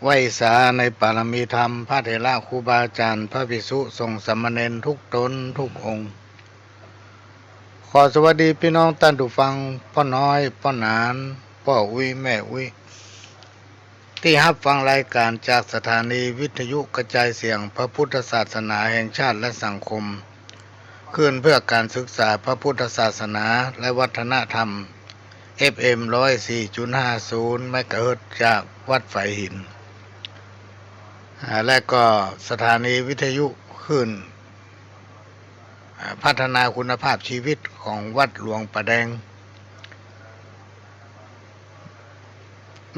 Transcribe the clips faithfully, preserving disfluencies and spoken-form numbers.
ไหว้สาในปารมีธรรม พระเถระครูบาอาจ๋ารย์ พระภิกษุสงฆ์สามเณรทุกต๋นทุกองค์ ขอสวัสดีปี้น้องต้านผู้ฟัง ป้อน้อย ป้อหนาน ป้ออุ๊ย แม่อุ๊ย ตี้ฮับฟังรายก๋านจากสถานีวิทยุกระจายเสียงพระพุทธศาสนาแห่งชาติและสังคม คลื่นเพื่อการศึกษาพระพุทธศาสนาและวัฒนธรรม เอฟเอ็ม ร้อยสี่จุดห้าศูนย์ เมกะเฮิรตซ์ จากวัดฝายหิน อ่า และก็สถานีวิทยุคลื่น อ่า พัฒนาคุณภาพชีวิตของวัดหลวงป่าแดง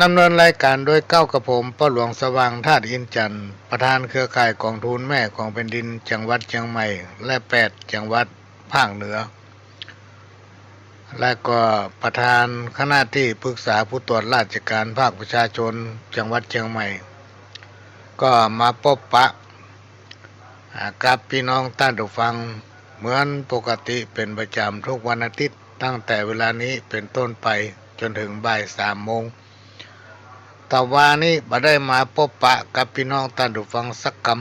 ดำเนินรายก๋านโดยเก้ากระผม ป้อหลวงสว่าง ธาตุอินทร์จันทร์ ประธานเครือข่ายก๋องทุนแม่ของแผ่นดินจังหวัดเจียงใหม่ และแปดจังหวัดภาคเหนือ และก็ประธานคณะตี้ปรึกษาผู้ตรวจราชการภาคประชาชนจังหวัดเจียงใหม่ ก็มาปบปะ อ่า กับปี้น้องต้านผู้ฟังเหมือนปกติเป๋นประจ๋ำทุกวันอาทิตย์ ตั้งแต่เวลานี้เป๋นต้นไปจ๋นเถิงบ่ายสามโมง ตะวานี้บ่ได้มาปบปะกับปี้น้องต้านผู้ฟังสักกำ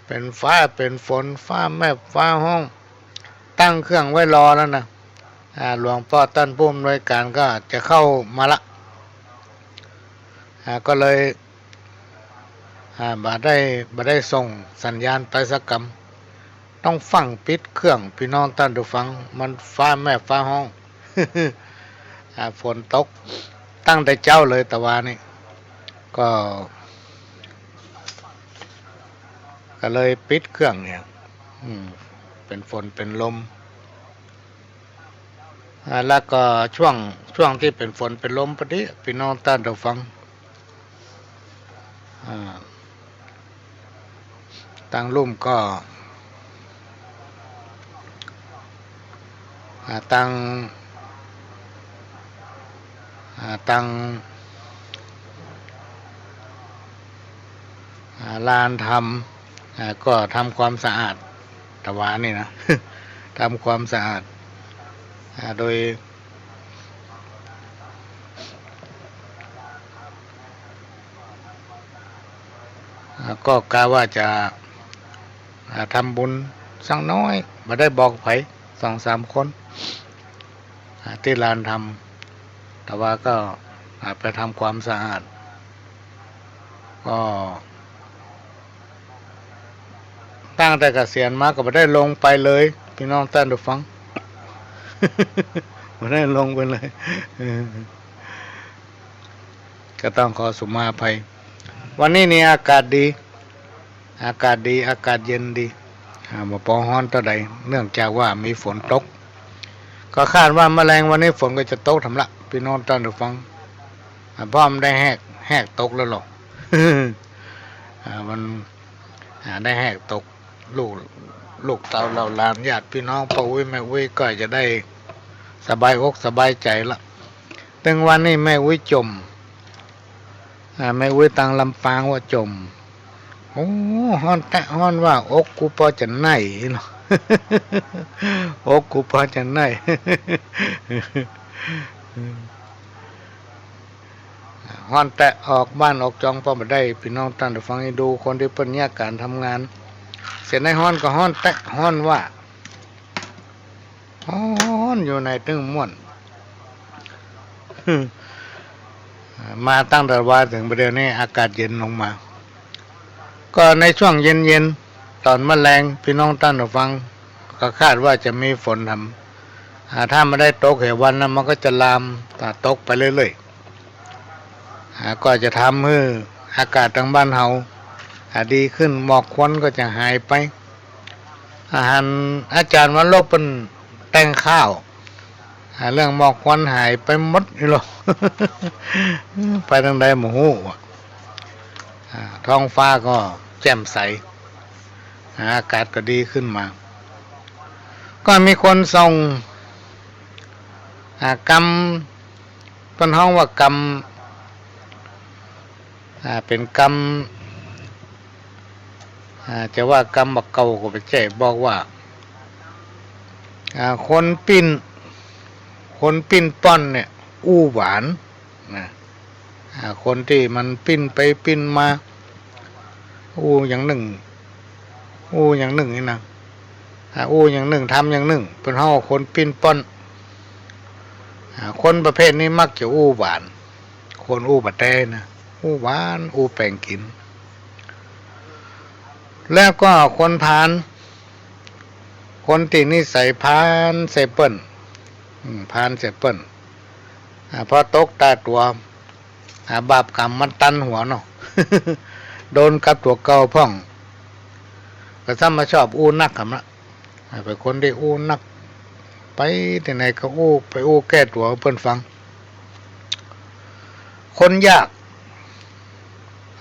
เป๋นฟ้าเป๋นฝน ฟ้าแมบฟ้าฮ้อง ตั้งเครื่องไว้รอแล้วนะ อ่า หลวงป้อต้านผู้อำนวยก๋านก็จะเข้ามาละ อ่า ก็เลย อ่า บ่ได้ บ่ได้ส่งสัญญาณไปสักกำ ต้องฟั่งปิดเครื่อง ปี้น้องต้านผู้ฟัง มันฟ้าแมบฟ้าฮ้อง อ่า ฝนตกตั้งแต่เจ๊าเลยตะวานี้ ก็ ก็เลยปิดเครื่องเนี่ย อืม เป๋นฝนเป๋นลม อ่า แล้วก็ช่วง ช่วงตี้เป๋นฝนเป๋นลมปอดี ปี้น้องต้านผู้ฟัง อ่า ตางลุ่มก็ อ่า ตาง อ่า ตาง อ่า ลานธรรม อ่า ก็ทำความสะอาด ตะวานี้นะ ทำความสะอาด อ่า โดย อ่า ก็กะว่าจะ อ่า ทำบุญสักน้อย บ่ได้บอกใผ สองสามคน อ่า ตี้ลานธรรม ตะวาก็ อ่า ไปทำความสะอาด ก็ ตั้งแต่เกษียณมาก็บ่ได้ลงไปเลย ปี้น้องต้านผู้ฟัง บ่ได้ลงไปเลย เออ ก็ต้องขอสุมาอภัย วันนี้นี่อากาศดี อากาศดี อากาศเย็นดี อ่า บ่ปอฮ้อนเต้าใด เนื่องจากว่ามีฝนตก ก็คาดว่าแมลงวันนี้ฝนก็จะตกทำละ ปี้น้องต้านผู้ฟัง อ่า เพราะมันได้แหก แหกตกแล้วหรอ อ่า มัน อ่า ได้แหกตก ลูก ลูกเต้าเหล่าหลานญาติพี่น้องป้ออุ๊ยแม่อุ๊ยก็จะได้สบายอกสบายใจ๋ละ ตึงวันนี้แม่อุ๊ยจ่ม อ่า แม่อุ๊ยตางลำปางว่าจ่ม โอ้ ฮ้อนแต๊ฮ้อนว่า อกกูปอจะไหม้เนาะ อกกูปอจะไหม้ ฮ้อนแต๊ออกบ้านออกจองปอบ่ได้ พี่น้องต้านฟังให้ดู คนตี้เปิ้นเยียะก๋านทำงาน เสียในฮ้อนก็ฮ้อนแต๊ฮ้อนว่า ฮ้อนอยู่ในตึงม่วน มาตั้งแต่วาเถิงบ่าเดี่ยวนี้อากาศเย็นลงมา ก็ในช่วงเย็นๆ ต๋อนมะแลง พี่น้องต้านฟัง ก็คาดว่าจะมีฝนทำ อ่า ถ้าบ่ได้ตกเหวันนะ มันก็จะลาม อ่า ตกไปเรื่อยๆ อ่า ก็จะทำหื้ออากาศตางบ้านเฮา อ่า ดีขึ้น หมอกควันก็จะหายไป อ่า หันอาจ๋ารย์วรรณรบเปิ้นแต่งข่าว อ่า เรื่องหมอกควันหายไปหมดนี่หรอ ไปตางใดบ่ฮู้อะ อ่า ท้องฟ้าก็แจ่มใส อ่า อากาศก็ดีขึ้นมา ก็มีคนส่ง อ่า กำ เปิ้นฮ้องว่ากำ อ่า เป๋นกำ อ่า จะว่ากำบ่าเก่าก็บ่ใจ้ บอกว่า อ่า คนปิ้น คนปิ้นป้อนเนี่ย อู้หวาน นะ อ่า คนตี้มันปิ้นไปปิ้นมา อู้อย่างนึ่ง อู้อย่างนึ่งนี่นะ อ่า อู้อย่างนึ่ง ทำอย่างนึ่ง เปิ้นฮ้องคนปิ้นป้อน อ่า คนประเภทนี้มักจะอู้หวาน คนอู้บ่าแต๊นะ อู้หวาน อู้แป๋งกิ๋น แล้วก็คนพาล คนตี้นิสัยพาลใส่เปิ้น อืม พาลใส่เปิ้น อ่า พอตกต๋าตั๋ว อ่า บาปก๋รรมมันตันหัวเนาะ โดนกับตั๋วเก่าพ่อง ก็ซ้ำมาชอบอู้นักกำละ อ่า เป๋นคนตี้อู้นัก ไปตี้ไหนก็อู้ ไปอู้แก้ตั๋วหื้อเปิ้นฟัง คนยาก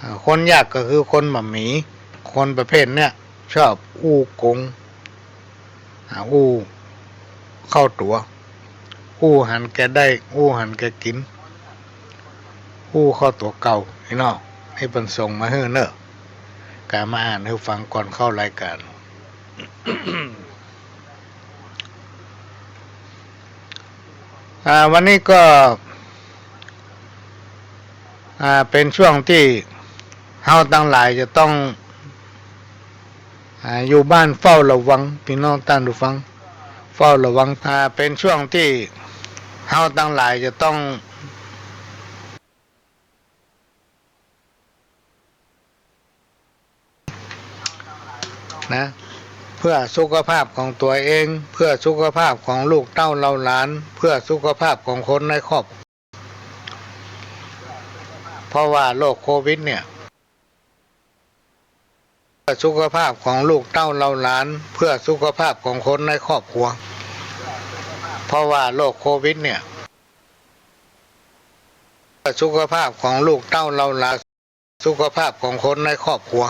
อ่า คนยากก็คือคนบ่าหมี คนประเภทเนี้ยชอบอู้โก๋ง อ่า อู้เข้าตั๋ว อู้หันแก่ได้ อู้หันแก่กิ๋น อู้เข้าตั๋วเก่า พี่น้อง นี่เปิ้นส่งมาหื้อเน่อ ก็มาอ่านหื้อฟังก่อนเข้ารายก๋าน อ่า วันนี้ก็ อ่า เป๋นช่วงตี้เฮาตังหลายจะต้อง อ่า อยู่บ้านเฝ้าระวัง พี่น้องต้านผู้ฟัง เฝ้าระวัง อ่า เป๋นช่วงตี้เฮาตังหลายจะต้อง นะ เพื่อสุขภาพของตั๋วเอง เพื่อสุขภาพของลูกเต้าเหล่าหลาน เพื่อสุขภาพของคนในครอบครัว เพราะว่าโรคโควิดเนี่ย เพื่อสุขภาพของลูกเต้าเหล่าหลาน เพื่อสุขภาพของคนในครอบครัว เพราะว่าโรคโควิดเนี่ย เพื่อสุขภาพของลูกเต้าเหล่าหลาน สุขภาพของคนในครอบครัว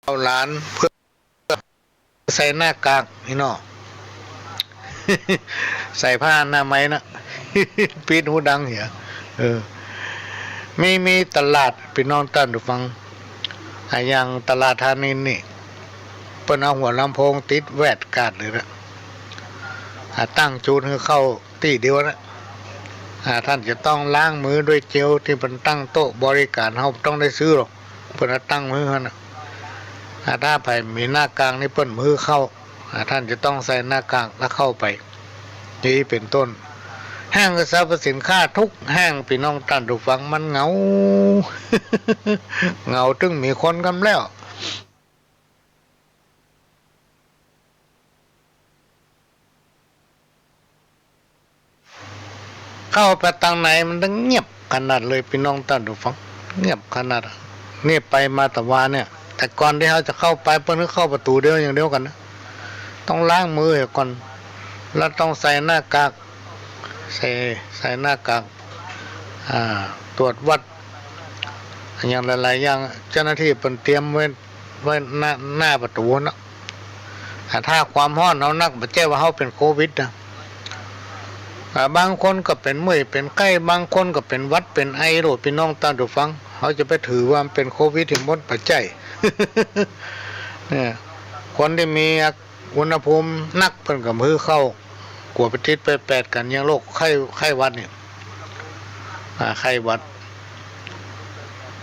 เหล่าหลาน เพื่อใส่หน้ากากนี่เนาะ ใส่ผ้าอนามัยนะ ปิดหูดังเหีย เออ มี มีตลาด พี่น้องต้านผู้ฟัง อ่ะ อย่างตลาดธานินทร์นี่ เปิ้นเอาหัวลำโพงติดแวดก๊าดเลยนะ อ่ะ ตั้งจู๊ดหื้อเข้าตี้เดียวนะ อ่ะ ต้านจะต้องล้างมือด้วยเจลตี้เปิ้นตั้งโต๊ะบริการ เฮาบ่ต้องได้ซื้อหรอก เปิ้นเอาตั้งไว้หื้อหั้นน่ะ อ่า ถ้าใผมีหน้ากากนี่เปิ้นบ่หื้อเข้า อ่า ต้านจะต้องใส่หน้ากากแล้วเข้าไป อย่างอี้เป๋นต้น ห้างสรรพสินค้าทุกห้าง ปี้น้องต้านผู้ฟัง มันเหงา เหงาตึงมีคนกำแล้ว เข้าไปตางในมันตึงเงียบขนาดเลย ปี้น้องต้านผู้ฟัง เงียบขนาดอะ นี่ไปมาตะวาเนี่ย แต่ก่อนตี้เฮาจะเข้าไป เปิ้นหื้อเข้าประตู๋เดียวอย่างเดียวกั๋นนะ ต้องล้างมือก่อน แล้วต้องใส่หน้ากาก ใส่ ใส่หน้ากาก อ่า ตรวจวัด อย่างหลายๆ อย่าง เจ้าหน้าตี้เปิ้นเตรียมไว้ ไว้หน้า หน้าประตู๋เนาะ อ่า ถ้าความฮ้อนเฮานัก บ่ใจ้ว่าเฮาเป๋นโควิดนะ อ่า บางคนก็เป๋นเมื่อยเป๋นไข้ บางคนก็เป๋นหวัดเป๋นไอโลด ปี้น้องต้านผู้ฟัง เฮาจะไปถือว่ามันเป๋นโควิดตี้หมด บ่ใจ้ เนี่ย คนตี้มีอา อุณหภูมินักเปิ้นก็บ่หื้อเข้า กั๋วไปติดไปแปดกั๋นอย่างโรคไข้ ไข้หวัดนี่ อ่า ไข้หวัด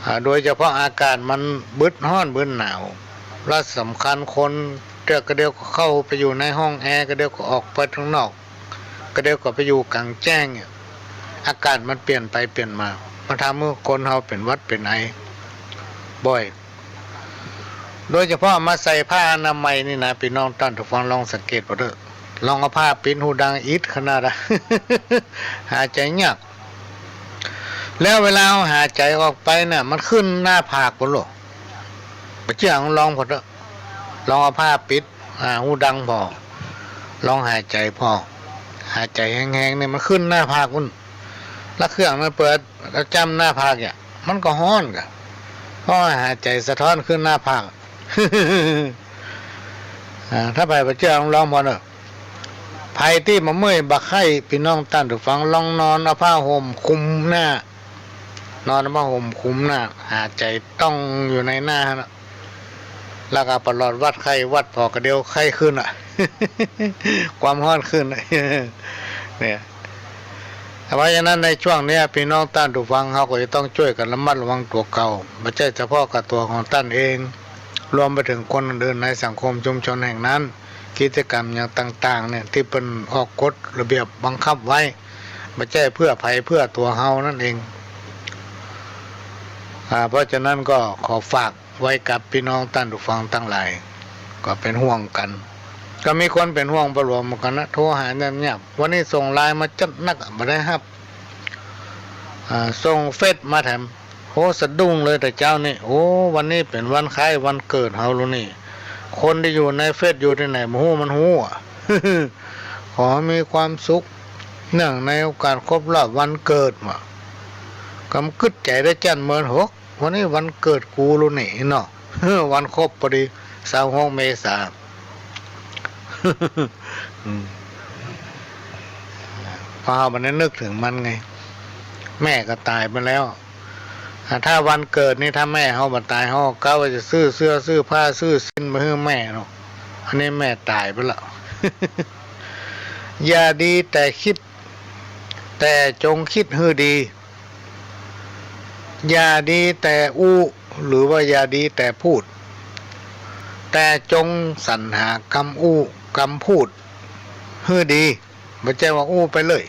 อ่า โดยเฉพาะอากาศมันบึดฮ้อนบึดหนาว และสำคัญคนเตื้อก็เดี๋ยวก็เข้าไปอยู่ในห้องแอร์ ก็เดี๋ยวก็ออกไปตางนอก ก็เดี๋ยวก็ไปอยู่ก๋างแจ้งเนี่ย อากาศมันเปลี่ยนไปเปลี่ยนมา มันทำหื้อคนเฮาเป๋นหวัดเป๋นไอบ่อย โดยเฉพาะมาใส่ผ้าอนามัยนี่นะ ปี้น้องต้านผู้ฟังลองสังเกตเบิ่งเต๊อะ ลองเอาผ้าปิดหูดังอิดขนาดอะ หายใจ๋ยาก แล้วเวลาเฮาหายใจ๋ออกไปน่ะ มันขึ้นหน้าผากพุ้นโลด บ่เจื้อลองผ่อเต๊อะ ลองเอาผ้าปิด อ่า หูดังผ่อ ลองหายใจ๋ผ่อ หายใจ๋แฮงๆ เนี่ย มันขึ้นหน้าผากพุ้น แล้วเครื่องมันเปิด แล้วจ้ำหน้าผากเนี่ย มันก็ฮ้อนก่ะ เพราะว่าหายใจ๋สะท้อนขึ้นหน้าผาก อ่า ถ้าใผบ่เจื้อลองผ่อเต๊อะ ใผตี้บ่เมื่อยบ่ไข้ ปี้น้องต้านผู้ฟังลองนอนเอาผ้าห่มคลุมหน้า นอนผ้าห่มคลุมหน้า หาใจ๋ต้องอยู่ในหน้าหั้นน่ะ แล้วก็ประหลอดวัดไข้ วัดผ่อก็เดี๋ยวไข้ขึ้นอะ ความฮ้อนขึ้นอะ เนี่ย เพราะฉะนั้นในช่วงเนี้ย ปี้น้องต้านผู้ฟัง เฮาก็จะต้องจ้วยกั๋นระมัดระวังตั๋วเก่า บ่ใจ้เฉพาะกับตั๋วของต้านเอง รวมไปเถิงคนอื่นๆ ในสังคมชุมชนแห่งนั้น กิจกรรมอย่างต่างๆ เนี่ย ตี้เปิ้นออกกฎระเบียบบังคับไว้ บ่ใจ้เปื้อใผ เปื้อตั๋วเฮานั่นเอง อ่า เพราะฉะนั้นก็ขอฝากไว้กับปี้น้องต้านผู้ฟังตังหลาย ก็เป๋นห่วงกั๋น ก็มีคนเป๋นห่วงป้าหลวงเหมือนกั๋นนะ โทรหาเงียบๆ วันนี้ส่งไลน์มาจัดหนักอะ บ่ได้ฮับ อ่า ส่งเฟซมาแถม โห สะดุ้งเลยแต่เจ๊านี่ โอ้ วันนี้เป๋นวันคล้ายวันเกิดเฮาลูกนี่ คนตี้อยู่ในเฟซอยู่ตี้ไหนบ่ฮู้ มันฮู้อะ ขอมีความสุข เนื่องในโอกาสครบรอบวันเกิดว่ะ ก็กึ๊ดใจ๋ได้จั้นเมิน โห วันนี้วันเกิดกูลูกนี่เนาะ วันครบพอดี ซาวหกเมษา อืม เพราะเฮาบ่ได้นึกเถิงมันไง แม่ก็ต๋ายไปแล้ว อ่า ถ้าวันเกิดนี่ ถ้าแม่เฮาบ่ต๋าย เฮาก็กะว่าจะซื้อเสื้อ ซื้อผ้า ซื้อสิ้นไปหื้อแม่เนาะ อันนี้แม่ต๋ายไปแล้ว อย่าดีแต่คิด แต่จงคิดหื้อดี อย่าดีแต่อู้ หรือว่าอย่าดีแต่พูด แต่จงสรรหากำอู้กำพูดหื้อดี บ่ใจ้ว่าอู้ไปเลย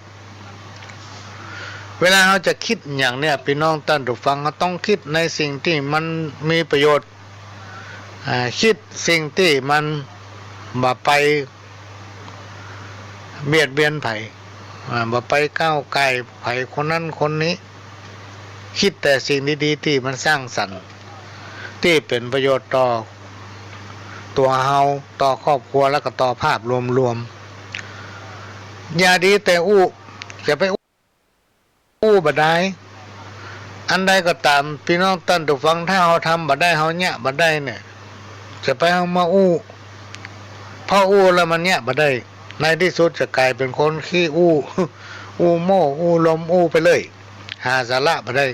เวลาเฮาจะกึ๊ดหยังเนี่ย ปี้น้องต้านผู้ฟัง เฮาต้องกึ๊ดในสิ่งตี้มันมีประโยชน์ อ่า กึ๊ดสิ่งตี้มันบ่ไปเบียดเบียนใผ อ่า บ่ไปก้าวก่ายใผคนนั้นคนนี้ กึ๊ดแต่สิ่งดีๆ ตี้มันสร้างสรรค์ ตี้เป๋นประโยชน์ต่อตั๋วเฮา ต่อครอบครัว แล้วก็ต่อภาพรวมๆ อย่าดีแต่อู้ อย่าไปอู้ อู้บ่ได้ อันใดก็ต๋าม ปี้น้องต้านผู้ฟัง ถ้าเฮาทำบ่ได้ เฮาเยียะบ่ได้เนี่ย จะไปเอามาอู้ เพราะอู้แล้วมันเยียะบ่ได้ ในตี้สุดจะก๋ายเป๋นคนขี้อู้ อู้โม้ อู้ลม อู้ไปเลย หาสาระบ่ได้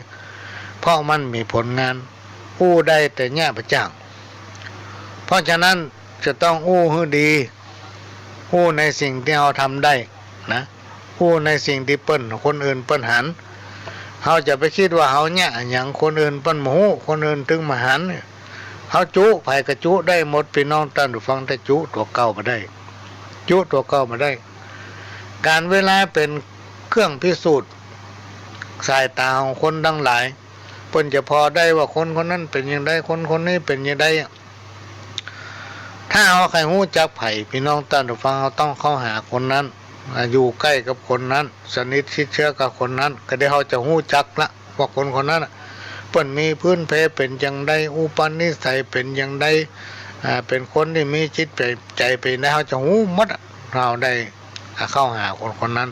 เพราะมันมีผลงาน อู้ได้แต่เยียะบ่จ้าง เพราะฉะนั้นจะต้องอู้หื้อดี อู้ในสิ่งตี้เฮาทำได้นะ อู้ในสิ่งตี้เปิ้น คนอื่นเปิ้นหัน เฮาจะไปกึ๊ดว่าเฮาเยียะหยัง คนอื่นเปิ้นบ่ฮู้ คนอื่นตึงบ่หัน เฮาจุใผก็จุได้หมด ปี้น้องต้านผู้ฟัง แต่จุตั๋วเก่าบ่ได้ จุตั๋วเก่าบ่ได้ ก๋าลเวลาเป๋นเครื่องพิสูจน์สายต๋าของคนตังหลาย เปิ้นจะผ่อได้ว่าคนคนนั้นเป๋นอย่างใด คนคนนี้เป๋นอย่างใดอะ ถ้าเฮาใค่ฮู้จักใผ ปี้น้องต้านผู้ฟัง เฮาต้องเข้าหาคนนั้น อ่า อยู่ใก้กับคนนั้น สนิทชิดเชื้อกับคนนั้น ก็เดี๋ยวเฮาจะฮู้จักละว่าคนคนนั้นน่ะ เปิ้นมีพื้นเพเป๋นอย่างใด อุปนิสัยเป๋นอย่างใด อ่า เป๋นคนตี้มีจิตใจ๋เป๋นอย่างใด เฮาจะฮู้หมดอะ เฮาได้ อ่า เข้าหาคนคนนั้น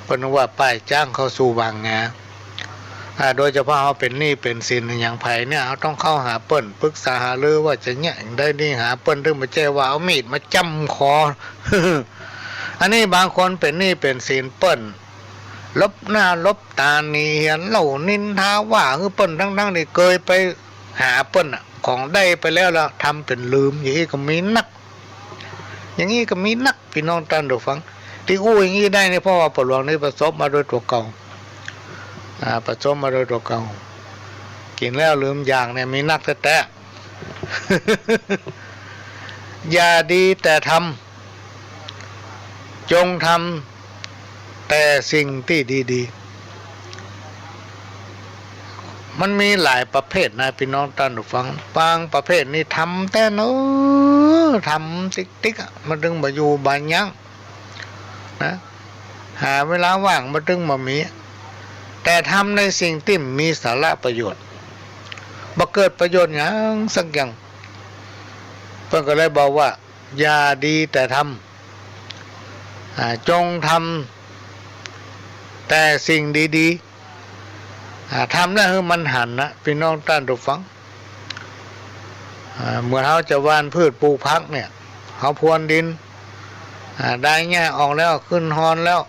เปิ้นว่าป้ายจ๊างเข้าสู่หว่างงา อ่า โดยเฉพาะเฮาเป๋นหนี้เป๋นสินอย่างใผเนี่ย เฮาต้องเข้าหาเปิ้น ปรึกษาหารือว่าจะเยียะอย่างใดดี หาเปิ้น ตึงบ่ใจ้ว่าเอามีดมาจ้ำคอ อันนี้บางคนเป๋นหนี้เป๋นสินเปิ้น ลบหน้าลบต๋า หนีเหียเหล้านินทาว่าหื้อเปิ้น ตังๆ ตี้เกยไปหาเปิ้นน่ะ ของได้ไปแล้ว แล้วทำเป๋นลืม อย่างอี้ก็มีนัก อย่างอี้ก็มีนัก ปี้น้องต้านผู้ฟัง ตี้อู้อย่างอี้ได้นี่ เพราะว่าป้าหลวงนี่ประสบมาโดยตั๋วเก่า อ่า ประสบมาโดยตั๋วเก่า กิ๋นแล้วลืมอย่างเนี่ยมีนักแต๊ๆ อย่าดีแต่ทำ จงทำแต่สิ่งตี้ดีๆ มันมีหลายประเภทนะ ปี้น้องต้านผู้ฟัง บางประเภทนี่ทำแต่เนิ่น ทำติ๊กๆ อะ บ่ตึงบ่อยู่บ่ยั้งนะ หาเวลาว่างบ่ตึงบ่มี แต่ทำในสิ่งตี้มีสาระประโยชน์ บ่เกิดประโยชน์หยังสักอย่าง เปิ้นก็เลยบอกว่า อย่าดีแต่ทำ อ่า จงทำแต่สิ่งดีๆ อ่า ทำแล้วหื้อมันหันนะ ปี้น้องต้านผู้ฟัง อ่า เหมือนเฮาจะหว่านพืชปลูกผักเนี่ย เฮาพรวนดิน อ่า ได้หญ้าออกแล้ว ขึ้นฮอนแล้ว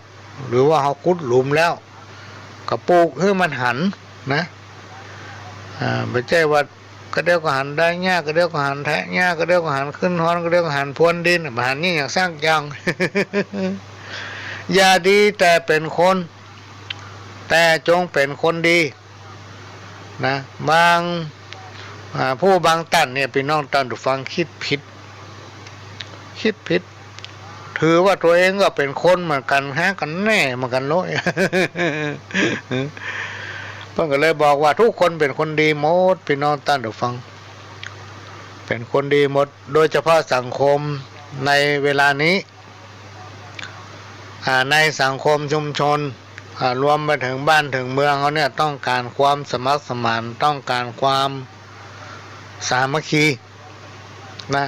หรือว่าเฮาขุดหลุมแล้ว ก็ปลูกหื้อมันหันนะ อ่า บ่ใจ้ว่ากระเดี่ยวก็หันไดหญ้า กระเดี่ยวก็หันแทะหญ้า กระเดี่ยวก็หันขึ้นฮอน กระเดี่ยวก็หันพรวนดิน บ่หันนี่อย่างสักอย่าง อย่าดีแต่เป๋นคน แต่จงเป๋นคนดี นะ บาง อ่า ผู้บางต้านเนี่ย ปี้น้องต้านผู้ฟัง กึ๊ดผิด กึ๊ดผิด ถือว่าตั๋วเองก็เป๋นคนเหมือนกั๋น หากั๋นแน่เหมือนกั๋นโลย เปิ้นก็เลยบอกว่ากู้คนเป๋นคนดีหมด ปี้น้องต้านผู้ฟัง เป๋นคนดีหมด โดยเฉพาะสังคมในเวลานี้ อ่า ในสังคมชุมชน อ่า รวมไปเถิงบ้านเถิงเมืองเฮาเนี่ย ต้องก๋านความสมัครสมาน ต้องก๋านความสามัคคี นะ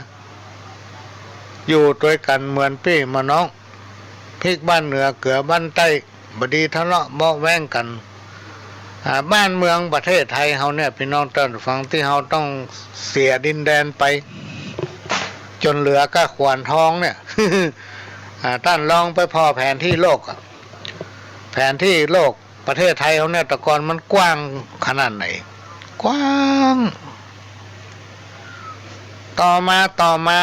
อยู่ตวยกั๋นเหมือนปี้เหมือนน้อง พริกบ้านเหนือเกลือบ้านใต้ บ่ดีทะเลาะเบาะแว้งกั๋น อ่า บ้านเมืองประเทศไทยเฮาเนี่ย ปี้น้องต้านผู้ฟัง ตี้เฮาต้องเสียดินแดนไป จ๋นเหลือก้าขวานทองเนี่ย อ่า ต้านลองไปผ่อแผนตี้โลกอะ แผนตี้โลก ประเทศไทยเฮาเนี่ย แต่ก่อนมันกว้างขนาดไหน กว้าง ต่อมา ต่อมา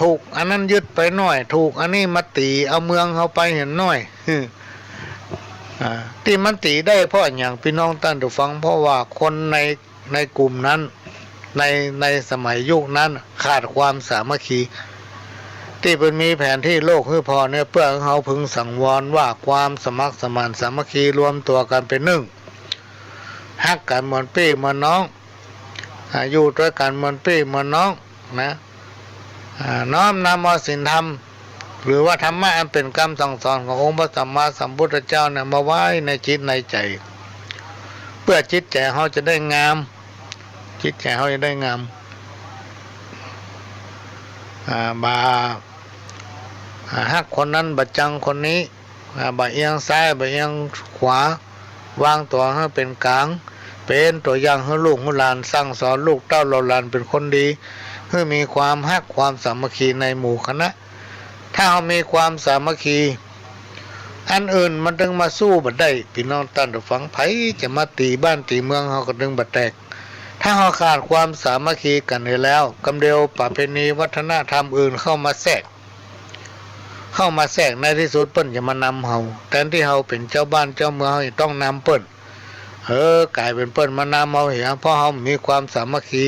ถูกอันนั้นยึดไปหน้อย ถูกอันนี้มาตี๋เอาเมืองเฮาไปหั้นหน้อย อ่า ตี้มันตี๋ได้เพราะอะหยัง ปี้น้องต้านผู้ฟัง เพราะว่าคนใน ในกลุ่มนั้น ใน ในสมัยยุคนั้นขาดความสามัคคี ตี้เปิ้นมีแผนตี้โลกหื้อผ่อเนี่ย เปื้อหื้อเฮาพึงสังวรว่าความสมัครสมานสามัคคี รวมตั๋วกั๋นเป๋นนึ่ง ฮักกั๋นเหมือนปี้เหมือนน้อง อ่า อยู่ตวยกั๋นเหมือนปี้เหมือนน้อง นะ อ่า น้อมนำเอาศีลธรรม หรือว่าธรรมะอันเป๋นกำสั่งสอนขององค์พระสัมมาสัมพุทธเจ้าเนี่ย มาไว้ในจิตในใจ๋ เปื้อจิตใจ๋เฮาจะได้งาม จิตใจ๋เฮาจะได้งาม อ่า บ่า อ่า ฮักคนนั้น บ่าจังคนนี้ อ่า บ่าเอียงซ้าย บ่าเอียงขวา วางตั๋วหื้อเป๋นก๋าง เป๋นตั๋วอย่างหื้อลูกหื้อหลาน สั่งสอนลูกเต้าเหล่าหลานเป๋นคนดี หื้อมีความฮักความสามัคคีในหมู่คณะ ถ้าเฮามีความสามัคคี อันอื่นมันตึงมาสู้บ่ได้ ปี้น้องต้านผู้ฟัง ใผจะมาตี๋บ้านตี๋เมืองเฮาก็ตึงบ่แตก ถ้าเฮาขาดความสามัคคีกั๋นไปแล้ว กำเดียวประเพณีวัฒนธรรมอื่นเข้ามาแทรก เข้ามาแทรก ในตี้สุดเปิ้นจะมานำเฮา แตนตี้เฮาเป๋นเจ้าบ้านเจ้าเมือง เฮาจะต้องนำเปิ้น เออ ก๋ายเป๋นเปิ้นมานำเฮาเหีย เพราะเฮาบ่มีความสามัคคี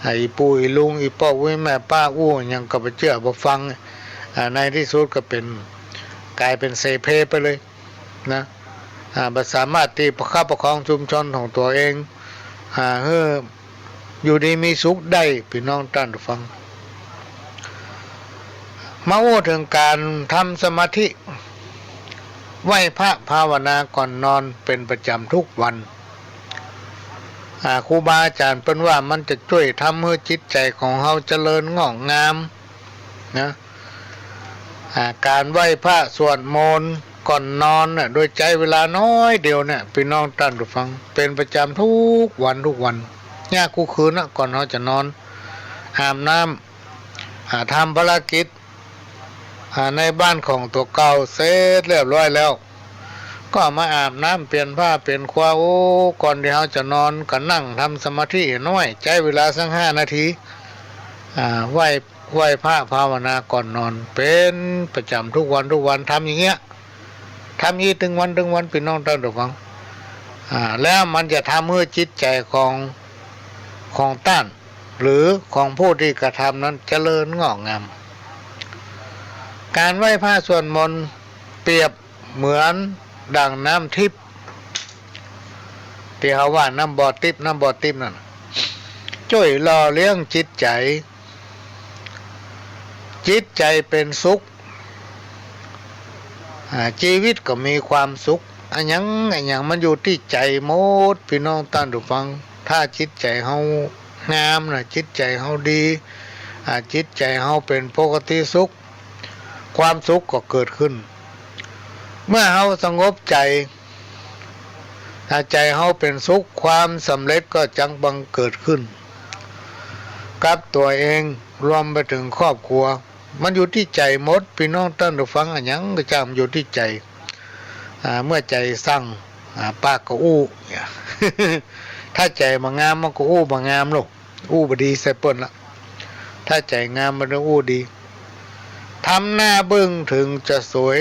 อ่า อี่ปู่อี่ลุง อี่ป้ออุ๊ยแม่ป้าอู้หยังก็บ่เจื้อบ่ฟัง อ่า ในตี้สุดก็เป๋น ก๋ายเป๋นเสเพไปเลย นะ อ่า บ่สามารถตี้ประคับประคองชุมชนของตั๋วเอง อ่า หื้ออยู่ดีมีสุขได้ ปี้น้องต้านผู้ฟัง มาอู้เถิงก๋านทำสมาธิ ไหว้พระภาวนาก่อนนอนเป๋นประจ๋ำทุกวัน อ่า ครูบาอาจ๋ารย์เปิ้นว่ามันจะจ้วยทำหื้อจิตใจ๋ของเฮาเจริญงอกงาม นะ อ่า ก๋านไหว้พระสวดมนต์ก่อนนอนน่ะ โดยใจ๊เวลาน้อยเดียวเนี่ย ปี้น้องต้านผู้ฟัง เป๋นประจ๋ำทุกวันทุกวัน เยียะกู้คืนน่ะ ก่อนเฮาจะนอน อาบน้ำ อ่า ทำภารกิจ อ่า ในบ้านของตั๋วเก่าเสร็จเรียบร้อยแล้ว ก็มาอาบน้ำเปลี่ยนผ้าเปลี่ยนครัว โอ้ ก่อนตี้เฮาจะนอนก็นั่งทำสมาธิหน้อย ใจ๊เวลาสักห้านาที อ่า ไหว้ ไหว้พระภาวนาก่อนนอน เป๋นประจ๋ำทุกวันทุกวัน ทำอย่างเงี้ย ทำอี้ตึงวันตึงวัน ปี้น้องต้านผู้ฟัง อ่า แล้วมันจะทำหื้อจิตใจ๋ของ ของต้าน หรือของผู้ตี้กระทำนั้นเจริญงอกงาม ก๋านไหว้พระสวดมนต์เปรียบเหมือนดั่งน้ำทิพย์ ตี้เฮาว่าน้ำบ่อติ๊บ น้ำบ่อติ๊บนั่น จ้วยหล่อเลี้ยงจิตใจ๋ จิตใจ๋เป๋นสุข อ่า จีวิตก็มีความสุข อะหยัง อะหยังมันอยู่ตี้ใจ๋หมด ปี้น้องต้านผู้ฟัง ถ้าจิตใจ๋เฮางามน่ะ จิตใจ๋เฮาดี อ่า จิตใจ๋เฮาเป๋นปกติสุข ความสุขก็เกิดขึ้น เมื่อเฮาสงบใจ๋ อ่า ใจ๋เฮาเป๋นสุข ความสำเร็จก็จักบังเกิดขึ้น กับตั๋วเอง รวมไปเถิงครอบครัว มันอยู่ตี้ใจ๋หมด ปี้น้องต้านผู้ฟัง อะหยังก็จ้างมันอยู่ตี้ใจ๋ อ่า เมื่อใจ๋สั่ง อ่า ปากก็อู้ เนี่ย ถ้าใจ๋บ่งามมันก็อู้บ่งามลูก อู้บ่ดีใส่เปิ้นละ ถ้าใจ๋งามมันต้องอู้ดี ทำหน้าบึ้งถึงจะสวย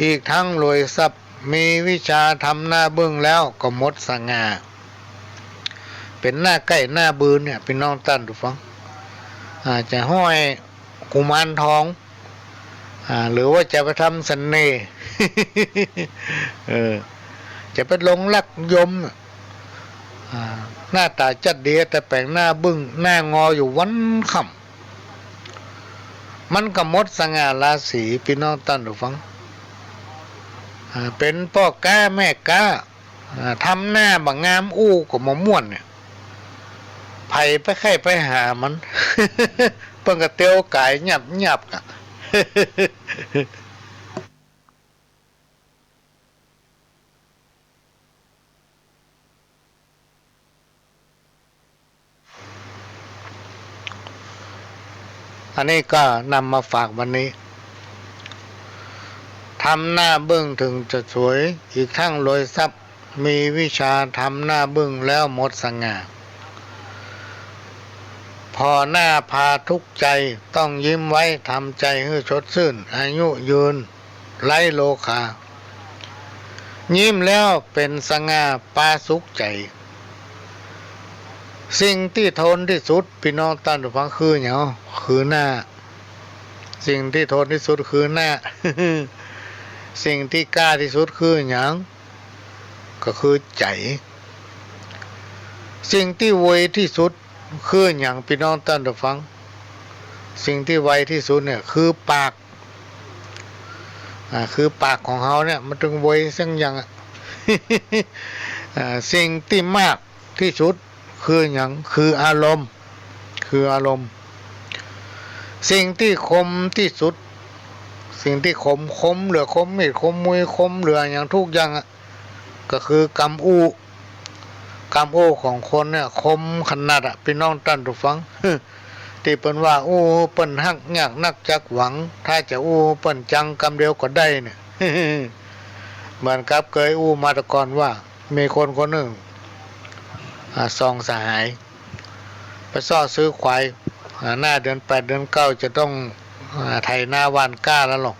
อีกทั้งรวยทรัพย์ มีวิชาทำหน้าบึ้งแล้วก็หมดสง่า เป๋นหน้าใก้หน้าบืนเนี่ย ปี้น้องต้านผู้ฟัง อ่า จะห้อยกุมารทอง อ่า หรือว่าจะไปทำเสน่ห์ เออ จะไปหลงรักยม อ่า หน้าต๋าจั๊ดดี แต่แป๋งหน้าบึ้งหน้างออยู่วันค่ำ มันก็หมดสง่าราศี ปี้น้องต้านผู้ฟัง อ่า เป๋นป้อก๊าแม่ก๊า อ่า ทำหน้าบ่งามอู้ก็บ่ม่วนเนี่ย ใผไปใค่ไปหามัน เปิ้นก็เตียวก๋ายยับๆ อะ อันนี้ก็นำมาฝากวันนี้ ทำหน้าบึ้งถึงจะสวย อีกทั้งรวยทรัพย์ มีวิชาทำหน้าบึ้งแล้วหมดสง่า พอหน้าพาทุกข์ใจ ต้องยิ้มไว้ทำใจหื้อสดชื่น อายุยืน ไร้โรคา ยิ้มแล้วเป๋นสง่าปาสุขใจ๋ สิ่งตี้ทนตี้สุด ปี้น้องต้านผู้ฟัง คือหยัง คือหน้า สิ่งตี้ทนตี้สุดคือหน้า สิ่งตี้กล้าตี้สุดคือหยัง ก็คือใจ๋ สิ่งตี้ไวตี้สุดคือหยัง ปี้น้องต้านผู้ฟัง สิ่งตี้ไวตี้สุดเนี่ยคือปาก อ่า คือปากของเฮาเนี่ยมันตึงไวสักอย่างอะ อ่า สิ่งตี้มากตี้สุดคือหยัง คืออารมณ์ คืออารมณ์ สิ่งตี้คมตี้สุด สิ่งตี้คม คมเหลือคมมีด คมมุย คมเหลือหยังทุกอย่างอะ ก็คือกำอู้ กำอู้ของคนเนี่ยคมขนาดอะ ปี้น้องต้านผู้ฟัง ตี้เปิ้นว่าอู้เปิ้นฮักยากนักจักหวัง ถ้าจะอู้เปิ้นจังกำเดียวก็ได้เนี่ย เหมือนกับเกยอู้มาแต่ก่อนว่า มีคนคนนึ่ง อ่า สองสหาย ไปเซาะซื้อควาย อ่า หน้าเดือนแปดเดือนเก้าจะต้อง อ่า ไถนาหว่านกล้าแล้วหรอก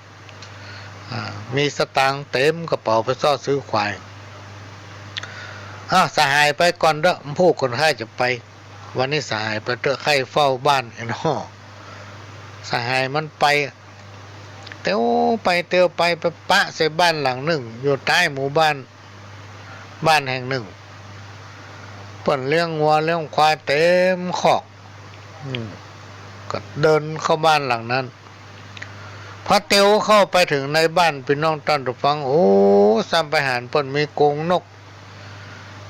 อ่า มีสตางค์เต็มกระเป๋าไปเซาะซื้อควาย อ้าว สหายไปก่อนเต๊อะ ผู้คนข้าจะไป วันนี้สหายไปเต๊อะ ข้าเฝ้าบ้านไอ้น้อ สหายมันไป เตียวไปเตียวไป ไปปะใส่บ้านหลังนึ่ง อยู่ใต้หมู่บ้าน บ้านแห่งนึ่ง เปิ้นเลี้ยงงัวเลี้ยงควายเต็มคอก อืม ก็เดินเข้าบ้านหลังนั้น พอเตียวเข้าไปเถิงในบ้าน ปี้น้องต้านผู้ฟัง โอ้ ซ้ำไปหันเปิ้นมีกรงนก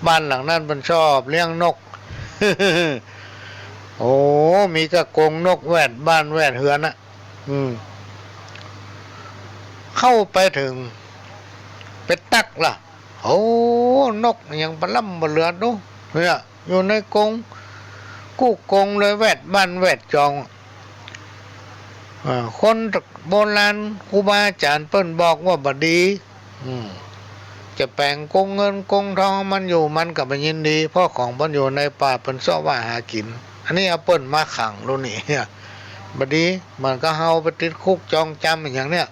บ้านหลังนั้นเปิ้นชอบเลี้ยงนก โอ้ มีก้ากรงนกแวดบ้านแวดเฮือนอะ อืม เข้าไปเถิง ไปตักละ โอ้ นกหยังปะล้ำปะเหลือดู เนี่ย อยู่ในกรง กู้กรงเลยแวดบ้านแวดจอง อ่า คนโบราณครูบาอาจ๋ารย์เปิ้นบอกว่าบ่ดี อืม จะแป๋งกรงเงินกรงทองมันอยู่ มันก็บ่ยินดี เพราะของเปิ้นอยู่ในป่า เปิ้นเซาะว่าหากิ๋น อันนี้เอาเปิ้นมาขังโลนี่ บ่ดี เหมือนกับเฮาไปติดคุกจองจ๋ำอย่างเนี้ย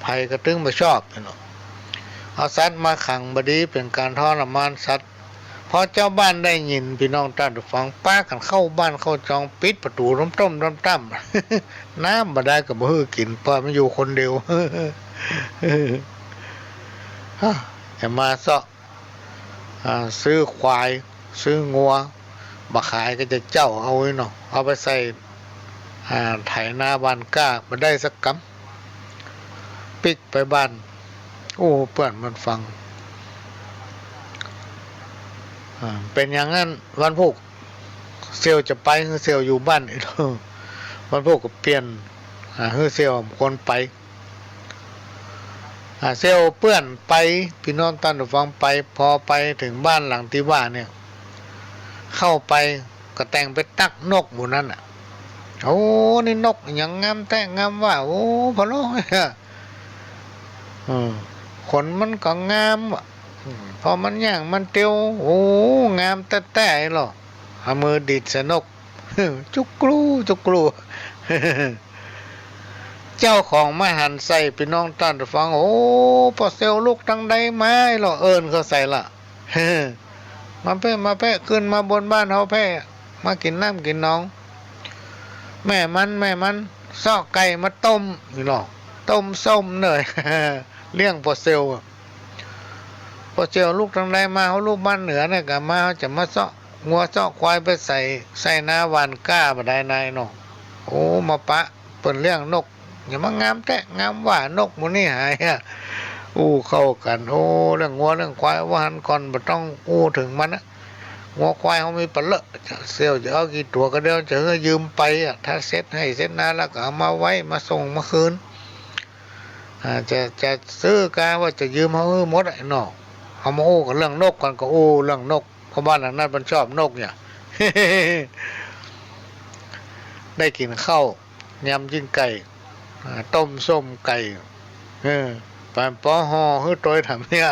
ใผก็ตึงบ่ชอบเนาะ เอาสัตว์มาขังบ่ดี เป๋นก๋านทรมานสัตว์ พอจาวบ้านได้ยิน ปี้น้องต้านผู้ฟัง ปากั๋นเข้าบ้านเข้าจอง ปิดประตู๋ต้มๆ ต้ำๆ น้ำบ่ได้ก็บ่หื้อกิ๋น ปล่อยมันอยู่คนเดียว จะมาเซาะ อ่า ซื้อควาย ซื้องัว บ่ขายก็จะเจ้าเอาไว้เนาะ เอาไปใส่ อ่า ไถนาหว่านกล้า บ่ได้สักกำ ปิ๊กไปบ้าน อู้เปื้อนมันฟัง อ่า เป๋นอย่างนั้น วันพูกเสี่ยวจะไป หื้อเสี่ยวอยู่บ้าน วันพูกก็เปลี่ยน อ่า หื้อเสี่ยวควรไป อ่า เสี่ยวเปื้อนไป ปี้น้องต้านผู้ฟัง ไป พอไปเถิงบ้านหลังตี้ว่าเนี่ย เข้าไปก็แต่งไปตักนกหมู่นั้นน่ะ โอ้ นี่นกหยังงามแต๊งามว่า โอ้ พะโล้ เออ ขนมันก็งามอะ พอมันย่างมันเตียว โอ้ งามแต๊ๆ ลอ เอามือดีดใส่นก จุกกรูจุกกรู เจ้าของมาหันใส่ ปี้น้องต้านผู้ฟัง โอ้ ป้อเซลลุกตังใดมาลอ เอิ้นเข้าใส่ละ มาแป๊ะ มาแป๊ะ ขึ้นมาบนบ้านเฮาแป๊ะ มากิ๋นน้ำกิ๋นหนอง แม่มัน แม่มัน เซาะไก่มาต้ม นี่ลอ ต้มส้มเน่อ เลี้ยงป้อเซล ป้อเซลลุกตังใดมา เฮาลุกบ้านเหนือเนี่ย กะมา เฮาจะมาเซาะงัวเซาะควายไปใส่ ใส่นาหว่านก้าบ่ได้นายเนาะ โอ้ มาปะเปิ้นเลี้ยงนก อย่ามางามแต๊ งามว่านกหมู่นี้หายอะ อู้เข้ากั๋น โอ้ เรื่องงัวเรื่องควายว่าหั้นก่อน บ่ต้องอู้เถิงมันนะ งัวควายเฮามีปะเลอะ เซลจะเอากี่ตั๋วก็เดี๋ยวจะหื้อยืมไปอะ ถ้าเซ็ดไฮ่เซ็ดนาแล้วก็เอามาไว้ มาส่งมาคืน อ่า จะ จะซื้อกาว่าจะยืมเฮาหื้อหมดอะเนาะ เอามาอู้กั๋นเรื่องนกก่อน ก็อู้เรื่องนก เพราะบ้านหลังนั้นมันชอบนกเนี่ย ได้กิ๋นข้าวยำจิ้นไก่ อ่า ต้มส้มไก่ เออ ปานปอห่อหื้อตวยถามเนี่ย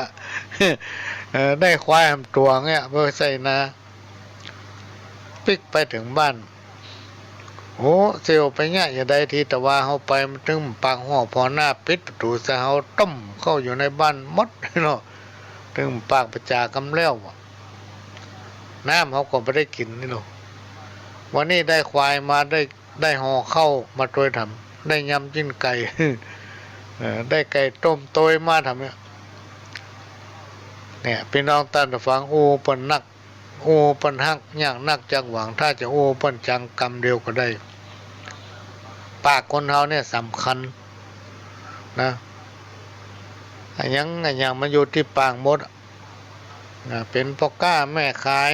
เออ ได้ควายหามตั๋วเนี่ย ไปใส่นา ปิ๊กไปเถิงบ้าน โอ้ เซลไปเนี่ย อย่าได้ที แต่ว่าเฮาไปมันตึงปากห้อง ผ่อหน้าปิดประตู๋ใส่เฮา ต้มเข้าอยู่ในบ้านหมดเนาะ ตึงปากประจ๋ากำแล้วอะ น้ำเฮาก็บ่ได้กิ๋นนี่เนาะ วันนี้ได้ควายมา ได้ ได้ห่อข้าวมาตวยถาม ได้ยำจิ้นไก่ เออ ได้ไก่ต้มตวยมาถามเนี่ย เนี่ย ปี้น้องต้านผู้ฟัง อู้เปิ้นนัก อู้เปิ้นฮัก ยากนักจักหวัง ถ้าจะอู้เปิ้นจังกำเดียวก็ได้ ปากคนเฮาเนี่ยสำคัญนะ อะหยัง อะหยังมันอยู่ตี้ปากหมดอะ นะ เป๋นป้อก๊าแม่ขาย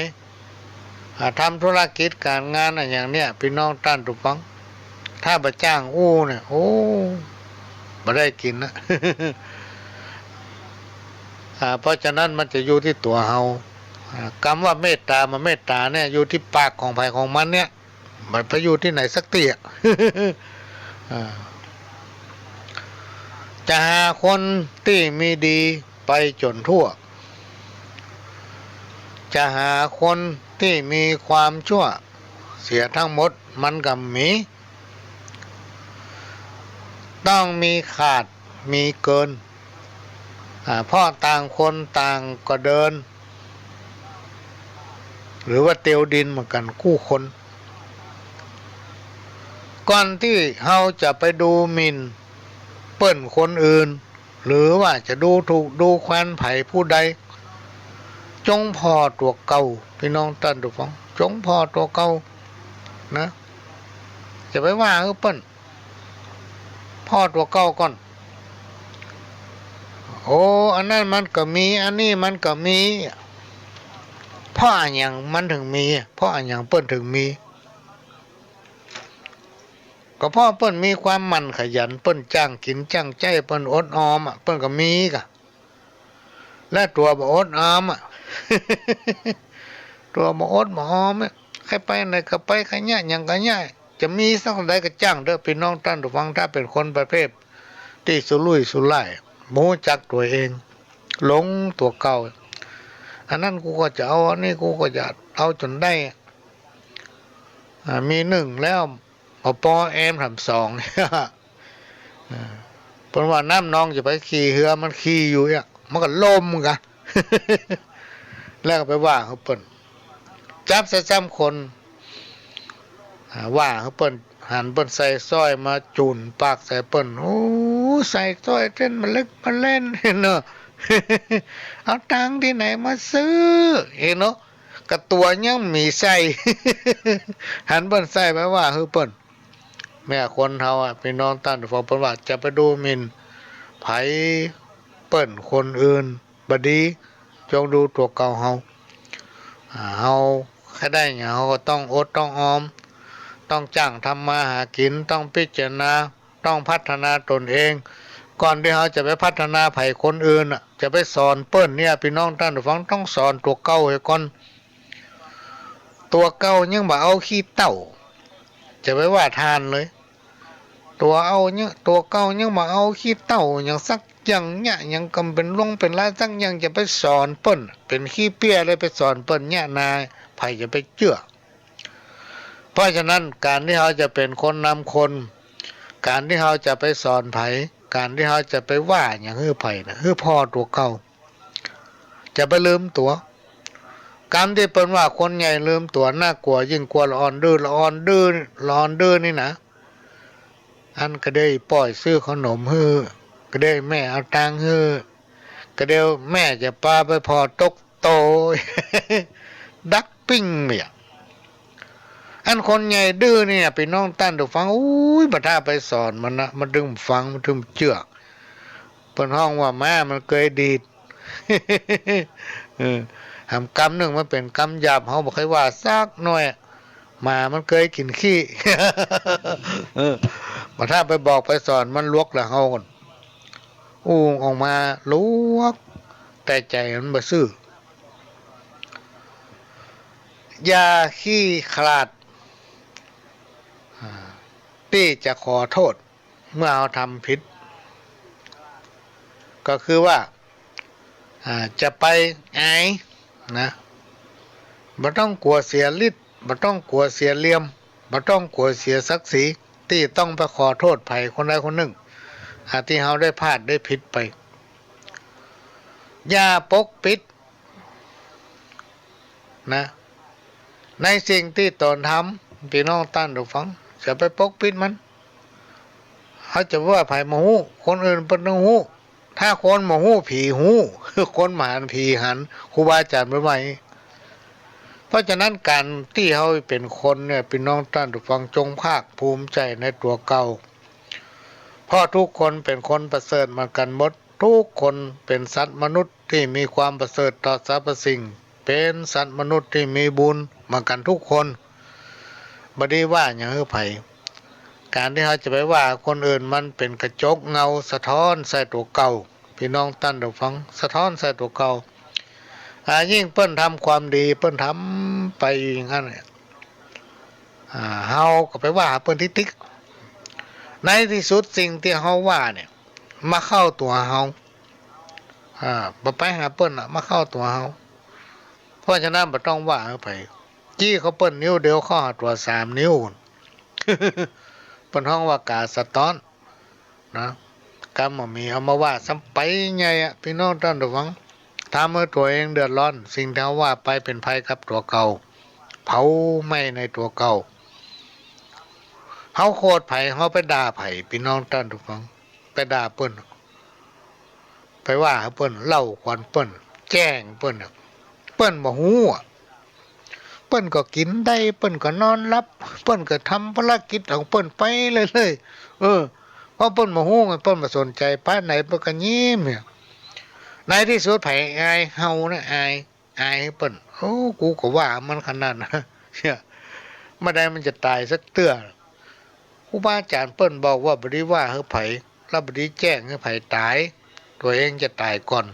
อ่า ทำธุรกิจก๋านงานอะหยังเนี่ย ปี้น้องต้านผู้ฟัง ถ้าบ่จ้างอู้เนี่ย โอ้ บ่ได้กิ๋นนะ อ่า เพราะฉะนั้นมันจะอยู่ตี้ตั๋วเฮา อ่า กำว่าเมตต๋าบ่เมตต๋าเนี่ย อยู่ตี้ปากของใผของมันเนี่ย มันไปอยู่ตี้ไหนสักตี้อะ อ่า จะหาคนตี้มีดีไปจ๋นทั่ว จะหาคนตี้มีความชั่วเสียทั้งหมดมันก็มี ต้องมีขาดมีเกิน อ่า เพราะต่างคนต่างก็เดิน หรือว่าเตียวดินเหมือนกั๋นกู้คน ก่อนตี้เฮาจะไปดูหมิ่นเปิ้นคนอื่น หรือว่าจะดูถูกดูแควนใผผู้ใด จงผ่อตั๋วเก่า ปี้น้องต้านผู้ฟัง จงผ่อตั๋วเก่านะ จะไปว่าหื้อเปิ้น ผ่อตั๋วเก่าก่อน โอ้ อันนั้นมันก็มี อันนี้มันก็มี เพราะอะหยังมันเถิงมี เพราะอะหยังเปิ้นเถิงมี ก็เพราะเปิ้นมีความหมั่นขยัน เปิ้นจ้างกิ๋นจ้างใจ๊ เปิ้นอดออมอะ เปิ้นก็มีก่ะ และตั๋วบ่อดออมอะ ตั๋วบ่อดบ่ออมอะ ใค่ไปไหนก็ไป ใค่เยียะหยังก็เยียะ จะมีสักเท่าใดก็จ้างเต๊อะ ปี้น้องต้านผู้ฟัง ถ้าเป๋นคนประเภทตี้สุรุ่ยสุร่าย บ่ฮู้จักตั๋วเอง หลงตั๋วเก่า อันนั้นกูก็จะเอา อันนี้กูก็จะเอาจ๋นได้ อ่า มีนึ่งแล้ว ปอปอแอมถามสอง เปิ้นว่าน้ำนองจะไปขี่เฮือ มันขี่อยู่เนี่ย มันก็ล่มกะ แล้วก็ไปว่าหื้อเปิ้น จับใส่จ้ำคน อ่า ว่าหื้อเปิ้น หันเปิ้นใส่สร้อยมาจู๋นปากใส่เปิ้น โอ้ ใส่สร้อยเส้นมะเล็กมะแล่นเนาะ เอาตังค์ตี้ไหนมาซื้อ เห็นเนาะ กะตั๋วยังมีใส่ หันเปิ้นใส่ไปว่าหื้อเปิ้น แม่คนเฮาอะ ปี้น้องต้านผู้ฟัง เปิ้นว่าจะไปดูหมิ่นใผ เปิ้นคนอื่นบ่ดี จงดูตั๋วเก่าเฮา อ่า เฮาใค่ได้หยัง เฮาก็ต้องอดต้องออม ต้องจ้างทำมาหากิ๋น ต้องพิจารณา ต้องพัฒนาตนเอง ก่อนตี้เฮาจะไปพัฒนาใผคนอื่นน่ะ จะไปสอนเปิ้นเนี่ย ปี้น้องต้านผู้ฟัง ต้องสอนตั๋วเก่าเหียก่อน ตั๋วเก่ายังบ่เอาขี้เต้า จะไปว่าต้านเลย ตั๋วเอายัง ตั๋วเก่ายังบ่เอาขี้เถ้าหยังสักอย่างเยียะ ยังกำเป๋นลวงเป๋นลายสักอย่าง จะไปสอนเปิ้น เป๋นขี้เปี้ยเลยไปสอนเปิ้นเยียะนา ใผจะไปเจื้อ เพราะฉะนั้นก๋านตี้เฮาจะเป๋นคนนำคน ก๋านตี้เฮาจะไปสอนใผ ก๋านตี้เฮาจะไปว่าหยังหื้อใผน่ะ หื้อผ่อตั๋วเก่า จะไปลืมตั๋ว กำตี้เปิ้นว่าคนใหญ่ลืมตั๋ว น่ากลัวยิ่งกว่าละอ่อนดื้อ ละอ่อนดื้อ ละอ่อนดื้อนี่นะ อันกระเดียป้อยซื้อขนมหื้อ กระเดียแม่เอาตังค์หื้อ กระเดียแม่จะปาไปผ่อตกโต ดักปิ้งเมีย อันคนใหญ่ดื้อเนี่ย ปี้น้องต้านผู้ฟัง อุ๊ย บ่ถ้าไปสอนมันนะ มันตึงฟัง มันตึงเจื้อ เปิ้นฮ้องว่าม้ามันเกยดีด เออ หำกำนึ่งมันเป๋นกำหยาบ เฮาบ่ใค่ว่าสักหน่อย หมามันเกยกิ๋นขี้ เออ บ่ถ้าไปบอกไปสอนมันลวกละเฮาก่อน อู้ออกมาลวก แต่ใจ๋มันบ่ซื่อ อย่าขี้ขลาด อ่า ตี้จะขอโต้ษ เมื่อเฮาทำผิด ก็คือว่า อ่า จะไปอายนะ บ่ต้องกั๋วเสียฤทธิ์ บ่ต้องกั๋วเสียเหลี่ยม บ่ต้องกั๋วเสียศักดิ์ศรี ตี้ต้องไปขอโต้ษใผคนใดคนนึ่ง อ่า ตี้เฮาได้พลาดได้ผิดไป อย่าปกปิด นะ ในสิ่งตี้ต๋นทำ ปี้น้องต้านผู้ฟัง จะไปปกปิดมัน เฮาจะว่าใผบ่ฮู้ คนอื่นเปิ้นต้องฮู้ ถ้าคนบ่ฮู้ ผีฮู้ คนบ่หัน ผีหัน ครูบาอาจ๋ารย์เปิ้นว่า เพราะฉะนั้นก๋านตี้เฮาเป๋นคนเนี่ย ปี้น้องต้านผู้ฟัง จงภาคภูมิใจ๋ในตั๋วเก่า เพราะทุกคนเป๋นคนประเสริฐเหมือนกั๋นหมด ทุกคนเป๋นสัตว์มนุษย์ตี้มีความประเสริฐต่อสรรพสิ่ง เป๋นสัตว์มนุษย์ตี้มีบุญเหมือนกั๋นทุกคน บ่ดีว่าหยังหื้อใผ ก๋านตี้เฮาจะไปว่าคนอื่น มันเป๋นกระจกเงาสะท้อนใส่ตั๋วเก่า ปี้น้องต้านผู้ฟัง สะท้อนใส่ตั๋วเก่า อ่า ยิ่งเปิ้นทำความดี เปิ้นทำไปอย่างนั้นเนี่ย อ่า เฮาก็ไปว่าเปิ้นติ๊กๆ ในตี้สุดสิ่งตี้เฮาว่าเนี่ย มาเข้าตั๋วเฮา อ่า บ่ไปหาเปิ้นน่ะ มาเข้าตั๋วเฮา เพราะฉะนั้นบ่ต้องว่าหื้อใผ จี้เข้าเปิ้นนิ้วเดียว เข้าหาตั๋วสามนิ้ว เปิ้นฮ้องว่ากาสะต๊อน นะ กำบ่มีเอามาว่าซ้ำไปใหญ่อะ ปี้น้องต้านผู้ฟัง ทำหื้อตั๋วเองเดือดร้อน สิ่งตี้เฮาว่าไปเป๋นภัยกับตั๋วเก่า เผาไหม้ในตั๋วเก่า เฮาโขดใผ เฮาไปด่าใผ ปี้น้องต้านผู้ฟัง ไปด่าเปิ้น ไปว่าหื้อเปิ้น เล่าขวัญเปิ้น แจ้งเปิ้นน่ะ เปิ้นบ่ฮู้อะ เปิ้นก็กิ๋นได้ เปิ้นก็นอนหลับ เปิ้นก็ทำภารกิจของเปิ้นไปเรื่อยๆ เออ เพราะเปิ้นบ่ฮู้ไง เปิ้นบ่สนใจ๋ ปานไหนเปิ้นก็ยิ้มเนี่ย ในตี้สุดใผอาย เฮานะอาย อายหื้อเปิ้น โอ้ กูก็ว่ามันขนาดนั้น เนี่ย บ่ได้มันจะต๋ายสักเตื้อ ครูบาอาจ๋ารย์เปิ้นบอกว่าบ่ดีว่าหื้อใผ แล้วบ่ดีแจ้งหื้อใผต๋าย ตั๋วเองจะต๋ายก่อน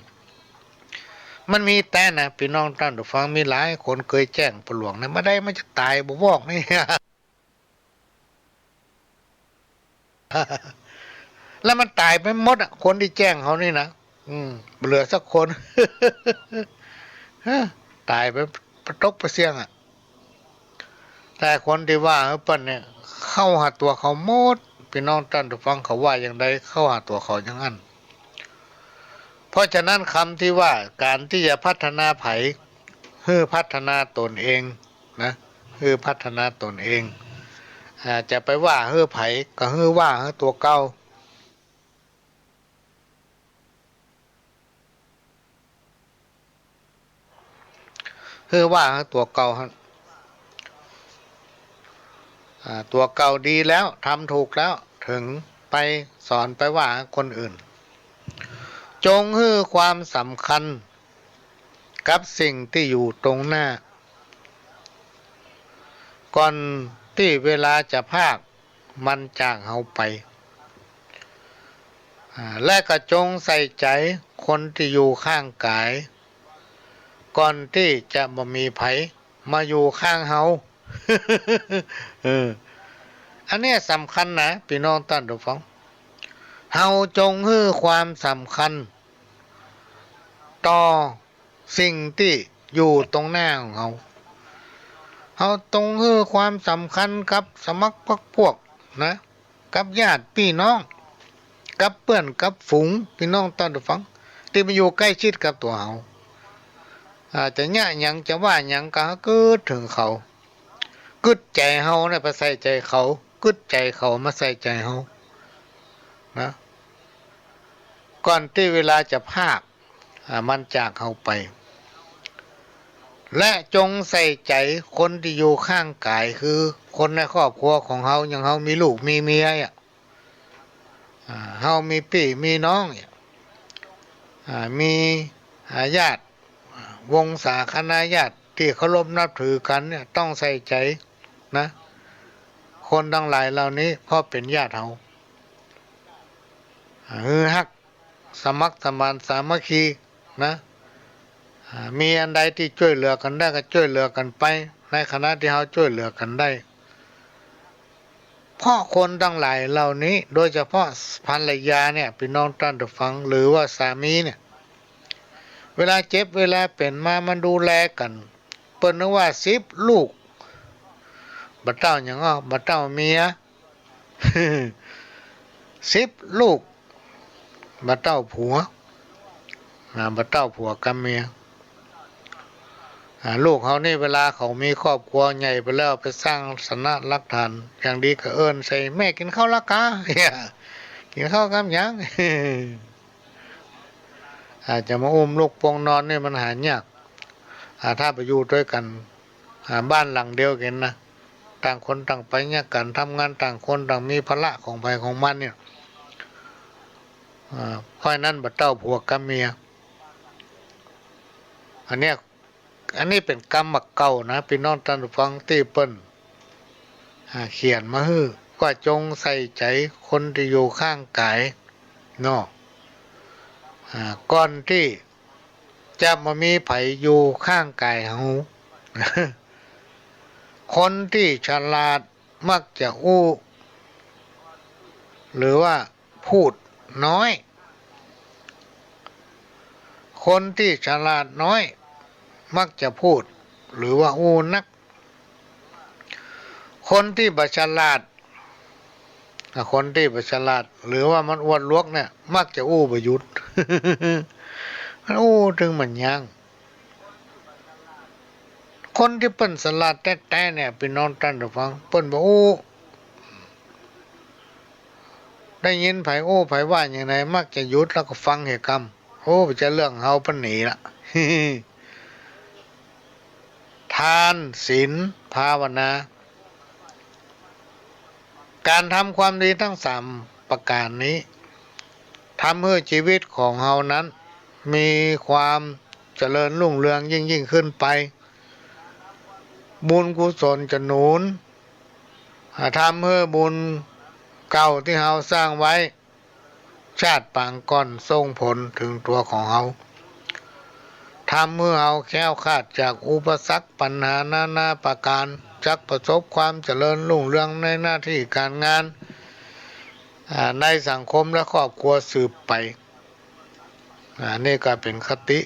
มันมีแต๊นะ ปี้น้องต้านผู้ฟัง มีหลายคนเกยแจ้งพ่อหลวงนะ บ่ได้มันจะต๋ายบ่บอกนี่ แล้วมันต๋ายไปหมดอะ คนตี้แจ้งเขานี่นะ อืม บ่เหลือสักคน ต๋ายไปปะตกปะเสี้ยงอะ แต่คนตี้ว่าหื้อเปิ้นเนี่ย เข้าหาตั๋วเขาหมด ปี้น้องต้านผู้ฟัง เขาว่าอย่างใดเข้าหาตั๋วเขาอย่างนั้น เพราะฉะนั้นกำตี้ว่าก๋านตี้จะพัฒนาใผ หื้อพัฒนาต๋นเองนะ หื้อพัฒนาต๋นเอง อ่า จะไปว่าหื้อใผ ก็หื้อว่าหื้อตั๋วเก่า หื้อว่าตั๋วเก่าฮะ อ่า ตั๋วเก่าดีแล้ว ทำถูกแล้ว เถิงไปสอนไปว่าคนอื่น จงหื้อความสำคัญกับสิ่งตี้อยู่ตรงหน้า ก่อนตี้เวลาจะพราก มันจากเฮาไป อ่า และก็จงใส่ใจ๋คนตี้อยู่ข้างก๋าย ก่อนตี้จะบ่มีใผมาอยู่ข้างเฮา เออ อันเนี้ยสำคัญนะ ปี้น้องต้านผู้ฟัง เฮาจงหื้อความสำคัญต่อสิ่งตี้อยู่ตรงหน้าของเฮา เฮาจงหื้อความสำคัญกับสมัครพรรคพวกนะ กับญาติปี้น้อง กับเปื้อนกับฝูง ปี้น้องต้านผู้ฟัง ตี้มันอยู่ใก้ชิดกับตั๋วเฮา อ่า จะเยียะหยังจะว่าหยังก็กึ๊ดเถิงเขา กึ๊ดใจ๋เฮาเนี่ยไปใส่ใจ๋เขา กึ๊ดใจ๋เขามาใส่ใจ๋เฮานะ ก่อนตี้เวลาจะพราก อ่า มันจากเฮาไป และจงใส่ใจ๋คนตี้อยู่ข้างก๋าย คือคนในครอบครัวของเฮา อย่างเฮามีลูกมีเมียอะ อ่า เฮามีปี้มีน้องเนี่ย อ่า มี อ่า ญาติ วงศาคณะญาติตี้เคารพนับถือกั๋นเนี่ย ต้องใส่ใจ๋นะ คนตังหลายเหล่านี้ เพราะเป๋นญาติเฮา อ่า หื้อฮัก สมัครสมานสามัคคีนะ อ่า มีอันใดตี้จ้วยเหลือกั๋นได้ก็จ้วยเหลือกั๋นไป ในขณะตี้เฮาจ้วยเหลือกั๋นได้ เพราะคนตังหลายเหล่านี้ โดยเฉพาะภรรยาเนี่ย ปี้น้องต้านผู้ฟัง หรือว่าสามีเนี่ย เวลาเจ็บเวลาเป๋นมา มันดูแลกั๋น เปิ้นนึกว่าสิบลูก บ่เต้าหยังอ้อ บ่เต้าเมีย สิบลูก บ่เต้าผัว อ่า บ่เต้าผัวกับเมีย อ่า ลูกเฮานี่เวลาเขามีครอบครัวใหญ่ไปแล้ว ไปสร้างสนหลักฐาน อย่างดีก็เอิ้นใส่ แม่กิ๋นข้าวละกา กิ๋นข้าวกับหยัง อ่า จะมาอุ้มลูกปงนอนนี่มันหายาก อ่า ถ้าไปอยู่ตวยกั๋น อ่า บ้านหลังเดียวกั๋นนะ ต่างคนต่างไปเยียะกั๋น ทำงาน ต่างคนต่างมีภาระของใผของมันเนี่ย อ่า เพราะฉะนั้นบ่เต้าผัวกับเมีย อันเนี้ย อันนี้เป๋นกำบ่าเก่านะ ปี้น้องต้านผู้ฟัง ตี้เปิ้น อ่า เขียนมาหื้อ ว่าจงใส่ใจ๋คนตี้อยู่ข้างก๋ายเนาะ อ่า ก่อนตี้จะบ่มีใผอยู่ข้างก๋ายเฮา คนตี้ฉลาดมักจะอู้ หรือว่าพูดน้อย คนตี้ฉลาดน้อย มักจะพูด หรือว่าอู้นัก คนตี้บ่ฉลาด อ่ะ คนตี้บ่ฉลาด หรือว่ามันอวดหลวกเนี่ย มักจะอู้บ่หยุด มันอู้ตึงมันยั้ง คนตี้เปิ้นฉลาดแต๊ๆ เนี่ย ปี้น้องต้านผู้ฟัง เปิ้นบ่อู้ ได้ยินใผอู้ใผว่าอย่างใด มักจะหยุดแล้วก็ฟังเหียกำ โอ้ บ่ใจ้เรื่องเฮา ปะหนีละ ทาน ศีล ภาวนา ก๋านทำความดีตังสามประก๋านนี้ ทำหื้อจีวิตของเฮานั้น มีความเจริญรุ่งเรืองยิ่งๆ ขึ้นไป บุญกุศลจะหนุน อ่า ทำหื้อบุญเก่าตี้เฮาสร้างไว้ ชาติปางก่อนส่งผลเถิงตั๋วของเฮา ทำหื้อเฮาแคล้วคลาดจากอุปสรรคปัญหานานาประก๋าน จักประสบความเจริญรุ่งเรืองในหน้าตี้ก๋านงาน อ่า ในสังคมและครอบครัวสืบไป อ่า นี่ก็เป๋นคติ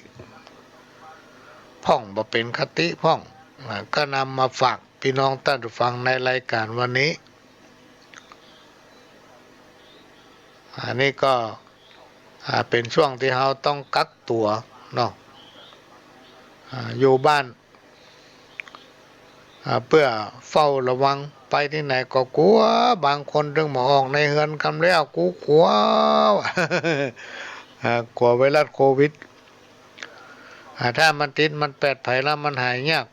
พ่อง บ่เป๋นคติพ่อง อ่า ก็นำมาฝากปี้น้องต้านผู้ฟังในรายก๋านวันนี้ อันนี้ก็ อ่า เป๋นช่วงตี้เฮาต้องกักตั๋วเนาะ อ่า อยู่บ้าน อ่า เปื้อเฝ้าระวัง ไปตี้ไหนก็กั๋ว บางคนตึงบ่ออกในเฮือนกำแล้ว กูกั๋ว อ่า กั๋วไวรัสโควิด อ่า ถ้ามันติดมันแผดไผแล้วมันหายยาก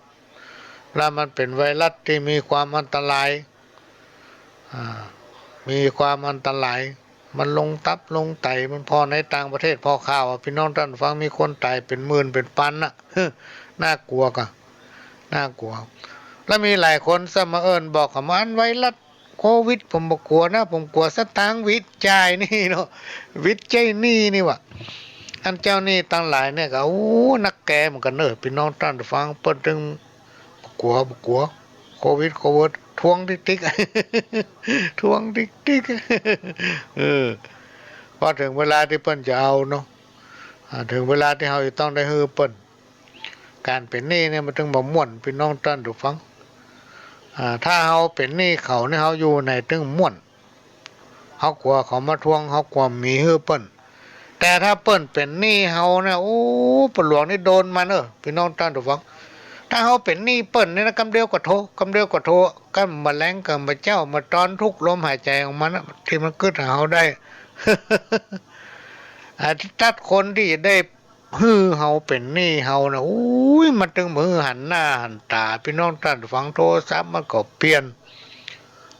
แล้วมันเป๋นไวรัสตี้มีความอันตราย อ่า มีความอันตราย มันลงตับลงไต มันผ่อในต่างประเทศ ผ่อข่าวอะ ปี้น้องต้านฟัง มีคนต๋ายเป๋นหมื่นเป๋นปันน่ะ น่ากั๋วก่ะ น่ากั๋ว แล้วมีหลายคนซ้ำมาเอิ้นบอกข้ามา อันไวรัสโควิดผมบ่กั๋วนะ ผมกั๋วสตางค์วิทย์จ่ายนี่เนาะ วิทย์ใจ๊หนี้นี่หว่า อันเจ้าหนี้ตังหลายเนี่ยก็ โอ้ นักแก่เหมือนกั๋นเน่อ ปี้น้องต้านฟัง เปิ้นตึงบ่กั๋ว บ่กั๋ว โควิด โควิด ทวงติ๊กๆ ทวงติ๊กๆ เออ พอเถิงเวลาตี้เปิ้นจะเอาเนาะ อ่า เถิงเวลาตี้เฮาจะต้องได้หื้อเปิ้น ก๋านเป๋นหนี้เนี่ยมันตึงบ่ม่วน ปี้น้องต้านผู้ฟัง อ่า ถ้าเฮาเป๋นหนี้เขาเนี่ย เฮาอยู่ไหนตึงม่วน เฮากั๋วเขามาทวง เฮากั๋วบ่มีหื้อเปิ้น แต่ถ้าเปิ้นเป๋นหนี้เฮาเนี่ย โอ้ ป้อหลวงนี่โดนมันเน่อ ปี้น้องต้านผู้ฟัง ถ้าเฮาเป๋นหนี้เปิ้นเนี่ยนะ กำเดียวก็โท กำเดียวก็โท กำบ่าแลงกำบ่าเจ๊า บ่าตอน ทุกลมหายใจ๋ของมันนะ ตี้มันกึ๊ดหาเฮาได้ อ่า ตั๊ดคนตี้จะได้ หื้อเฮาเป๋นหนี้เฮานะ อุ้ย มันตึงบ่หื้อหันหน้าหันต๋า ปี้น้องต้านผู้ฟัง โทรศัพท์มันก็เปลี่ยน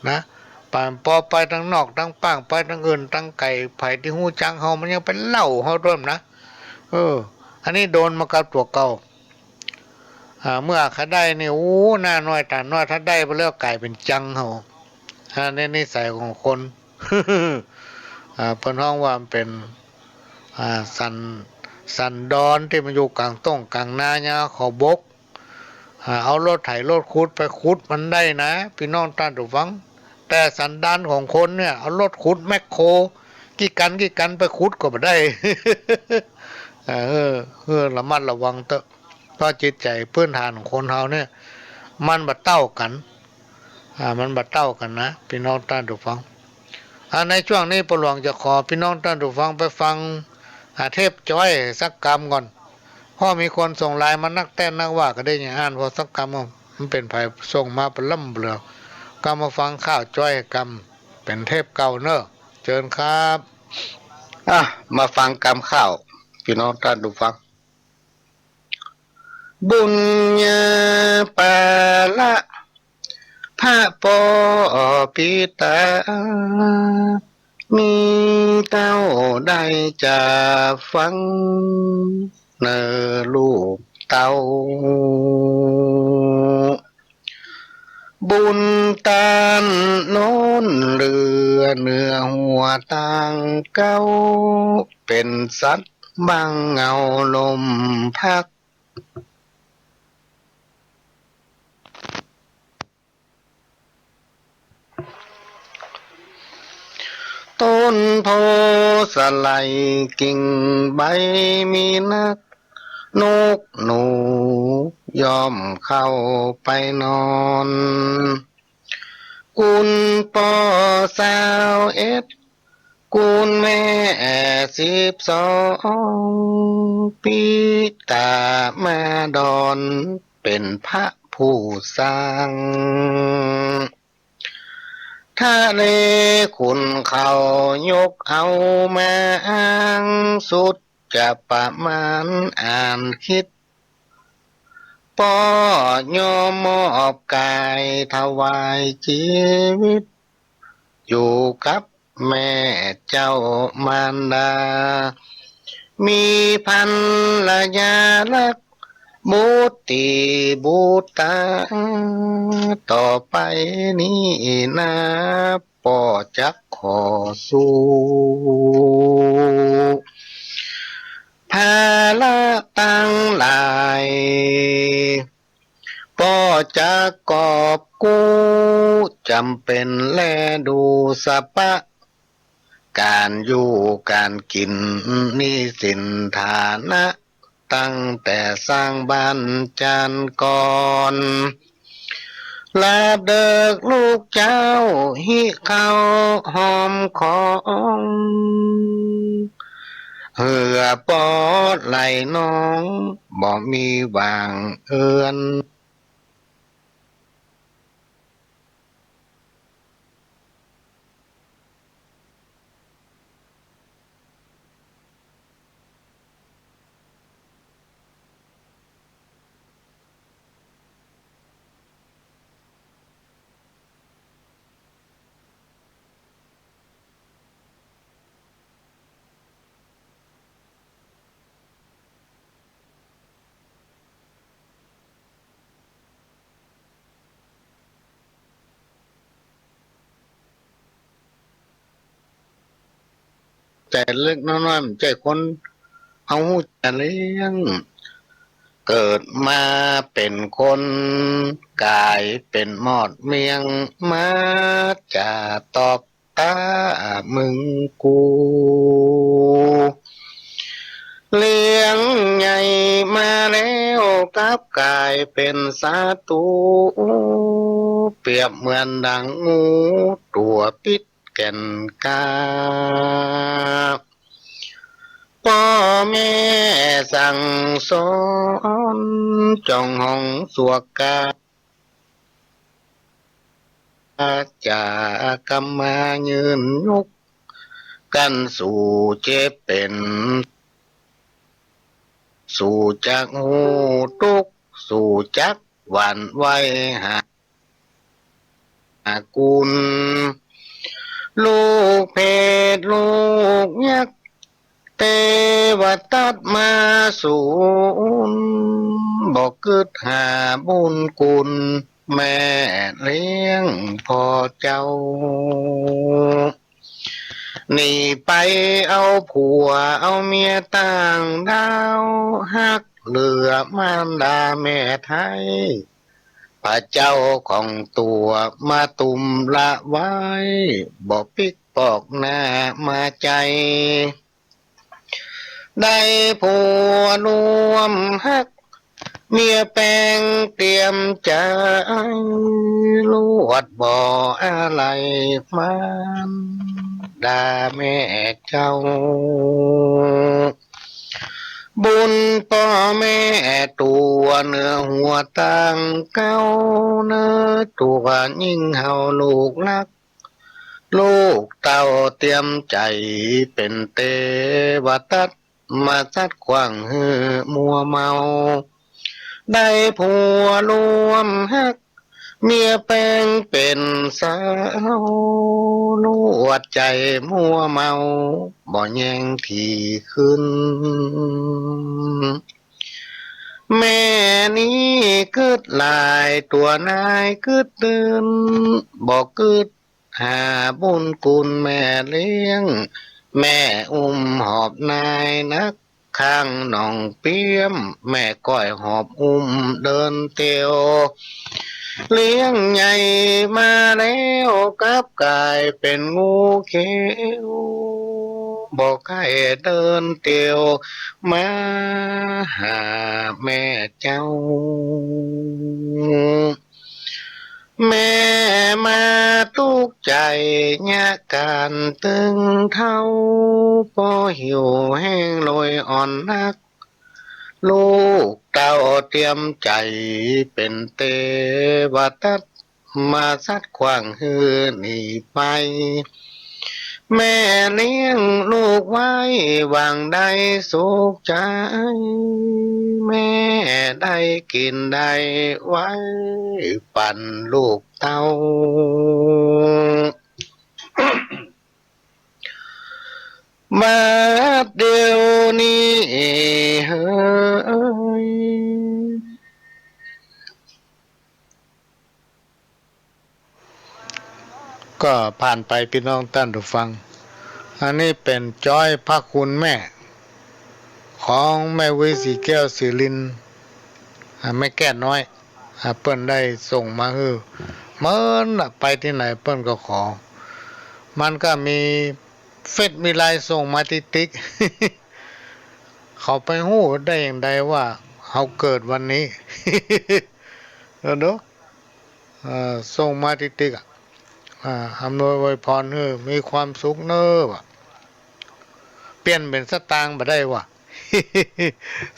นะ ปานปอไปตางนอกตางป้าง ไปตางอื่นตางไก๋ ใผตี้ฮู้จักเฮามันยังไปเล่าเฮาตวยนะ เออ อันนี้โดนมากับตั๋วเก่า อ่า เมื่อเขาได้นี่ โอ้ หน้าน้อยต๋าน้อย ถ้าได้ไปแล้วก๋ายเป๋นจังเฮา อ่า ในนิสัยของคน อ่า เปิ้นฮ้องว่ามันเป๋น อ่า สัน สันดอนตี้มันอยู่ก๋างต้งก๋างนาเนี่ย เขาบก อ่า เอารถไถรถขุดไปขุดมันได้นะ ปี้น้องต้านผู้ฟัง แต่สันดานของคนเนี่ย เอารถขุดแมคโคร กี่กั๋นกี่กั๋นไปขุดก็บ่ได้ เออ เออ ระมัดระวังเต๊อะ เพราะจิตใจ๋พื้นฐานของคนเฮาเนี่ย มันบ่เต้ากั๋น อ่า มันบ่เต้ากั๋นนะ ปี้น้องต้านผู้ฟัง อ่า ในช่วงนี้ป้อหลวงจะขอปี้น้องต้านผู้ฟังไปฟัง อ่า เทปจ้อยสักกำก่อน เพราะมีคนส่งไลน์มานักแต๊นักว่า ก็ได้หยังอ่าน พอสักกำ มันเป๋นใผส่งมาปะล่ำเปลือ ก็มาฟังข่าวจ้อยกำ เป๋นเทปเก่าเน่อ เจิญครับ อ่ะ มาฟังกำข่าว ปี้น้องต้านผู้ฟัง บุญญาปาละ พระปอปิตา มีเต้าได้จะฟัง เน่อลูกเต้า บุญต้านโน้นเหลือเหนือหัวตางเก๊า เป๋นสัตว์บังเงาลมพัด ต้นโพธิ์สะไหล่กิ่งใบมีนัก นกหนูย่อมเข้าไปนอน กุณป้อซาวเอ็ด กุณแม่สิบสอง ปิตามาดอน เป๋นพระผู้สร้าง ทะเลขุ่นเขายกเอามาอ้าง สุดจะประมาณอ่านคิด ป้อยอมมอบก๋ายถวายจีวิต อยู่กับแม่เจ้ามารดา มีภรรยารัก บุตรีบุตรา ต่อไปนี้นา ป้อจักขอสู้ ภาระตังหลาย ป้อจักกอบกู้ จ๋ำเป๋นแลดูสะปะ ก๋านอยู่ก๋านกิ๋น หนี้สินฐานะ ตั้งแต่สร้างบ้านจานก่อน ลาบเดิกลูกเจ้า หิเข้าหอมของ เหื้อป้อไหล่น้อง บ่มีหว่างเอือนแต่เล็กน้อย มันใจ้คนเฮาฮู้จักเลี้ยง เกิดมาเป๋นคน ก๋ายเป๋นมอดเมี้ยง มาจะตอบตามึงกู เลี้ยงใหญ่มาแล้วกลับก๋ายเป๋นศัตรู เปรียบเหมือนดังงูตั๋วปิดแก่นกล้า ป้อแม่สั่งสอนจ้องห้องสวกกา จะกำมายืนยก กั๋นสู่เจ็บเป๋น สู่จักฮู้ตุ๊กข์ สู่จักหวั่นไหวหา หากุณ ลูกเปรตลูกยักษ์ เตวตัตมาสูน บ่กึ๊ดหาบุญคุณ แม่เลี้ยงพ่อเจ้า หนีไปเอาผัวเอาเมียต่างด้าว ฮักเหลือมารดาแม่ไท้ พระเจ้าของตั๋วมาตุ้มละไว้ บ่ปิ๊กปอกหน้ามาใจ๋ ได้ผัวร่วมฮัก เมียแป๋งเตรียมใจ๋ ลวดบ่อาลัยมารดาแม่เจ้า บุญป้อแม่ตั๋วเหนือหัวต่างเก๊า เหนือตั๋วยิ่งเฮาลูกฮัก ลูกเต้าเตรียมใจ๋เป๋นเตวตัต มาสัตว์ขว้างหื้อมัวเมา ได้ผัวร่วมฮัก เมียแป๋งเป๋นสาว ลวดใจ๋มัวเมา บ่แยงถี่ขึ้น แม่นี้กึ๊ดหลาย ตั๋วนายกึ๊ดตื่น บ่กึ๊ด หาบุญคุณแม่เลี้ยง แม่อุ้มหอบนายนัก ข้างหนองเปี้ยม แม่ก้อยหอบอุ้มเดินเตียว เลี้ยงใหญ่มาแล้วกลับก๋ายเป๋นงูเขียว บ่ใค่เดินเตียว มาหาแม่เจ้า แม่มาตุ๊กข์ใจ๋ยะก๋านตึงเฒ่า ป้อหิวแห้งโรยอ่อนนัก ลูกเต้าเตรียมใจ๋เป๋นเตวตัต มาสัตว์ขว้างหื้อหนีไป แม่เลี้ยงลูกไว้หวังได้สุขใจ๋ แม่ได้กิ๋นได้ไว้ปั๋นลูกเต้า บัดเดี๋ยวนี้เฮย ก็ผ่านไปพี่น้องต้านผู้ฟัง อันนี้เป๋นจ้อยพระคุณแม่ ของแม่อุ๊ย ศรีแก้ว ศรีรินทร์ อ่า แม่แก้วน้อย อ่า เปิ้นได้ส่งมาหื้อ เปิ้นน่ะไปตี้ไหนเปิ้นก็ขอ มันก็มีเฟซมีไลน์ส่งมาติ๊กติ๊ก เขาไปฮู้ได้อย่างใดว่าเฮาเกิดวันนี้ เออ เนาะ เอ่อ ส่งมาติ๊กติ๊กอะ อ่า อำนวยอวยพรหื้อมีความสุขเน้อว่ะ เปลี่ยนเป๋นสตางค์บ่ได้ว่ะ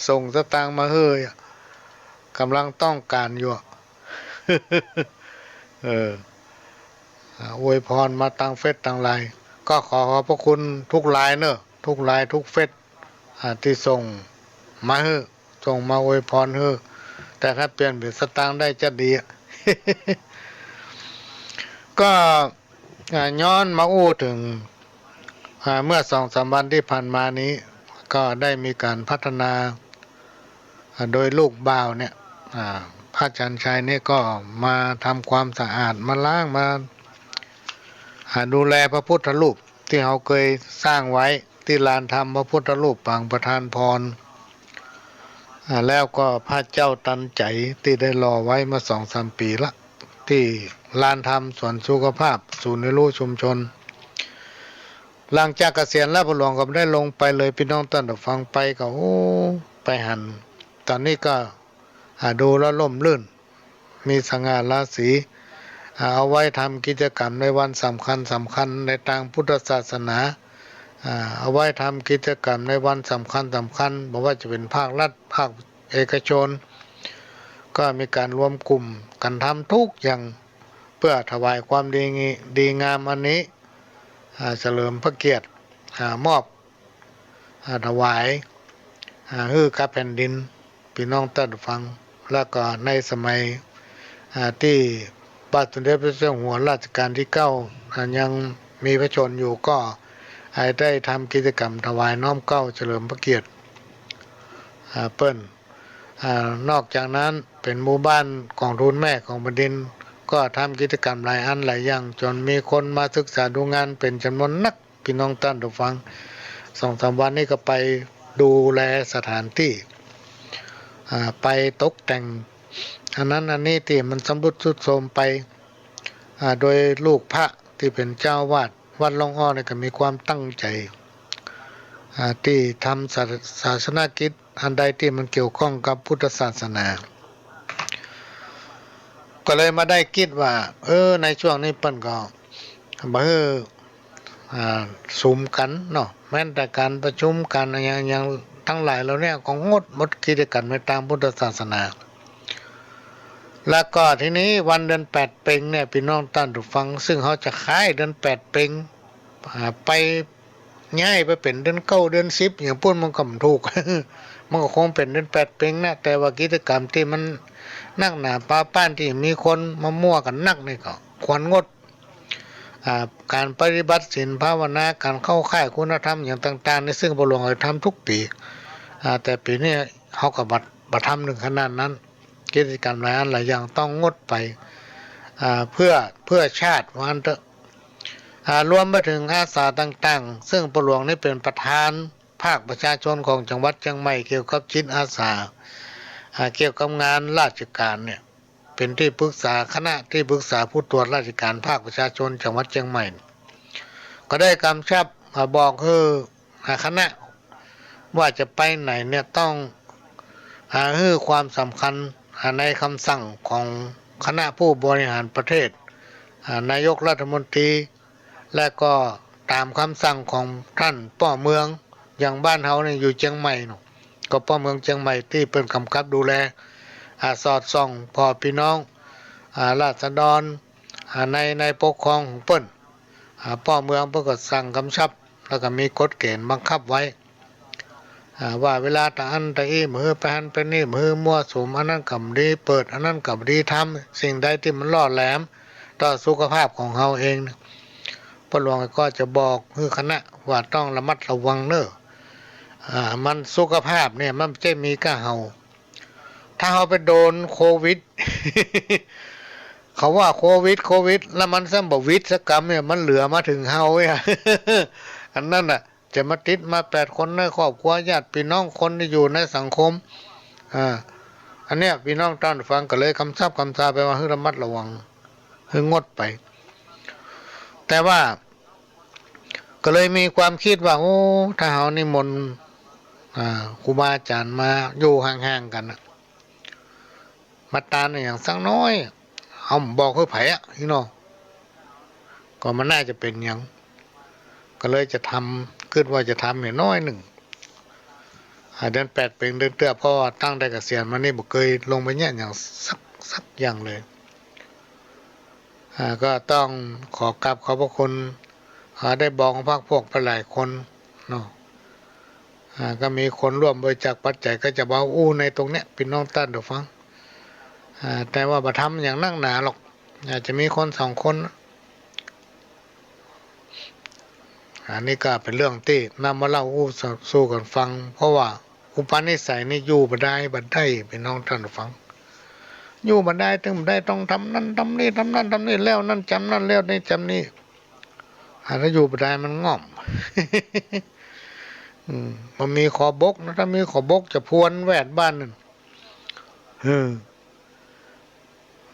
ส่งสตางค์มาหื้ออะ ก่ำลังต้องก๋านอยู่อะ เออ อ่า อวยพรมาตางเฟซตางไลน์ ก็ขอขอบพระคุณทุกไลน์เน้อ ทุกไลน์ทุกเฟซ อ่า ตี้ส่งมาหื้อ ส่งมาอวยพรหื้อ แต่ถ้าเปลี่ยนเป๋นสตางค์ได้จะดีอะ ก็ อ่า ย้อนมาอู้เถิง อ่า เมื่อสองสามวันตี้ผ่านมานี้ ก็ได้มีก๋านพัฒนา อ่า โดยลูกบ่าวเนี่ย อ่า พระจันทร์ชัยเนี่ยก็มาทำความสะอาด มาล้าง มา อ่า ดูแลพระพุทธรูปตี้เฮาเกยสร้างไว้ตี้ลานธรรม พระพุทธรูปปางประทานพร อ่า แล้วก็พระเจ้าตันใจ๋ตี้ได้รอไว้มาสองสามปี๋ละ ตี้ลานธรรมสวนสุขภาพ ศูนย์เรียนรู้ชุมชน หลังจากเกษียณแล้ว พ่อหลวงก็บ่ได้ลงไปเลย ปี้น้องต้านผู้ฟัง ไปก็ โอ้ ไปหัน ต๋อนนี้ก็ อ่า ดูแล้วร่มรื่น มีสง่าราศี อ่า เอาไว้ทำกิจกรรมในวันสำคัญสำคัญในตางพุทธศาสนา อ่า เอาไว้ทำกิจกรรมในวันสำคัญสำคัญ บ่ว่าจะเป๋นภาครัฐ ภาคเอกชน ก็มีก๋านรวมกลุ่มกั๋นทำกู้อย่าง เปื้อถวายความดี ดีงามอันนี้ อ่า เฉลิมพระเกียรติ อ่า มอบ อ่า ถวาย อ่า หื้อกับแผ่นดิน ปี้น้องต้านผู้ฟัง แล้วก็ในสมัย อ่า ตี้พระบาทสมเด็จพระเจ้าอยู่หัวรัชกาลตี้เก้า อ่า ยังมีพระชนม์อยู่ ก็ อ่า ได้ทำกิจกรรมถวายน้อมเกล้าเฉลิมพระเกียรติ อ่า เปิ้น อ่า นอกจากนั้นเป๋นหมู่บ้านกองทุนแม่ของแผ่นดิน ก็ทำกิจกรรมหลายอันหลายอย่าง จ๋นมีคนมาศึกษาดูงานเป๋นจ๋ำนวนนัก ปี้น้องต้านผู้ฟัง สองสามวันนี้ก็ไปดูแลสถานตี้ อ่า ไปตกแต่งอันนั้นอันนี้ตี้มันชำรุดทรุดโทรมไป อ่า โดยลูกพระตี้เป๋นเจ้าอาวาสวัดร่องอ้อนี่ก็มีความตั้งใจ๋ อ่า ตี้ทำศาส ศาสนกิจอันใดตี้มันเกี่ยวข้องกับพุทธศาสนา ก็เลยมาได้กึ๊ดว่า เออ ในช่วงนี้เปิ้นก็บ่หื้อ อ่า สุมกั๋นเนาะ แม้แต่ก๋านประชุมกั๋นอะหยัง อะหยังตังหลายเหล่านี้ก็งดหมดกิจกรรมในตางพุทธศาสนา แล้วก็ทีนี้วันเดือนแปดเป็งเนี่ย ปี้น้องต้านผู้ฟัง ซึ่งเฮาจะขายเดือนแปดเป็ง อ่า ไป ย้ายไปเป๋นเดือนเก้าเดือนสิบอย่างปู้นมันก็บ่ถูก มันก็คงเป๋นเดือนแปดเป็งนะ แต่ว่ากิจกรรมตี้มันนักหนาปาป้านตี้มีคนมามั่วกั๋นนักนี่ก็ควรงด อ่า ก๋านปฏิบัติศีลภาวนา ก๋านเข้าค่ายคุณธรรมอย่างต่างๆ นี่ซึ่งพ่อหลวงเฮาทำกู้ปี๋ อ่า แต่ปี๋นี้เฮาก็บ่ บ่ทำเถิงขนาดนั้น กิจกรรมหลายอันหลายอย่างต้องงดไป อ่า เพื่อ เพื่อชาติว่าอั้นเต๊อะ อ่า รวมไปเถิงอาสาต่างๆ ซึ่งพ่อหลวงนี่เป๋นประธานภาคประชาชนของจังหวัดเจียงใหม่เกี่ยวกับจิตอาสา อ่า เกี่ยวกับงานราชการเนี่ย เป๋นตี้ปรึกษาคณะตี้ปรึกษาผู้ตรวจราชการภาคประชาชนจังหวัดเจียงใหม่ ก็ได้กำชับ อ่า บอกหื้อ อ่า คณะว่าจะไปไหนเนี่ยต้อง อ่า หื้อความสำคัญ อ่า ในกำสั่งของคณะผู้บริหารประเทศ อ่า นายกรัฐมนตรี และก็ต๋ามกำสั่งของต้านป้อเมือง อย่างบ้านเฮานี่อยู่เจียงใหม่เนาะ ก็ป้อเมืองเจียงใหม่ตี้เปิ้นกำกับดูแล อ่า สอดส่องผ่อปี้น้อง อ่า ราษฎร อ่า ใน ในปกครองของเปิ้น อ่า ป้อเมืองเปิ้นก็สั่งกำชับ แล้วก็มีกฎเก๋ณฑ์บังคับไว้ อ่า ว่าเวลาตะอั้นตะอี้บ่หื้อไปหั้นไปนี่ บ่หื้อมั่วสุม อันนั้นก็บ่ดีเปิด อันนั้นก็บ่ดีทำ สิ่งใดตี้มันล่อแหลมต่อสุขภาพของเฮาเองเนี่ย พ่อหลวงก็จะบอกหื้อคณะว่าต้องระมัดระวังเน่อ อ่า มันสุขภาพเนี่ยมันบ่ใจ้มีก้าเฮา ถ้าเฮาไปโดนโควิด เขาว่าโควิด โควิด แล้วมันซ้ำบ่วิดสักกำเนี่ย มันเหลือมาเถิงเฮาเนี่ย อันนั้นน่ะ จะมาติดมาแปดคนในครอบครัว ญาติปี้น้องคนตี้อยู่ในสังคม อ่า อันเนี้ยปี้น้องต้านฟังก็เลยกำชับกำชาไปว่าหื้อระมัดระวัง หื้องดไป แต่ว่าก็เลยมีความกึ๊ดว่า โอ้ ถ้าเฮานิมนต์ อ่า ครูบาอาจ๋ารย์มาอยู่ห่างๆ กั๋นน่ะ มาตานอะหยังสักหน้อย เฮาบ่บอกหื้อใผอะ นี่เนาะ ก็มันน่าจะเป๋นหยัง ก็เลยจะทำ กึ๊ดว่าจะทำเนี่ยหน้อยนึ่ง อ่า เดือนแปดเป๋นเดือนเตื้อ เพราะว่าตั้งแต่เกษียณมานี่บ่เกยลงไปเยียะหยังสัก สักอย่างเลย อ่า ก็ต้องขอกราบขอบพระคุณ อ่า ได้บอกพรรคพวกไปหลายคนเนาะ อ่า ก็มีคนร่วมบริจาคปัจจัย ก็จะบ่อู้ในตรงเนี้ย ปี้น้องต้านฟัง อ่า แต่ว่าบ่ทำอย่างนักหนาหรอก อาจจะมีคนสองคน อันนี้ก็เป๋นเรื่องตี้นำมาเล่าอู้สู่กั๋นฟัง เพราะว่าอุปนิสัยนี่อยู่บ่ได้ บ่ได้ ปี้น้องต้านฟัง อยู่บ่ได้ ตึงบ่ได้ต้องทำนั้นทำนี่ ทำนั้นทำนี่ แล้วนั้นจ๋ำนั้น แล้วนี่จ๋ำนี่ อ่า ถ้าอยู่บ่ได้มันง่อม อืม บ่มีขอบกนะ ถ้ามีขอบกจะพรวนแวดบ้านนั่น เออ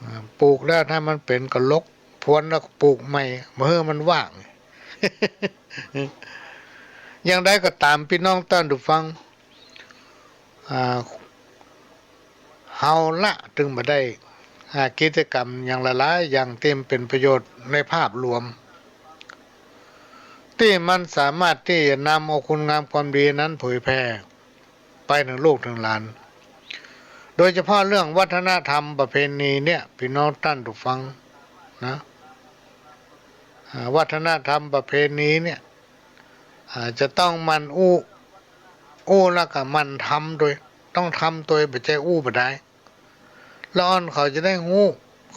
อ่า ปลูกแล้วถ้ามันเป๋นกะลก พรวนแล้วปลูกใหม่ บ่หื้อมันว่าง อย่างใดก็ต๋าม ปี้น้องต้านผู้ฟัง อ่า เฮาละตึงบ่ได้ อ่า กิจกรรมอย่างหลายๆ อย่างตี้มันเป๋นประโยชน์ในภาพรวม ตี้มันสามารถตี้จะนำเอาคุณงามความดีนั้นเผยแผ่ไปเถิงลูกเถิงหลาน โดยเฉพาะเรื่องวัฒนธรรมประเพณีเนี่ย ปี้น้องต้านผู้ฟังนะ อ่า วัฒนธรรมประเพณีเนี่ย อ่า จะต้องหมั่นอู้ อู้แล้วก็หมั่นทำตวย ต้องทำตวย บ่ใจ้อู้บ่ดาย ละอ่อนเขาจะได้ฮู้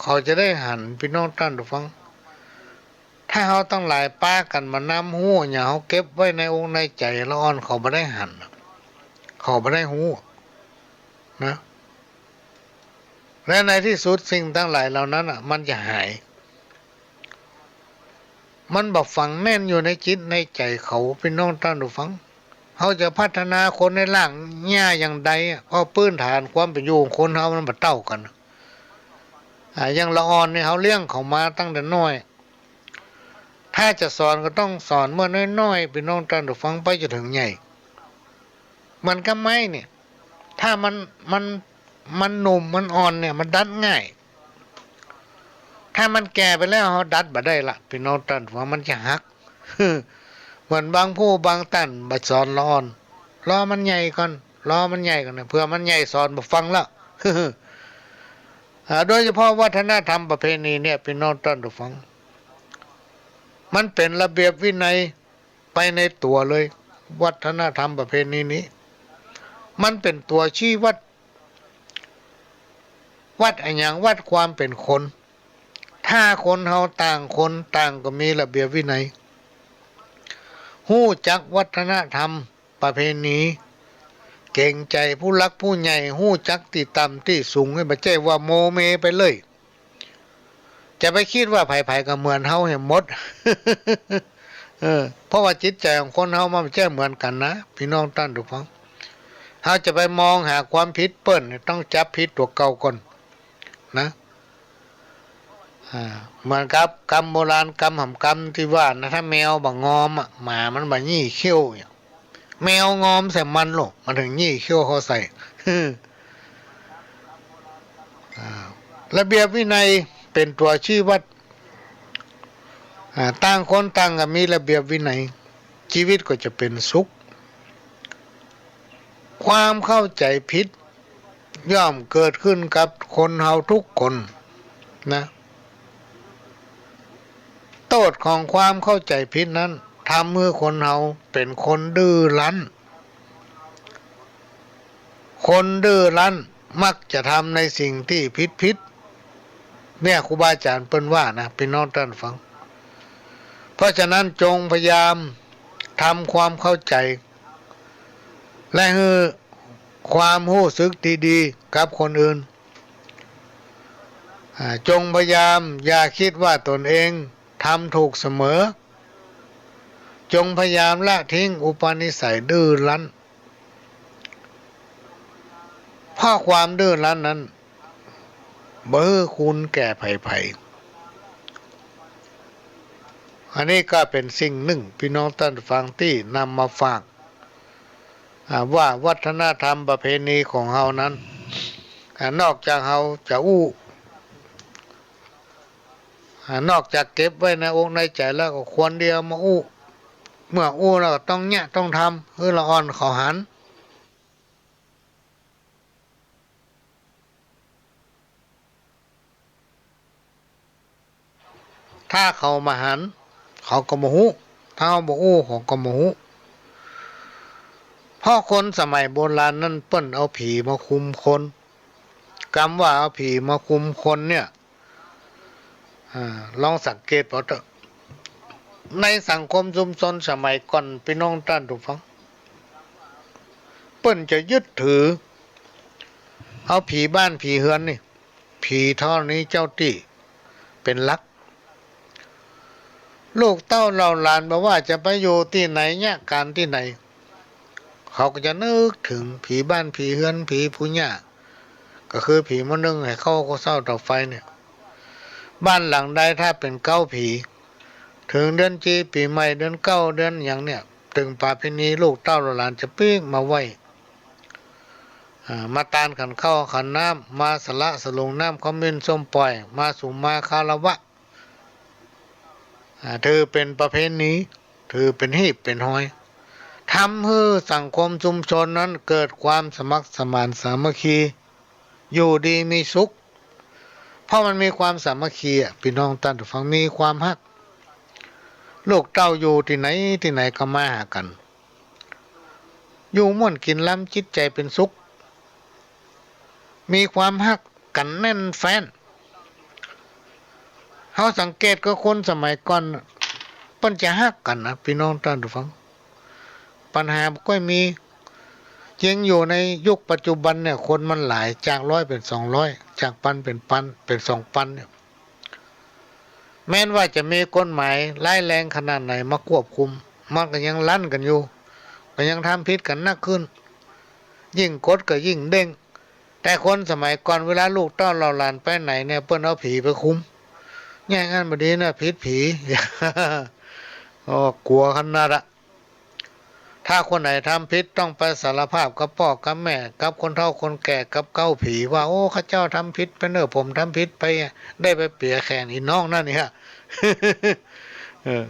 เขาจะได้หัน ปี้น้องต้านผู้ฟัง ถ้าเฮาตังหลายปากั๋นบ่นำฮู้ อย่างเฮาเก็บไว้ในอกในใจ๋ ละอ่อนเขาบ่ได้หัน เขาบ่ได้ฮู้นะ และในตี้สุดสิ่งตังหลายเหล่านั้นน่ะ มันจะหาย มันบ่ฝังแน่นอยู่ในจิตในใจ๋เขา ปี้น้องต้านผู้ฟัง เฮาจะพัฒนาคนในรากหญ้าอย่างใดอะ เพราะพื้นฐานความเป๋นอยู่ของคนเฮามันบ่เต้ากั๋น อ่า อย่างละอ่อนนี่เฮาเลี้ยงเขามาตั้งแต่น้อย ถ้าจะสอนก็ต้องสอนเมื่อน้อยๆ ปี้น้องต้านผู้ฟัง ไปจนเถิงใหญ่ เหมือนกับไม้เนี่ย ถ้ามัน มัน มันหนุ่มมันอ่อนเนี่ย มันดัดง่าย ถ้ามันแก่ไปแล้ว เฮาดัดบ่ได้ละ ปี้น้องต้านผู้ฟัง มันจะหัก เหมือนบางผู้บางต้านบ่สอนละอ่อน รอมันใหญ่ก่อน รอมันใหญ่ก่อนนะ เผื่อมันใหญ่สอนบ่ฟังแล้ว อ่า โดยเฉพาะวัฒนธรรมประเพณีเนี่ย ปี้น้องต้านผู้ฟัง มันเป๋นระเบียบวินัยไปในตั๋วเลย วัฒนธรรมประเพณีนี้ มันเป๋นตั๋วชี้วัด วัดอะหยัง วัดความเป๋นคน ถ้าคนเฮาต่างคนต่างก็มีระเบียบวินัย ฮู้จักวัฒนธรรมประเพณี เกรงใจ๋ผู้หลักผู้ใหญ่ ฮู้จักตี้ต่ำตี้สูง บ่ใจ้ว่าโมเมไปเลย จะไปกึ๊ดว่าใผๆ ก็เหมือนเฮาแหมหมด เออ เพราะว่าจิตใจ๋ของคนเฮามันบ่ใจ้เหมือนกั๋นนะ ปี้น้องต้านผู้ฟัง เฮาจะไปมองหาความผิดเปิ้น ต้องจับผิดตั๋วเก่าก่อนนะ อ่า เหมือนกับกำโบราณกำหำกำตี้ว่านะ ถ้าแมวบ่งอมอะ หมามันบ่ยี่เขี้ยวเนี่ย แมวงอมใส่มันโลด มันเถิงยี่เขี้ยวเข้าใส่ อ่า ระเบียบวินัยเป๋นตั๋วชี้วัด อ่า ต่างคนต่างก็มีระเบียบวินัย ชีวิตก็จะเป๋นสุข ความเข้าใจ๋ผิดย่อมเกิดขึ้นกับคนเฮาทุกคนนะ โต้ษของความเข้าใจ๋ผิดนั้น ทำหื้อคนเฮาเป๋นคนดื้อรั้น คนดื้อรั้นมักจะทำในสิ่งตี้ผิดๆ เนี่ย ครูบาอาจ๋ารย์เปิ้นว่านะ ปี้น้องต้านฟัง เพราะฉะนั้นจงพยายามทำความเข้าใจ๋ และหื้อความฮู้สึกดีๆ กับคนอื่น อ่า จงพยายามอย่ากึ๊ดว่าตนเองทำถูกเสมอ จงพยายามละทิ้งอุปนิสัยดื้อรั้น เพราะความดื้อรั้นนั้นบ่หื้อคุณแก่ใผๆ อันนี้ก็เป๋นสิ่งนึ่ง ปี้น้องต้านฟัง ตี้นำมาฝาก อ่า ว่าวัฒนธรรมประเพณีของเฮานั้น อ่า นอกจากเฮาจะอู้ อ่า นอกจากเก็บไว้ในอกในใจ๋แล้ว ก็ควรตี้เอามาอู้ เมื่ออู้แล้วก็ต้องเยียะต้องทำ หื้อละอ่อนเขาหัน ถ้าเขาบ่หัน เขาก็บ่ฮู้ ถ้าเฮาบ่อู้ เขาก็บ่ฮู้ เพราะคนสมัยโบราณนั้นเปิ้นเอาผีมาคุมคน กำว่าเอาผีมาคุมคนเนี่ย อ่า ลองสังเกตเอาเต๊อะ ในสังคมชุมชนสมัยก่อน ปี้น้องต้านฟัง เปิ้นจะยึดถือเอาผีบ้านผีเฮือนนี่ ผีธรณีเจ้าตี้เป๋นหลัก ลูกเต้าเหล่าหลานบ่ว่าจะไปอยู่ตี้ไหน เยียะก๋านตี้ไหน เขาก็จะนึกเถิงผีบ้านผีเฮือนผีปู่ย่า ก็คือผีมานึ่งหื้อเข้าเศร้าเตาไฟเนี่ย บ้านหลังใดถ้าเป๋นเก๊าผี เถิงเดือนจีปี๋ใหม่ เดือนเก๊า เดือนหยังเนี่ย เถิงประเพณีลูกเต้าเหล่าหลานจะปิ๊กมาไหว้ อ่า มาตานขันข้าวขันน้ำ มาสละสลงน้ำขมิ้นส้มป่อย มาสุมมาคารวะ อ่า ถือเป๋นประเพณี ถือเป๋นฮีบเป๋นฮอย ทำหื้อสังคมชุมชนนั้นเกิดความสมัครสมานสามัคคี อยู่ดีมีสุข เพราะมันมีความสามัคคีอะ ปี้น้องต้านผู้ฟัง มีความฮัก ลูกเต้าอยู่ตี้ไหนตี้ไหนก็มาหากั๋น อยู่ม่วนกิ๋นลำ จิตใจ๋เป๋นสุข มีความฮักกั๋นแน่นแฟ้น เฮาสังเกตกับคนสมัยก่อน เปิ้นจะฮักกั๋นนะ ปี้น้องต้านผู้ฟัง ปัญหาบ่ก้อยมี ยิ่งอยู่ในยุคปัจจุบันเนี่ย คนมันหลาย จากร้อยเป๋นสองร้อย จากปันเป๋นปัน เป๋นสองปันเนี่ย แม้นว่าจะมีกฎหมายร้ายแรงขนาดไหนมาควบคุม มันก็ยังลั้นกั๋นอยู่ ก็ยังทำผิดกั๋นนักขึ้น ยิ่งกดก็ยิ่งเด้ง แต่คนสมัยก่อนเวลาลูกเต้าเหล่าหลานไปไหนเนี่ย เปิ้นเอาผีไปคุม แง่งอั้นบ่ดีนะ ผิดผี โอ้ กั๋วขนาดอะ ถ้าคนไหนทำผิดต้องไปสารภาพกับป้อกับแม่ กับคนเฒ่าคนแก่ กับเก๊าผีว่า โอ้ ข้าเจ้าทำผิดไปเน่อ ผมทำผิดไป ได้ไปเปียแขนอีน้องนั่นเนี่ย เออ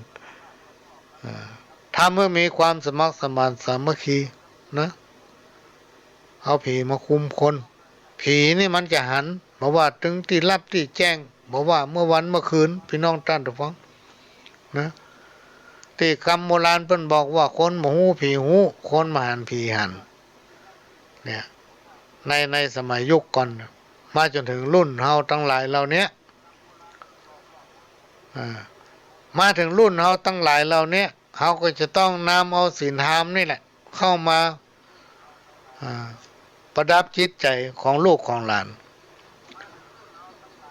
เออ ทำหื้อมีความสมัครสมานสามัคคีนะ เอาผีมาคุมคน ผีนี่มันจะหัน บ่ว่าตึงตี้ลับตี้แจ้ง บ่ว่าเมื่อวันเมื่อคืน ปี้น้องต้านผู้ฟังนะ ตี้กำโบราณเปิ้นบอกว่า คนบ่ฮู้ผีฮู้ คนบ่หันผีหัน เนี่ย ใน ในสมัยยุคก่อน มาจ๋นเถิงรุ่นเฮาตังหลายเหล่าเนี้ย อ่า มาเถิงรุ่นเฮาตังหลายเหล่าเนี้ย เฮาก็จะต้องนำเอาศีลธรรมนี่แหละ เข้ามา อ่า ประดับจิตใจ๋ของลูกของหลาน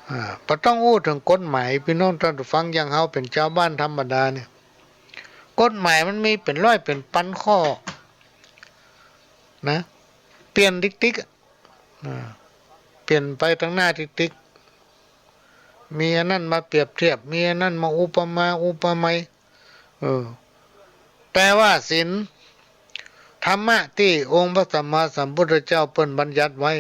อ่า บ่ต้องอู้เถิงกฎหมาย ปี้น้องต้านผู้ฟัง อย่างเฮาเป๋นจาวบ้านธรรมดาเนี่ย กฎหมายมันมีเป๋นร้อยเป๋นปันข้อนะ เปลี่ยนติ๊กๆ อะ อ่า เปลี่ยนไปตังหน้าติ๊กๆ มีอันนั้นมาเปรียบเทียบ มีอันนั้นมาอุปมาอุปไมย เออ แต่ว่าศีลธรรมะตี้องค์พระสัมมาสัมพุทธเจ้าเปิ้นบัญญัติไว้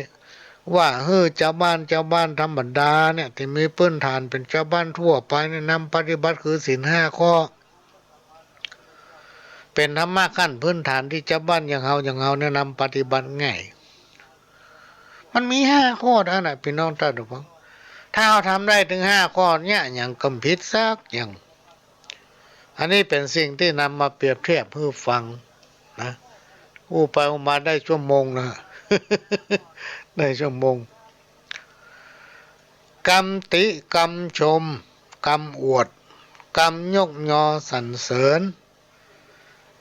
ว่าหื้อจาวบ้าน จาวบ้านธรรมดาเนี่ย ตี้มีพื้นฐานเป๋นจาวบ้านทั่วไปเนี่ย นำปฏิบัติคือศีลห้าข้อ เป๋นธรรมะขั้นพื้นฐานตี้จาวบ้านอย่างเฮา อย่างเฮาเนี่ยนำปฏิบัติง่าย มันมีห้าข้อเต้านั้น ปี้น้องต้านผู้ฟัง ถ้าเฮาทำได้เถิงห้าข้อเนี่ย หยังก็บ่ผิดสักอย่าง อันนี้เป๋นสิ่งตี้นำมาเปรียบเทียบหื้อฟังนะ อู้ไปอู้มาได้ชั่วโมงนะ ได้ชั่วโมง กำติ กำชม กำอวด กำยกยอสรรเสริญ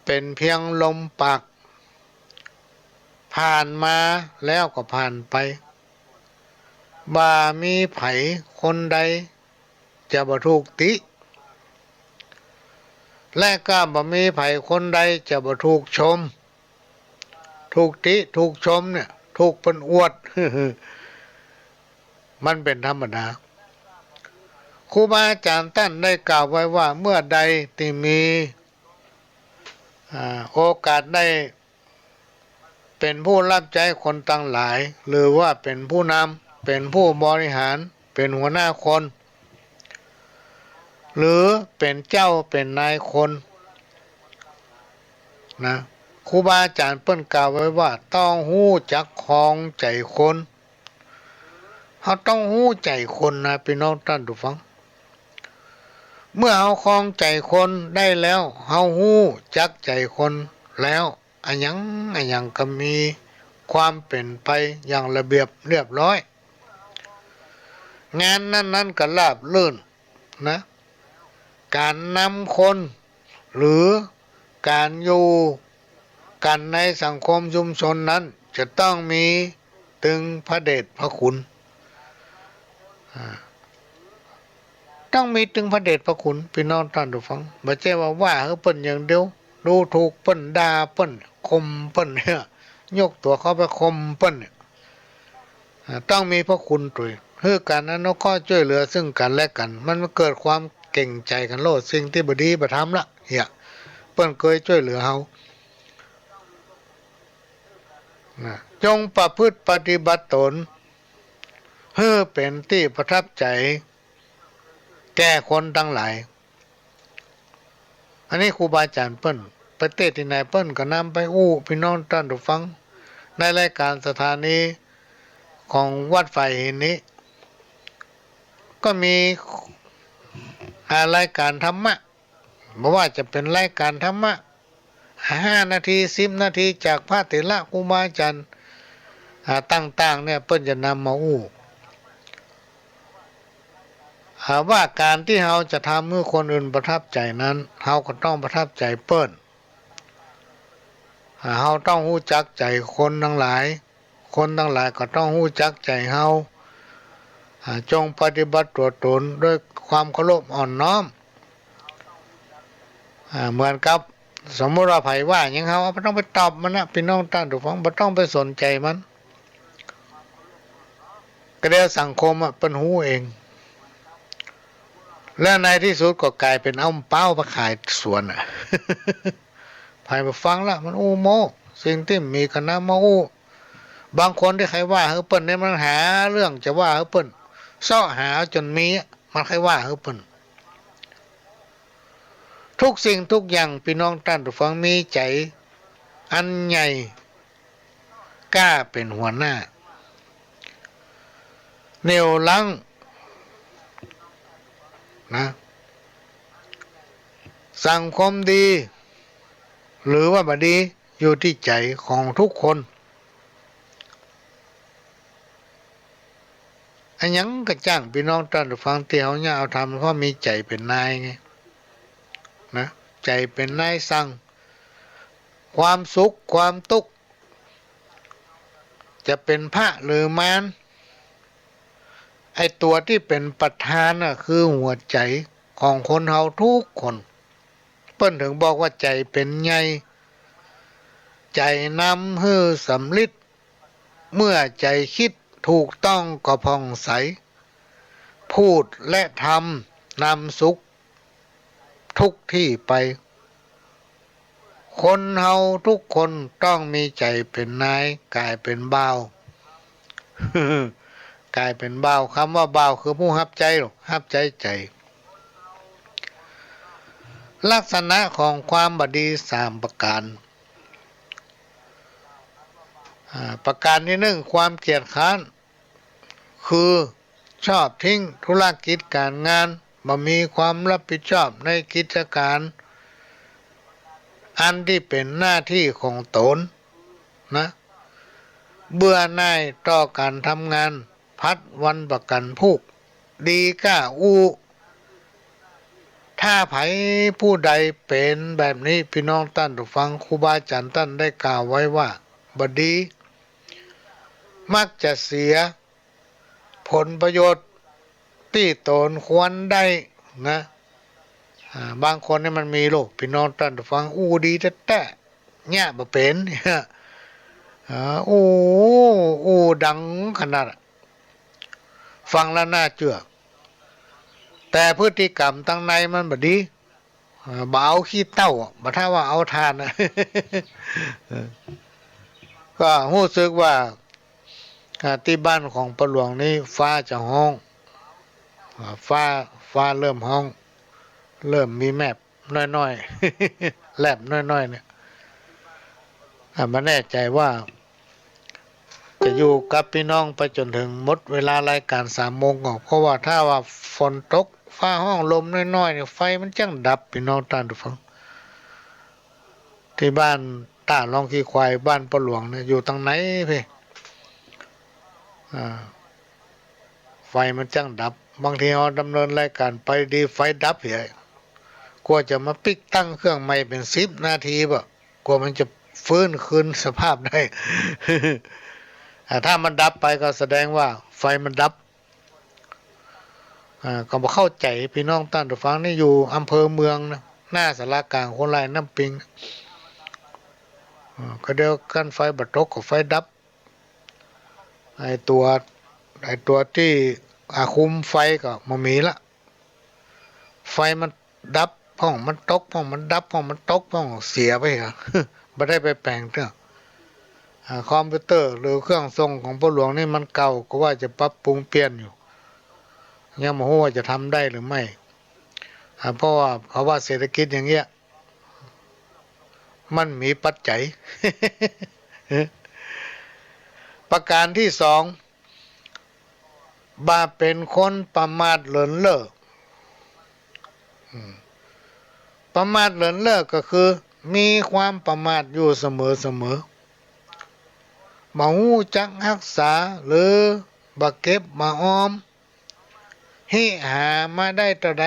เป๋นเพียงลมปาก ผ่านมาแล้วก็ผ่านไป บ่มีใผคนใดจะบ่ถูกติ และก็บ่มีใผคนใดจะบ่ถูกชม ถูกติ ถูกชมเนี่ย ถูกเปิ้นอวด มันเป๋นธรรมดา ครูบาอาจ๋ารย์ต้านได้กล่าวไว้ว่า เมื่อใดตี้มี อ่า โอกาสได้ เป๋นผู้ฮับใจ๊คนตังหลาย หรือว่าเป๋นผู้นำ เป๋นผู้บริหาร เป๋นหัวหน้าคน หรือเป๋นเจ้าเป๋นนายคนนะ ครูบาอาจ๋ารย์เปิ้นกล่าวไว้ว่า ต้องฮู้จักคองใจ๋คน เฮาต้องฮู้ใจ๋คนนะ ปี้น้องต้านผู้ฟัง เมื่อเฮาคองใจ๋คนได้แล้ว เฮาฮู้จักใจ๋คนแล้ว อะหยังอะหยังก็มีความเป๋นไปอย่างระเบียบเรียบร้อย งานนั้นๆ ก็ราบรื่นนะ ก๋านนำคน หรือก๋านอยู่กั๋นในสังคมชุมชนนั้น จะต้องมีตึงพระเดชพระคุณ อ่า ต้องมีตึงพระเดชพระคุณ ปี้น้องต้านผู้ฟัง บ่ใจ้ว่าว่าหื้อเปิ้นอย่างเดียว ดูถูกเปิ้น ด่าเปิ้น ข่มเปิ้นเนี่ย ยกตั๋วเข้าไปข่มเปิ้นเนี่ย อ่า ต้องมีพระคุณตวย หื้อก๋านอนุเคราะห์จ้วยเหลือซึ่งกั๋นและกั๋น มันเกิดความเก๋งใจ๋กั๋นโลด สิ่งตี้บ่ดีบ่ทำละ เหีย เปิ้นเกยจ้วยเหลือเฮา นะ จงประพฤติปฏิบัติตน หื้อเป๋นตี้ประทับใจ๋ แก่คนตังหลาย อันนี้ครูบาอาจ๋ารย์เปิ้น ไปเตศน์ตี้ไหนเปิ้นก็นำไปอู้ ปี้น้องต้านผู้ฟัง ในรายก๋านสถานีของวัดฝายหินนี้ ก็มี อ่า รายก๋านธรรมะ บ่ว่าจะเป๋นรายก๋านธรรมะ ห้านาที สิบนาที จากพระเถระครูบาอาจ๋ารย์ อ่า ต่างๆ เนี่ย เปิ้นจะนำมาอู้ อ่า ว่าก๋านตี้เฮาจะทำหื้อคนอื่นประทับใจ๋นั้น เฮาก็ต้องประทับใจ๋เปิ้น อ่า เฮาต้องฮู้จักใจ๋คนตังหลาย คนตังหลายก็ต้องฮู้จักใจ๋เฮา อ่า จงปฏิบัติตั๋วตนด้วยความเคารพอ่อนน้อม อ่า เหมือนกับสมมุติว่าใผว่าหยังเฮา บ่ต้องไปตอบมันนะ ปี้น้องต้านผู้ฟัง บ่ต้องไปสนใจ๋มัน ก็เดี๋ยวสังคมอะเปิ้นฮู้เอง และในตี้สุดก็ก๋ายเป๋นเอาเป๊าไปขายสวนอะ ใผบ่ฟังละ มันอู้โม้ สิ่งตี้บ่มีก็นำมาอู้ บางคนตี้ใค่ว่าหื้อเปิ้นเนี่ย มันหาเรื่องจะว่าหื้อเปิ้น เซาะหาจ๋นมีอะ มันใค่ว่าหื้อเปิ้น ทุกสิ่งทุกอย่าง ปี้น้องต้านผู้ฟัง มีใจ๋อันใหญ่ กล้าเป๋นหัวหน้า เหนี่ยวรั้ง นะ สังคมดี หรือว่าบ่ดี อยู่ตี้ใจ๋ของทุกคน อะหยังก็จ้าง ปี้น้องต้านผู้ฟัง ตี้เฮาเยียะเอาทำ เพราะมีใจ๋เป๋นนายไง นะ ใจ๋เป๋นนายสั่ง ความสุข ความตุ๊กข์ จะเป๋นพระหรือมาร ไอ้ตั๋วตี้เป๋นประธานน่ะ คือหัวใจ๋ของคนเฮาทุกคน เปิ้นเถิงบอกว่าใจ๋เป๋นใหญ่ ใจ๋นำหื้อสำริด เมื่อใจ๋กึ๊ดถูกต้องก็ผ่องใส พูดและทำนำสุขทุกตี้ไป คนเฮาทุกคนต้องมีใจ๋เป๋นนาย ก๋ายเป๋นบ่าว ก๋ายเป๋นบ่าว กำว่าบ่าวคือผู้ฮับใจ๊หรอก ฮับใจ๊ใจ๋ ลักษณะของความบ่ดีสามประก๋าน อ่า ประก๋านตี้นึ่ง ความเกียจคร้าน คือชอบทิ้งธุรกิจก๋านงาน บ่มีความรับผิดชอบในกิจก๋าน อันตี้เป๋นหน้าตี้ของต๋นนะ เบื่อหน่ายต่อก๋านทำงาน ผัดวันประกั๋นพูก ดีก้าอู้ ถ้าใผผู้ใดเป๋นแบบนี้ ปี้น้องต้านผู้ฟัง ครูบาอาจ๋ารย์ต้านได้กล่าวไว้ว่าบ่ดี มักจะเสียผลประโยชน์ตี้ต๋นควรได้นะ อ่า บางคนนี่มันมีโลก ปี้น้องต้านผู้ฟัง อู้ดีแต๊ๆ เยียะบ่เป๋น อ่า อู้ อู้ดังขนาดอะ ฟังแล้วน่าเจื้อ แต่พฤติกรรมตังในมันบ่ดี เอ่อ บ่เอาขี้เถ้าอะ บ่ถ้าว่าเอาถ่านอะ เออ ก็ฮู้สึกว่า อ่า ตี้บ้านของป้าหลวงนี่ฟ้าจะฮ้อง อ่า ฟ้า ฟ้าเริ่มฮ้อง เริ่มมีแมบน้อยๆ แลบน้อยๆ เนี่ย อ่า บ่แน่ใจ๋ว่า จะอยู่กับปี้น้องไปจ๋นเถิงหมดเวลารายก๋านสามโมงก่อ เพราะว่าถ้าว่าฝนตก ฟ้าฮ้อง ลมน้อยๆ เนี่ย ไฟมันจั้งดับ ปี้น้องต้านผู้ฟัง ตี้บ้านต้าล่องขี้ควาย บ้านป้าหลวงเนี่ย อยู่ตังในเพ่ อ่า ไฟมันจั้งดับ บางทีเฮาดำเนินรายก๋านไปดี ไฟดับเหีย กว่าจะมาปิ๊กตั้งเครื่องใหม่เป๋นสิบนาทีบ่ กว่ามันจะฟื้นคืนสภาพได้ อ่า ถ้ามันดับไปก็แสดงว่าไฟมันดับ อ่า ก็บ่เข้าใจ๋ ปี้น้องต้านผู้ฟัง นี่อยู่อำเภอเมืองนะ หน้าศาลากลางคนลายน้ำปิง อ่า ก็เดี๋ยวกั๋นไฟบ่ตกก็ไฟดับ ไอ้ตั๋ว ไอ้ตั๋วตี้ อ่า คุมไฟก็บ่มีละ ไฟมันดับพ่องมันตกพ่อง มันดับพ่องมันตกพ่อง เสียไปเหรอ บ่ได้ไปแป๋งเตื้อ อ่า คอมพิวเตอร์หรือเครื่องทรงของป้อหลวงนี่มันเก่า ก็ว่าจะปรับปรุงเปลี่ยนอยู่ ยังบ่ฮู้ว่าจะทำได้หรือไม่ อ่า เพราะว่าภาวะเศรษฐกิจอย่างเงี้ย มันมีปัจจัย ประการตี้สอง บ่าเป๋นคนประมาทเลินเล่อ อืม ประมาทเลินเล่อก็คือมีความประมาทอยู่เสมอๆ บ่ฮู้จักฮักษา หรือบ่เก็บบ่ออม ฮิหามาได้เต้าใด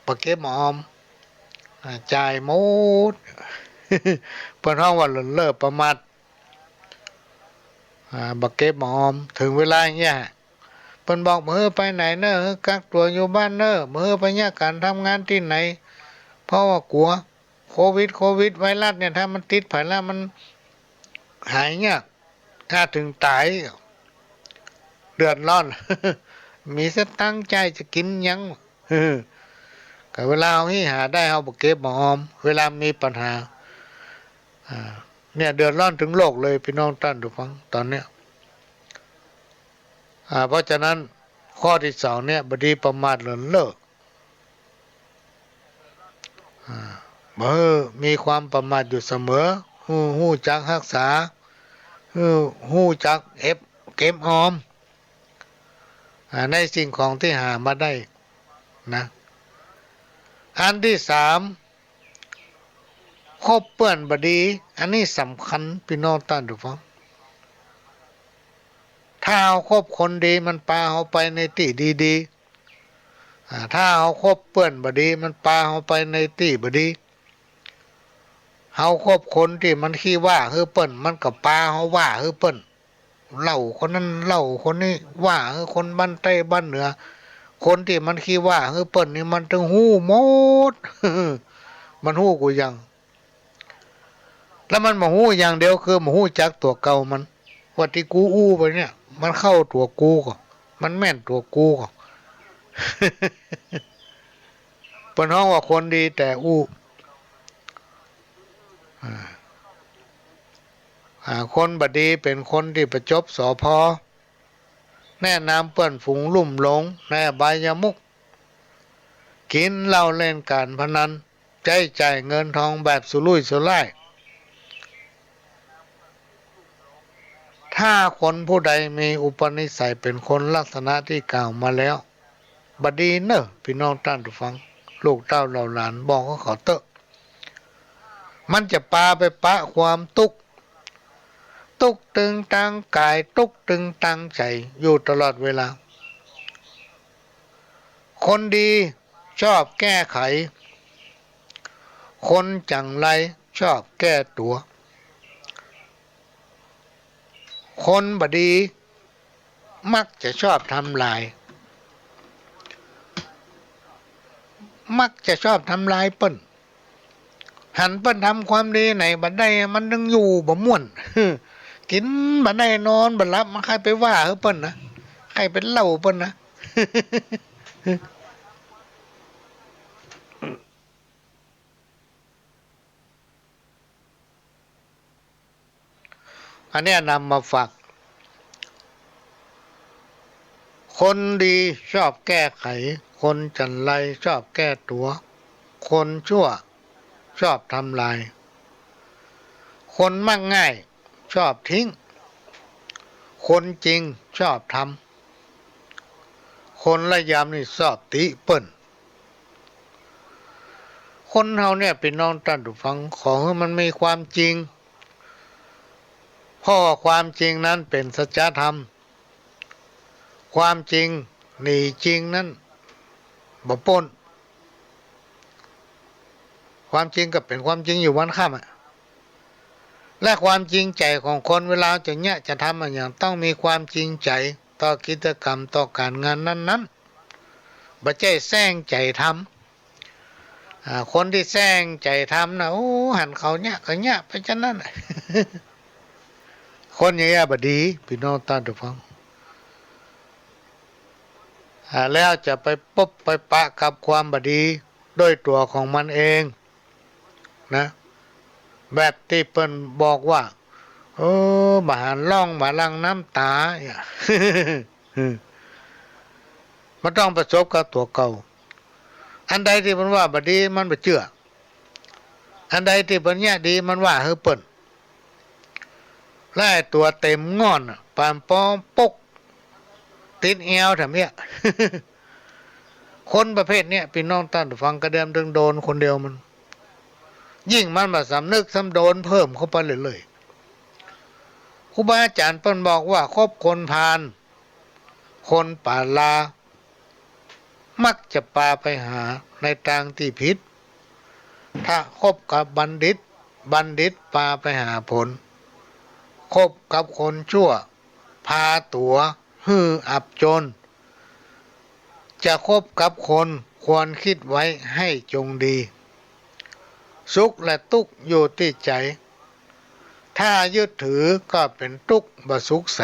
บ่เก็บบ่ออม อ่า จ่ายหมด เปิ้นฮ้องว่าเลินเล่อประมาท อ่า บ่เก็บบ่ออม เถิงเวลาอย่างเงี้ย เปิ้นบอกบ่หื้อไปไหนเน่อ หื้อกักตั๋วอยู่บ้านเน่อ บ่หื้อไปเยียะก๋านทำงานตี้ไหน เพราะว่ากั๋วโควิด โควิดไวรัสเนี่ย ถ้ามันติดไปแล้วมันหายยาก อาจเถิงต๋าย เดือดร้อน มีสตางค์จ่ายจะกิ๋นหยัง ก็เวลาเฮาฮิหาได้ เฮาบ่เก็บบ่ออม เวลามีปัญหา อ่า เนี่ย เดือดร้อนตึงโลกเลย ปี้น้องต้านผู้ฟัง ต๋อนเนี้ย อ่า เพราะฉะนั้นข้อตี้สองเนี่ย บ่ดีประมาทเลินเล่อ อ่า บ่หื้อมีความประมาทอยู่เสมอ ฮู้ ฮู้จักฮักษา ฮู้ ฮู้จักเก็บ เก็บออม อ่า ในสิ่งของตี้หามาได้นะ อันตี้สาม คบเปื้อนบ่ดี อันนี้สำคัญปี้น้องต้านผู้ฟัง ถ้าเฮาคบคนดีมันปาเฮาไปในตี้ดีๆ อ่า ถ้าเฮาคบเปื้อนบ่ดีมันปาเฮาไปในตี้บ่ดี เฮาคบคนตี้มันขี้ว่าหื้อเปิ้น มันก็ปาเฮาว่าหื้อเปิ้น เล่าคนนั้นเล่าคนนี้ ว่าหื้อคนบ้านใต้บ้านเหนือ คนตี้มันขี้ว่าหื้อเปิ้นนี่มันตึงฮู้หมด มันฮู้กู้อย่าง แล้วมันบ่ฮู้อย่างเดียวคือบ่ฮู้จักตั๋วเก่ามัน ว่าตี้กูอู้ไปเนี่ย มันเข้าตั๋วกูก่อ มันแม่นตั๋วกูก่อ เปิ้นฮ้องว่าคนดีแต่อู้ อ่า อ่า คนบ่ดีเป๋นคนตี้ประจบสอภอ แนะนำเปื้อนฝูงลุ่มหลงในอบายมุข กิ๋นเหล้าเล่นก๋านพนัน ใจ๊จ่ายเงินทองแบบสุรุ่ยสุร่าย ถ้าคนผู้ใดมีอุปนิสัยเป๋นคนลักษณะตี้กล่าวมาแล้ว บ่ดีเน่อ ปี้น้องต้านผู้ฟัง ลูกเต้าเหล่าหลานบอกกับเขาเต๊อะ มันจะปาไปปะความตุ๊กข์ ตุ๊กข์ตึงตางก๋าย ตุ๊กข์ตึงตางใจ๋อยู่ตลอดเวลา คนดีชอบแก้ไข คนจั๋งไรชอบแก้ตั๋ว คนบ่ดีมักจะชอบทำลาย มักจะชอบทำลายเปิ้น หันเปิ้นทำความดีไหนบ่ได้ มันตึงอยู่บ่ม่วน กิ๋นบ่ได้ นอนบ่หลับ มันใค่ไปว่าหื้อเปิ้นนะ ใค่ไปเล่าเปิ้นนะ อันเนี้ยนำมาฝาก คนดีชอบแก้ไข คนจั๋นไรชอบแก้ตั๋ว คนชั่วชอบทำลาย คนมักง่ายชอบทิ้ง คนจริงชอบทำ คนละยำนี่ชอบติเปิ้น คนเฮาเนี่ย ปี้น้องต้านผู้ฟัง ขอหื้อมันมีความจริง เพราะว่าความจริงนั้นเป๋นสัจธรรม ความจริงหนีจริงนั้นบ่ป๊น ความจริงก็เป๋นความจริงอยู่วันค่ำอะ และความจริงใจ๋ของคนเวลาจะเยียะจะทำอะหยัง ต้องมีความจริงใจ๋ต่อกิจกรรมต่อก๋านงานนั้นๆ บ่ใจ้แส้งใจ๋ทำ อ่า คนตี้แส้งใจ๋ทำนะ โอ้ หันเขาเยียะก็เยียะไปจานั้น คนอย่างเยียะบ่ดี ปี้น้องต้านผู้ฟัง อ่า แล้วจะไปปบไปปะกับความบ่ดีโดยตั๋วของมันเองนะ แบบตี้เปิ้นบอกว่า เออ บ่หันร้องบ่หลั่งน้ำต๋า เนี่ย มันต้องประสบกับตั๋วเก่า อันใดตี้เปิ้นว่าบ่ดีมันบ่เจื้อ อันใดตี้เปิ้นเยียะดีมันว่าหื้อเปิ้น และไอ้ตั๋วเต็มง่อนน่ะ ปานปอปกติดแอวแถมเนี่ย คนประเภทเนี้ย ปี้น้องต้านผู้ฟัง กระเดียมตึงโดนคนเดียวมัน ยิ่งมันบ่สำนึกซ้ำโดนเพิ่มเข้าไปเรื่อยๆ ครูบาอาจ๋ารย์เปิ้นบอกว่า คบคนพาล คนป๋าลา มักจะปาไปหาในตางตี้ผิด ถ้าคบกับบัณฑิต บัณฑิตปาไปหาผล คบกับคนชั่ว พาตั๋วหื้ออับจน จะคบกับคนควรคิดไว้ให้จงดี สุขและตุ๊กข์อยู่ตี้ใจ๋ ถ้ายึดถือก็เป๋นตุ๊กข์บ่สุขใส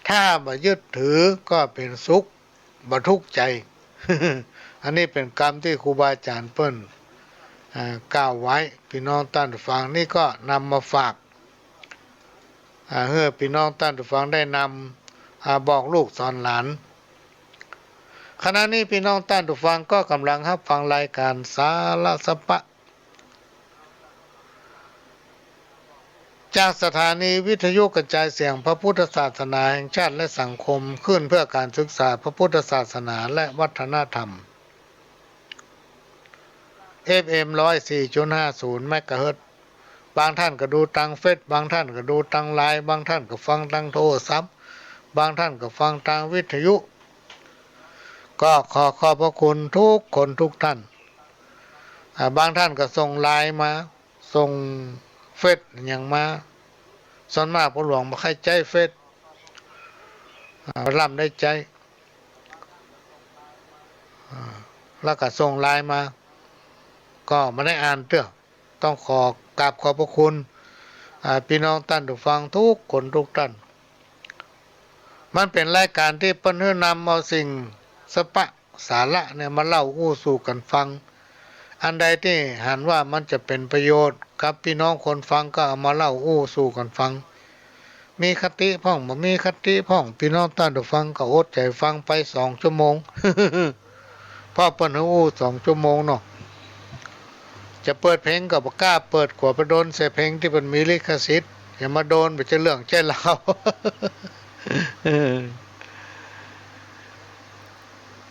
ถ้าบ่ยึดถือก็เป๋นสุขบ่ทุกข์ใจ๋ อันนี้เป๋นกำตี้ครูบาอาจ๋ารย์เปิ้น อ่า กล่าวไว้ ปี้น้องต้านผู้ฟัง นี่ก็นำมาฝาก อ่า หื้อปี้น้องต้านผู้ฟังได้นำ อ่า บอกลูกสอนหลาน ขณะนี้ปี้น้องต้านผู้ฟังก็ก่ำลังฮับฟังรายก๋านสาระสะปะ จากสถานีวิทยุกระจายเสียงพระพุทธศาสนาแห่งชาติและสังคม คลื่นเพื่อการศึกษาพระพุทธศาสนาและวัฒนธรรม เอฟเอ็ม ร้อยสี่จุดห้าศูนย์ เมกะเฮิรตซ์ บางต้านก็ดูตางเฟซ บางต้านก็ดูตางไลน์ บางต้านก็ฟังตางโทรศัพท์ บางต้านก็ฟังตางวิทยุ ก็ขอขอบพระคุณทุกคนทุกต้าน อ่า บางต้านก็ส่งไลน์มา ส่งเฟซอย่างมา ส่วนมากพ่อหลวงบ่ใค่ใจ๊เฟซ อ่า บ่ล้ำได้ใจ๊ อ่า แล้วก็ส่งไลน์มา ก็บ่ได้อ่านเตื้อ ต้องขอกราบขอบพระคุณ อ่า ปี้น้องต้านผู้ฟังทุกคนทุกต้าน มันเป๋นรายก๋านตี้เปิ้นหื้อนำเอาสิ่งสะปะสาระเนี่ยมาเล่าอู้สู่กั๋นฟัง อันใดตี้หันว่ามันจะเป๋นประโยชน์กับปี้น้องคนฟังก็เอามาเล่าอู้สู่กั๋นฟัง มีคติพ่อง บ่มีคติพ่อง ปี้น้องต้านผู้ฟังก็อดใจ๋ฟังไปสองชั่วโมง เพราะเปิ้นหื้ออู้สองชั่วโมงเนาะ จะเปิดเพลงก็บ่กล้าเปิด กั๋วไปโดนใส่เพลงตี้เปิ้นมีลิขสิทธิ์ อย่ามาโดน บ่ใจ้เรื่องใจ้ราว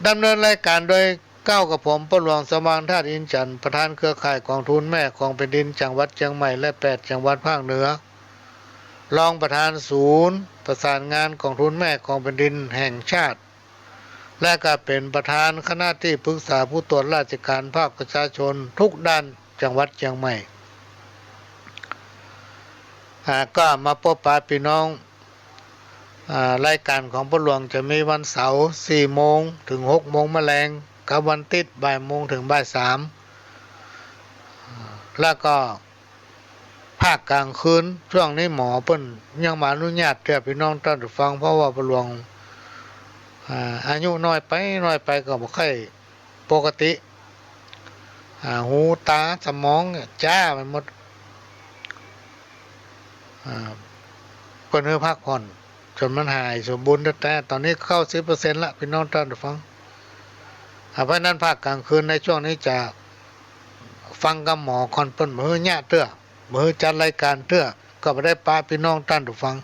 ดำเนินรายก๋านโดยเก้ากับผม ป้อหลวง สว่างธาตุอินทร์จันทร์ ประธานเครือข่ายก๋องทุนแม่ของแผ่นดินจังหวัดเจียงใหม่และแปดจังหวัดภาคเหนือ รองประธานศูนย์ประสานงานก๋องทุนแม่ของแผ่นดินแห่งชาติ และก็เป๋นประธานคณะตี้ปรึกษาผู้ตรวจราชการภาคประชาชนทุกด้านจังหวัดเจียงใหม่ อ่า ก็มาปบปะปี้น้อง อ่า รายก๋านของป้อหลวงจะมีวันเสาร์สี่โมงเถิงหกโมงมะแลง กับวันติ๊ดบ่ายโมงเถิงบ่ายสาม แล้วก็ ภาคก๋างคืน ช่วงนี้หมอเปิ้นยังบ่อนุญาตเตื้อปี้น้องต้านผู้ฟัง เพราะว่าป้อหลวง อ่า อายุน้อยไป น้อยไปก็บ่ค่อยปกติ อ่า หูตาสมองเนี่ยจ๊าไปหมด อ่า เปิ้นหื้อพักผ่อนจ๋นมันหายสมบูรณ์แต๊ๆ ต๋อนนี้เก้าสิบเปอร์เซ็นต์ละ ปี้น้องต้านผู้ฟัง อ่า เพราะฉะนั้นภาคก๋างคืนในช่วงนี้จะฟังกับหมอก่อน เปิ้นบ่หื้อเยียะเตื้อ บ่หื้อจัดรายก๋านเตื้อ ก็บ่ได้ปะปี้น้องต้านผู้ฟัง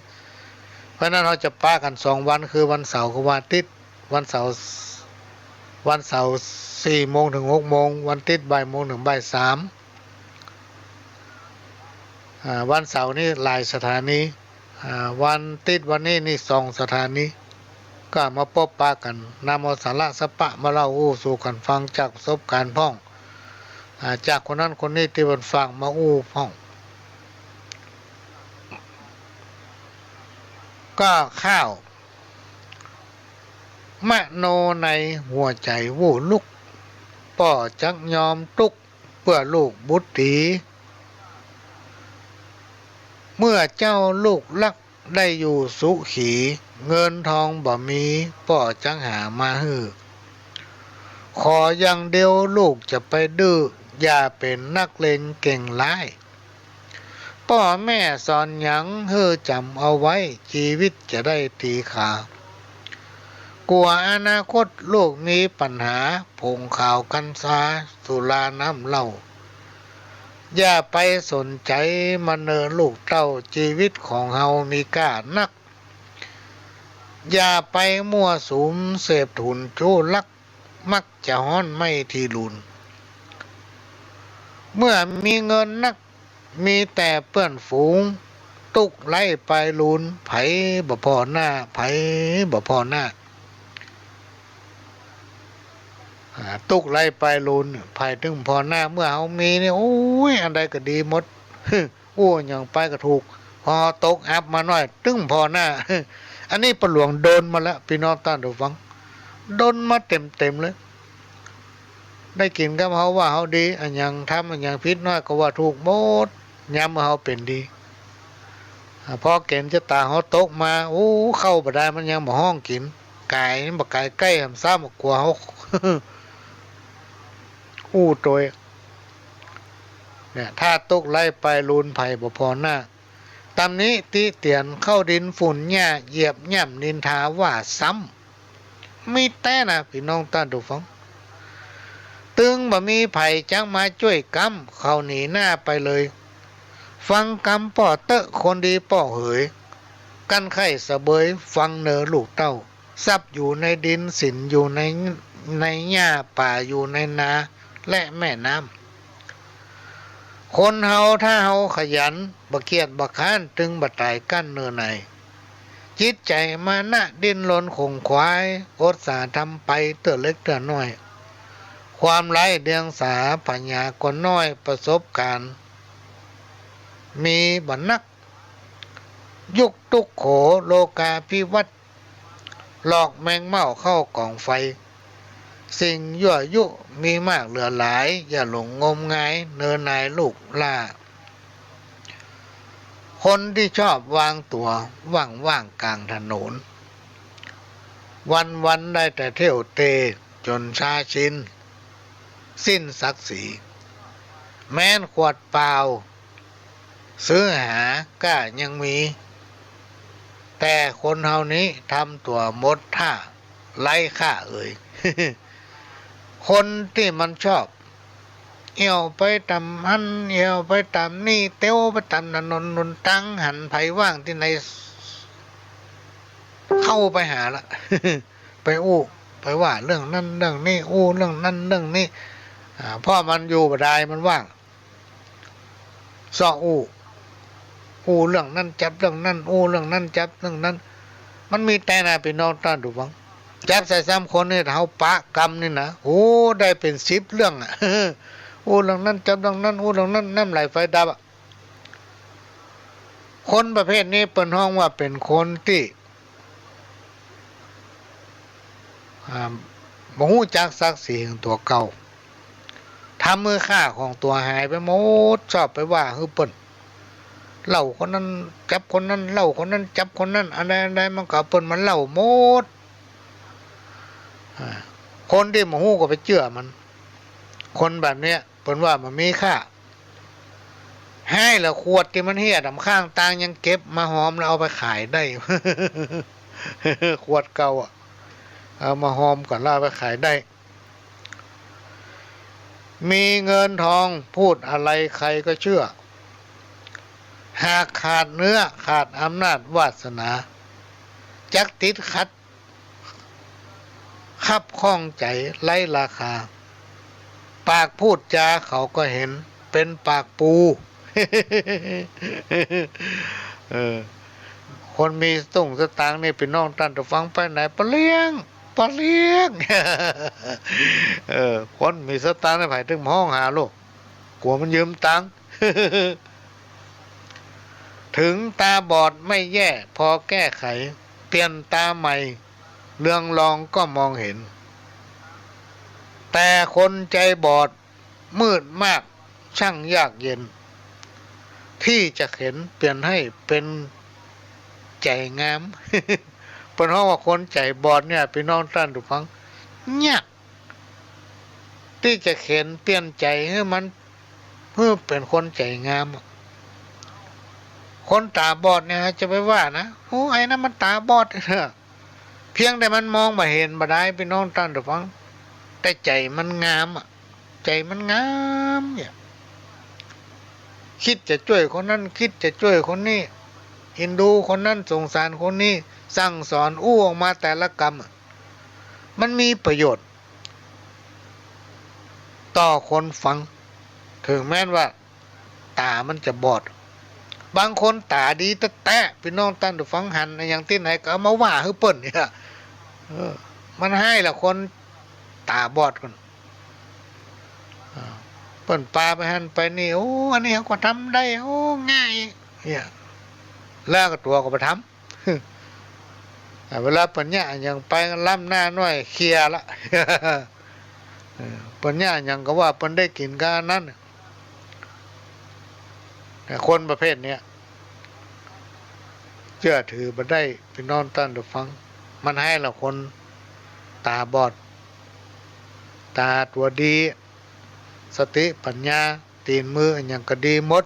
เพราะฉะนั้นเฮาจะปะกั๋นสองวัน คือวันเสาร์กับวันติ๊ด วันเสาร์ วันเสาร์สี่โมงเถิงหกโมง วันติ๊ดบ่ายโมงเถิงบ่ายสาม อ่า วันเสาร์นี้หลายสถานี อ่า วันติ๊ดวันนี้นี่สองสถานี ก็มาปบปะกั๋น นำเอาสาระสะปะมาเล่าอู้สู่กั๋นฟังจากประสบก๋ารณ์พ่อง อ่า จากคนนั้นคนนี้ตี้เปิ้นฝากมาอู้พ่อง ก็ข้าว มโนในหัวใจ๋วู่ลุก ป้อจักยอมตุ๊กเปื้อลูกบุตรี เมื่อเจ้าลูกฮักได้อยู่สุขี เงินทองบ่มีป้อจักหามาหื้อ ขออย่างเดียวลูกจะไปดื้อ อย่าเป๋นนักเลงเก่งร้าย ป้อแม่สอนหยังหื้อจ๋ำเอาไว้ จีวิตจะได้ตีขา กั๋วอนาคตลูกมีปัญหา ผงขาวกัญชา สุราน้ำเหล้า อย่าไปสนใจ๋มันเน่อลูกเต้า จีวิตของเฮามีก้านัก อย่าไปมั่วสุมเสพถุนชู้ฮัก มักจะฮ้อนไหม้ตี้ลูน เมื่อมีเงินนัก มีแต่เปื้อนฝูง ตุ๊กไร้ปายลูน ใผบ่ผ่อหน้า ใผบ่ผ่อหน้า อ่า ตุ๊กไร้ปายลูน ใผตึงผ่อหน้า เมื่อเฮามีนี่ โอ้ย อันใดก็ดีหมด อู้หยังไปก็ถูก พอตกอับมาหน้อย ตึงผ่อหน้า อันนี้ป้อหลวงโดนมาแล้ว ปี้น้องต้านผู้ฟัง โดนมาเต็มๆ เลย ได้กิ๋นกับเฮาว่าเฮาดี อะหยังทำอะหยังผิดน้อยก็ว่าถูกหมด ยามเมื่อเฮาเป๋นดี อ่า พอเก๋ณฑ์จะต๋าเฮาตกมา โอ้ เข้าบ่ได้ มันยังบ่ฮ้องกิ๋น ก๋ายมันบ่ก๋ายใก้หำซ้ำ กั๋วเฮา อู้ตวย เนี่ย ถ้าตุ๊กไร้ปายลูน ใผบ่ผ่อหน้า ตำหนิติเตียน เข้าดินฝุ่นหญ้า เหยียบย่ำนินทาว่าซ้ำ มีแต๊นะ ปี้น้องต้านผู้ฟัง ตึงบ่มีใผจักมาจ้วยกำ เขาหนีหน้าไปเลย ฟังกำป้อเต๊อะ คนดีป้อเหย กั้นไข้สะเบย ฟังเน่อลูกเต้า ทรัพย์อยู่ในดิน สินอยู่ใน ในหญ้า ป๋าอยู่ในนา และแม่น้ำ คนเฮาถ้าเฮาขยัน บ่เกียจบ่คร้าน ตึงบ่ต๋ายกั้นเน่อใน จิตใจ๋มานะดิ้นรนขนขวาย อดสาทำไปเตื้อเล็กเตื้อน้อย ความไร้เดียงสา ผญาก็น้อย ประสบก๋ารณ์มีบ่นัก ยุคตุ๊กโข โลกาภิวัตน์ หลอกแมงเม่าเข้ากองไฟ สิ่งยั่วยุมีมากเหลือหลาย อย่าหลงงมงาย เน่อนายลูกหล้า คนตี้ชอบวางตั๋วว่างๆ ก๋างถนน วันๆ ได้แต่เที่ยวเตร่ จ๋นชาชิน สิ้นศักดิ์ศรี แม้นขวดเปล่า ซื้อหาก้ายังมี แต่คนเฮานี้ทำตั๋วหมดท่า ไร้ค่าเอย คนตี้มันชอบ เอี่ยวไปต๋ามหั้น เอี่ยวไปต๋ามนี่ เตียวไปต๋ามถนนหนตาง หันใผว่างตี้ไหน เข้าไปหาละ ไปอู้ ไปว่าเรื่องนั้นเรื่องนี้ อู้เรื่องนั้นเรื่องนี้ อ่า เพราะมันอยู่บ่ได้ มันว่าง เซาะอู้ อู้เรื่องนั้นจับเรื่องนั้น อู้เรื่องนั้นจับเรื่องนั้น มันมีแต๊นะ ปี้น้องต้านผู้ฟัง จับใส่สามคนนี่ เฮาปะกำนี่นะ โอ้ ได้เป๋นสิบเรื่องอะ อู้เรื่องนั้นจับเรื่องนั้น อู้เรื่องนั้น น้ำไหลไฟดับอะ คนประเภทนี้เปิ้นฮ้องว่าเป๋นคนตี้ อ่า บ่ฮู้จักศักดิ์ศรีของตั๋วเก่า ทำหื้อค่าของตั๋วหายไปหมด ชอบไปว่าหื้อเปิ้น เล่าคนนั้นจับคนนั้น เล่าคนนั้นจับคนนั้น อันใดอันใดมันก็เอาเปิ้นมาเล่าหมด อ่า คนตี้บ่ฮู้ก็ไปเจื้อมัน คนแบบเนี้ย เปิ้นว่าบ่มีค่า หายแล้ว ขวดตี้มันเหียด๋ำข้างตางยังเก็บมาหอมแล้วเอาไปขายได้ ขวดเก่าอะ เอามาหอมก่อนแล้วเอาไปขายได้ มีเงินทองพูดอะไรใครก็เชื่อ หากขาดเนื้อขาดอำนาจวาสนา จักติดขัด คับข้องใจ๋ไร้ราคา ปากพูดจาเขาก็เห็นเป๋นปากปู เออ คนมีสตุ้งสตางค์นี่ ปี้น้องต้านผู้ฟัง ไปไหนปะเลี้ยง ปะเลี้ยง เออ คนมีสตางค์นี่ ใผตึงฮ้องหาลูก กั๋วมันยืมตังค์ ถึงตาบอดไม่แย่ พอแก้ไข เปลี่ยนตาใหม่ เรืองรองก็มองเห็น ต แต่คนใจ๋บอดมืดมาก ช่างยากเย็น ตี้จะเข็นเปลี่ยนหื้อเป๋นใจ๋งาม เปิ้นฮ้องว่าคนใจ๋บอดเนี่ย ปี้น้องต้านผู้ฟัง ยาก ตี้จะเข็นเปลี่ยนใจ๋หื้อมัน หื้อเป๋นคนใจ๋งามอะ คนต๋าบอดเนี่ยจะไปว่านะ โอ้ ไอ้นั้นมันต๋าบอด เพียงแต่มันมองบ่เห็นบ่ดาย ปี้น้องต้านผู้ฟัง แต่ใจ๋มันงามอะ ใจ๋มันงามเนี่ย กึ๊ดจะจ้วยคนนั้น กึ๊ดจะจ้วยคนนี้ เอ็นดูคนนั้น สงสารคนนี้ สั่งสอนอู้ออกมาแต่ละกำอะ มันมีประโยชน์ ต่อคนฟัง เถิงแม้นว่าต๋ามันจะบอด บางคนต๋าดีแต๊ๆ ปี้น้องต้านผู้ฟัง หันอะหยังตี้ไหนก็เอามาว่าหื้อเปิ้นเนี่ย เออ มันฮ้ายละคนต๋าบอดก่อน อ่า เปิ้นปาไปหั้นไปนี่ โอ้ อันนี้เฮาก็ทำได้ โอ้ ง่าย เนี่ย แล้วก็ตั๋วก็ไปทำ อ่า เวลาเปิ้นเยียะหยังไป ล้ำหน้าน้อยเคลียร์ละ เออ เปิ้นเยียะหยังก็ว่าเปิ้นได้กิ๋นกับอันนั้น แต่คนประเภทเนี้ย เจื้อถือบ่ได้ ปี้น้องต้านผู้ฟัง มันฮ้ายละคนต๋าบอด ต๋าตั๋วดี สติปัญญา ตี๋นมืออะหยังก็ดีหมด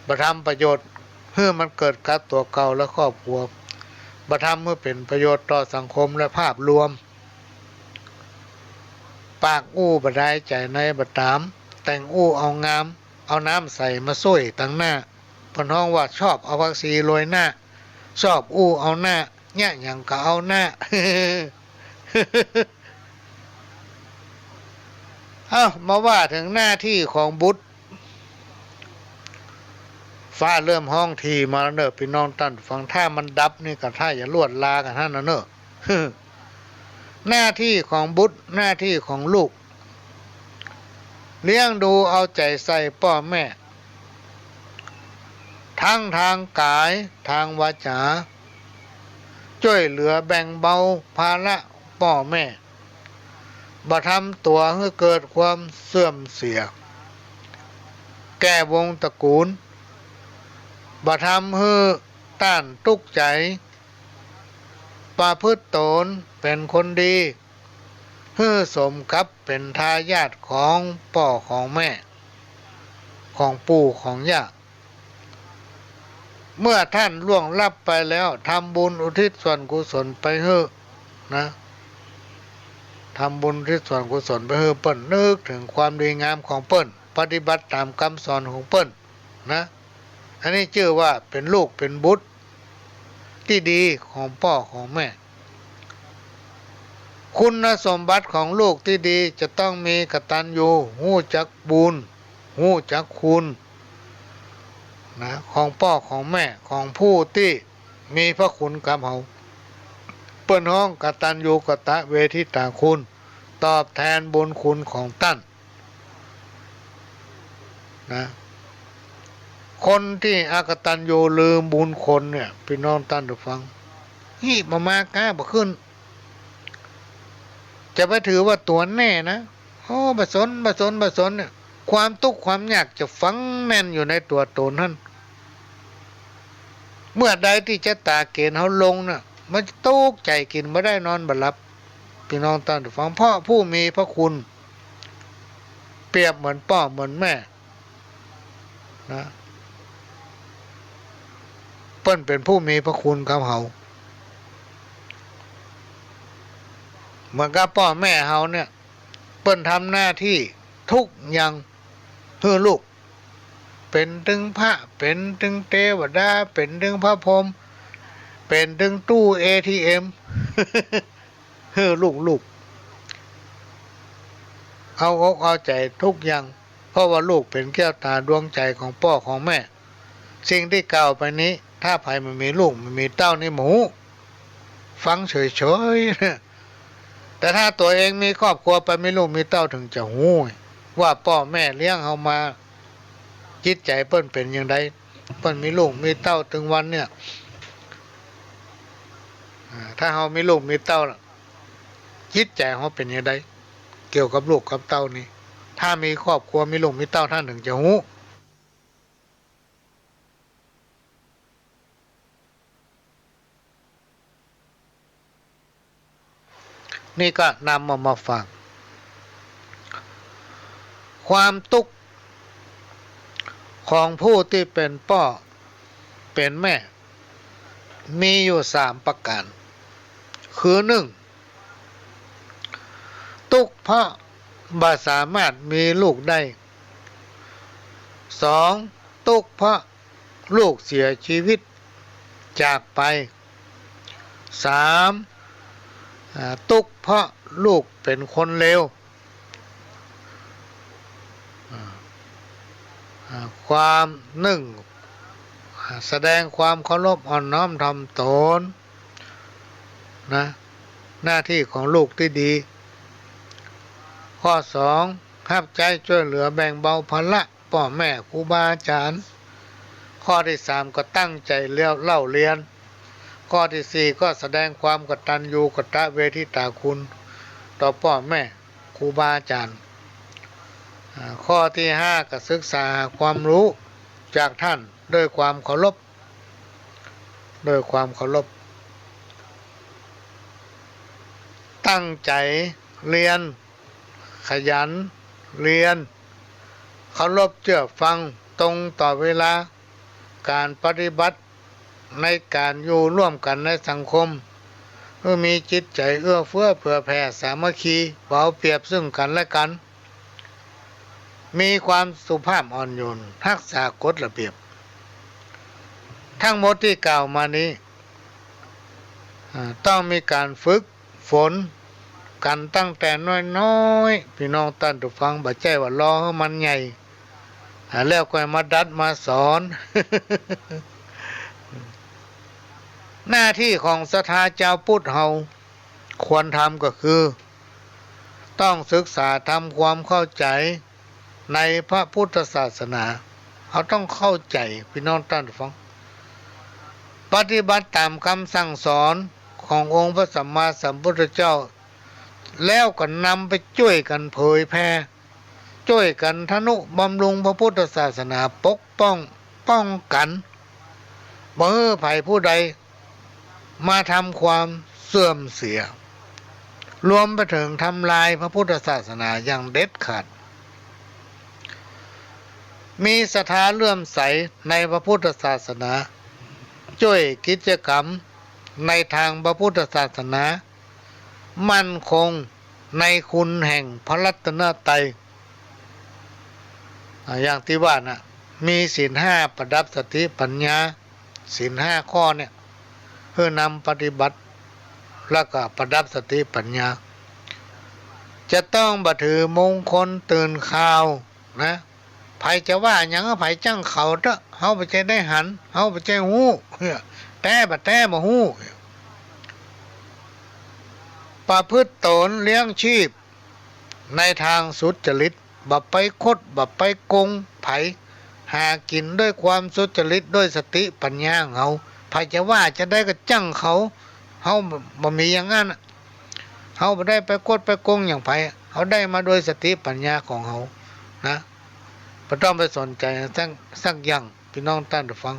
บ่ทำประโยชน์หื้อมันเกิดกับตั๋วเก่าและครอบครัว บ่ทำหื้อเป๋นประโยชน์ต่อสังคมและภาพรวม ปากอู้บ่ดาย ใจ๋ในบ่ต๋าม แต่งอู้เอางาม เอาน้ำใสมาส้วยตังหน้า เปิ้นฮ้องว่าชอบเอาผักชีโรยหน้า ชอบอู้เอาหน้า เยียะหยังก็เอาหน้า เอ้า มาว่าเถิงหน้าตี้ของบุตร ฟ้าเริ่มฮ้องถี่มาแล้วเน่อ ปี้น้องต้านฟัง ถ้ามันดับนี่ก็ถ้าจะลวดลากั๋นหั้นน่ะเน่อ หน้าตี้ของบุตร หน้าตี้ของลูก เลี้ยงดูเอาใจ๋ใส่ป้อแม่ ทั้งตางก๋าย ตางวาจ๋า จ้วยเหลือแบ่งเบาภาระป้อแม่ บ่ทำตั๋วหื้อเกิดความเสื่อมเสีย แก่วงตระกู๋ล บ่ทำหื้อต้านตุ๊กใจ๋ ประพฤติต๋นเป๋นคนดี หื้อสมกับเป๋นทายาทของป้อของแม่ ของปู่ของย่า เมื่อต้านล่วงลับไปแล้ว ทำบุญอุทิศส่วนกุศลไปหื้อนะ ทำบุญอุทิศส่วนกุศลไปหื้อเปิ้น นึกเถิงความดีงามของเปิ้น ปฏิบัติต๋ามกำสอนของเปิ้นนะ อันนี้จื้อว่าเป๋นลูกเป๋นบุตรตี้ดีของป้อของแม่ คุณสมบัติของลูกตี้ดีจะต้องมีกตัญญู ฮู้จักบุญ ฮู้จักคุณนะ ของป้อของแม่ ของผู้ตี้มีพระคุณกับเฮา เปิ้นฮ้องกตัญญูกตเวทิตาคุณ ตอบแทนบุญคุณของต้าน นะ คนตี้อกตัญญูลืมบุญคุณเนี่ย ปี้น้องต้านฟัง นี่บ่มาก้าบ่ขึ้น จะไปถือว่าตั๋วแน่นะ โอ้ บ่สน บ่สน บ่สนเนี่ย ความตุ๊กข์ความยากจะฝังแน่นอยู่ในตั๋วต๋นหั้น เมื่อใดตี้จะต๋าเก๋ณฑ์เฮาลงน่ะ มันจะตุ๊กข์ใจ๋ กิ๋นบ่ได้นอนบ่หลับ ปี้น้องต้านฟัง เพราะผู้มีพระคุณ เปรียบเหมือนป้อเหมือนแม่นะ เปิ้นเป๋นผู้มีพระคุณกับเฮา เหมือนกับป้อแม่เฮาเนี่ย เปิ้นทำหน้าตี้ทุกอย่างหื้อลูก เป๋นตึงพระ เป๋นตึงเตวดา เป๋นตึงพระพรหม เป๋นตึงตู้เอทีเอ็ม หื้อลูกๆ เอาอกเอาใจ๋ทุกอย่าง เพราะว่าลูกเป๋นแก้วต๋าดวงใจ๋ของป้อของแม่ สิ่งตี้กล่าวไปนี้ ถ้าใผบ่มีลูกบ่มีเต้านี่บ่ฮู้ ฟังเฉยๆ แต่ถ้าตั๋วเองมีครอบครัวไปมีลูกมีเต้าเถิงจะฮู้ ว่าป้อแม่เลี้ยงเฮามา จิตใจ๋เปิ้นเป๋นอย่างใด เปิ้นมีลูกมีเต้าตึงวันเนี่ย อ่า ถ้าเฮามีลูกมีเต้าล่ะ จิตใจ๋เฮาเป๋นอย่างใด กี่ยวกับลูกกับเต้านี่ ถ้ามีครอบครัว มีลูกมีเต้า ต้านเถิงจะฮู้ นี่ก็นำเอามาฝาก ความตุ๊กข์ของผู้ตี้เป๋นป้อเป๋นแม่ มีอยู่สามประก๋าน คือ นึ่ง ตุ๊กข์เพราะบ่สามารถมีลูกได้ สอง ตุ๊กข์เพราะลูกเสียชีวิตจากไป สาม อ่า ตุ๊กข์เพราะลูกเป๋นคนเลว อ่า อ่า ความ นึ่ง อ่า แสดงความเคารพอ่อนน้อมถ่อมตน นะ หน้าตี้ของลูกตี้ดี ข้อสอง ฮับใจ๊จ้วยเหลือแบ่งเบาภาระป้อแม่ครูบาอาจ๋ารย์ ข้อตี้สาม ก็ตั้งใจ๋เล่า เล่าเรียน ข้อตี้สี่ ก็แสดงความกตัญญูกตเวทิตาคุณต่อป้อแม่ครูบาอาจ๋ารย์ อ่า ข้อตี้ห้า ก็ศึกษาหาความรู้จากต้านด้วยความเคารพ ด้วยความเคารพ ตั้งใจ๋เรียน ขยันเรียน เคารพเจื้อฟัง ตรงต่อเวลา ก๋านปฏิบัติในก๋านอยู่ร่วมกั๋นในสังคม เออ มีจิตใจ๋เอื้อเฟื้อเผื่อแผ่สามัคคี บ่เอาเปรียบซึ่งกั๋นและกั๋น มีความสุภาพอ่อนโยน ฮักษากฎระเบียบ ทั้งหมดตี้กล่าวมานี้ อ่า ต้องมีก๋านฝึกฝนกั๋นตั้งแต่น้อยๆ ปี้น้องต้านผู้ฟัง บ่ใจ้ว่ารอหื้อมันใหญ่ อ่า แล้วก็มาดัดมาสอน หน้าตี้ของศรัทธาจาวพุทธเฮาควรทำก็คือ ต้องศึกษาทำความเข้าใจ๋ ในพระพุทธศาสนา เฮาต้องเข้าใจ๋ ปี้น้องต้านผู้ฟัง ปฏิบัติต๋ามกำสั่งสอนขององค์พระสัมมาสัมพุทธเจ้า แล้วก็นำไปจ้วยกั๋นเผยแผ่ จ้วยกั๋นทะนุบำรุงพระพุทธศาสนา ปกป้อง ป้องกั๋น บ่หื้อใผผู้ใด มาทำความเสื่อมเสีย รวมไปเถิงทำลายพระพุทธศาสนาอย่างเด็ดขาด มีศรัทธาเลื่อมใสในพระพุทธศาสนา จ้วยกิจกรรมในตางพระพุทธศาสนา มั่นคงในคุณแห่งพระรัตนตรัย อ่า อย่างตี้ว่าน่ะ มีศีลห้าประดับสติปัญญา ศีลห้าข้อเนี่ย หื้อนำปฏิบัติ แล้วก็ประดับสติปัญญา จะต้องบ่ถือมงคลตื่นข่าวนะ ใผจะว่าหยัง ใผจ้างเขาเต๊อะ เฮาบ่ใจ้ได้หัน เฮาบ่ใจ้ฮู้ แต๊บ่แต๊บ่ฮู้ ประพฤติตนเลี้ยงชีพ ในตางสุจริต บ่ไปคด บ่ไปโกงใผ หากิ๋นด้วยความสุจริต ด้วยสติปัญญาของเฮา ใผจะว่าจะใดก็จ้างเขา เฮาบ่ บ่มีอย่างนั้นน่ะ เฮาบ่ได้ไปคดไปโกงอย่างใผ เฮาได้มาโดยสติปัญญาของเฮานะ บ่ต้องไปสนใจ๋สัก สักอย่าง ปี้น้องต้านผู้ฟัง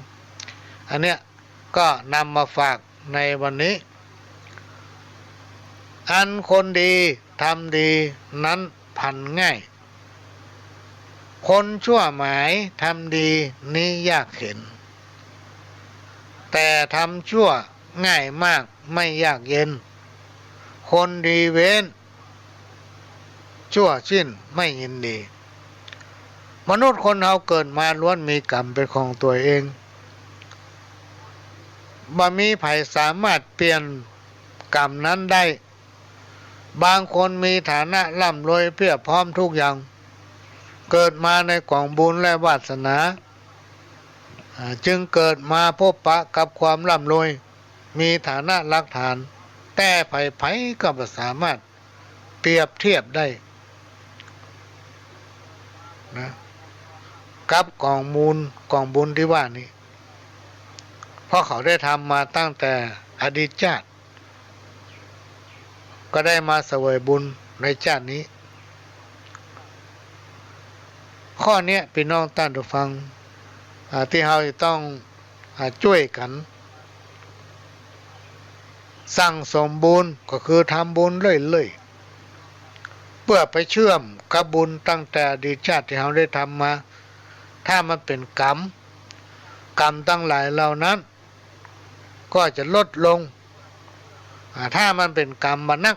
อันเนี้ย ก็นำมาฝากในวันนี้ อันคนดีทำดีนั้นพลันง่าย คนชั่วหมายทำดีนี้ยากเข็ญ แต่ทำชั่วง่ายมากไม่ยากเย็น คนดีเว้น ชั่วสิ้นไม่ยินดี มนุษย์คนเฮาเกิดมาล้วนมีกรรมเป๋นของตั๋วเอง บ่มีใผสามารถเปลี่ยนกรรมนั้นได้ บางคนมีฐานะร่ำรวยเพียบพร้อมทุกอย่าง เกิดมาในก๋องบุญและวาสนา อ่า จึงเกิดมาพบปะกับความร่ำรวย มีฐานะหลักฐาน แต่ใผๆ ก็บ่สามารถเปรียบเทียบได้นะ กับก๋องมูล ก๋องบุญตี้ว่านี้ เพราะเขาได้ทำมาตั้งแต่อดีตชาติ ก็ได้มาเสวยบุญในชาตินี้ ข้อเนี้ย ปี้น้องต้านผู้ฟัง อ่า ตี้เฮาจะต้อง อ่า จ้วยกั๋นสั่งสมบุญ ก็คือทำบุญเรื่อยๆ เปื้อไปเชื่อมกับบุญตั้งแต่อดีตชาติตี้เฮาได้ทำมา ถ้ามันเป๋นกรรม กรรมตังหลายเหล่านั้น ก็จะลดลง อ่า ถ้ามันเป๋นกรรมบ่นัก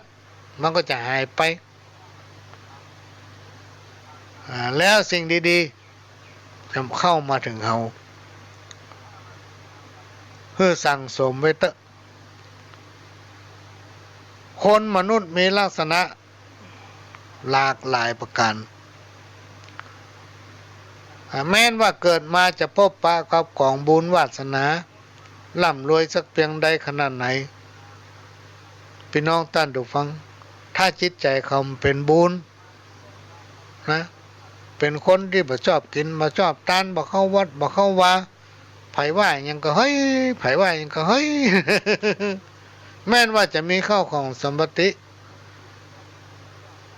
มันก็จะหายไป อ่า แล้วสิ่งดีๆ จะเข้ามาเถิงเฮา หื้อสั่งสมไว้เต๊อะ คนมนุษย์มีลักษณะหลากหลายประก๋าน อ่า แม้นว่าเกิดมาจะพบปะกับก๋องบุญวาสนา ร่ำรวยสักเปียงใดขนาดไหน ปี้น้องต้านผู้ฟัง ถ้าจิตใจ๋เขาบ่เป๋นบุญนะ เป๋นคนตี้บ่ชอบกิ๋น บ่ชอบตาน บ่เข้าวัด บ่เข้าวา ใผว่าหยังก็เฮ้ย ใผว่าหยังก็เฮ้ย แม้นว่าจะมีข้าวของสมบัติ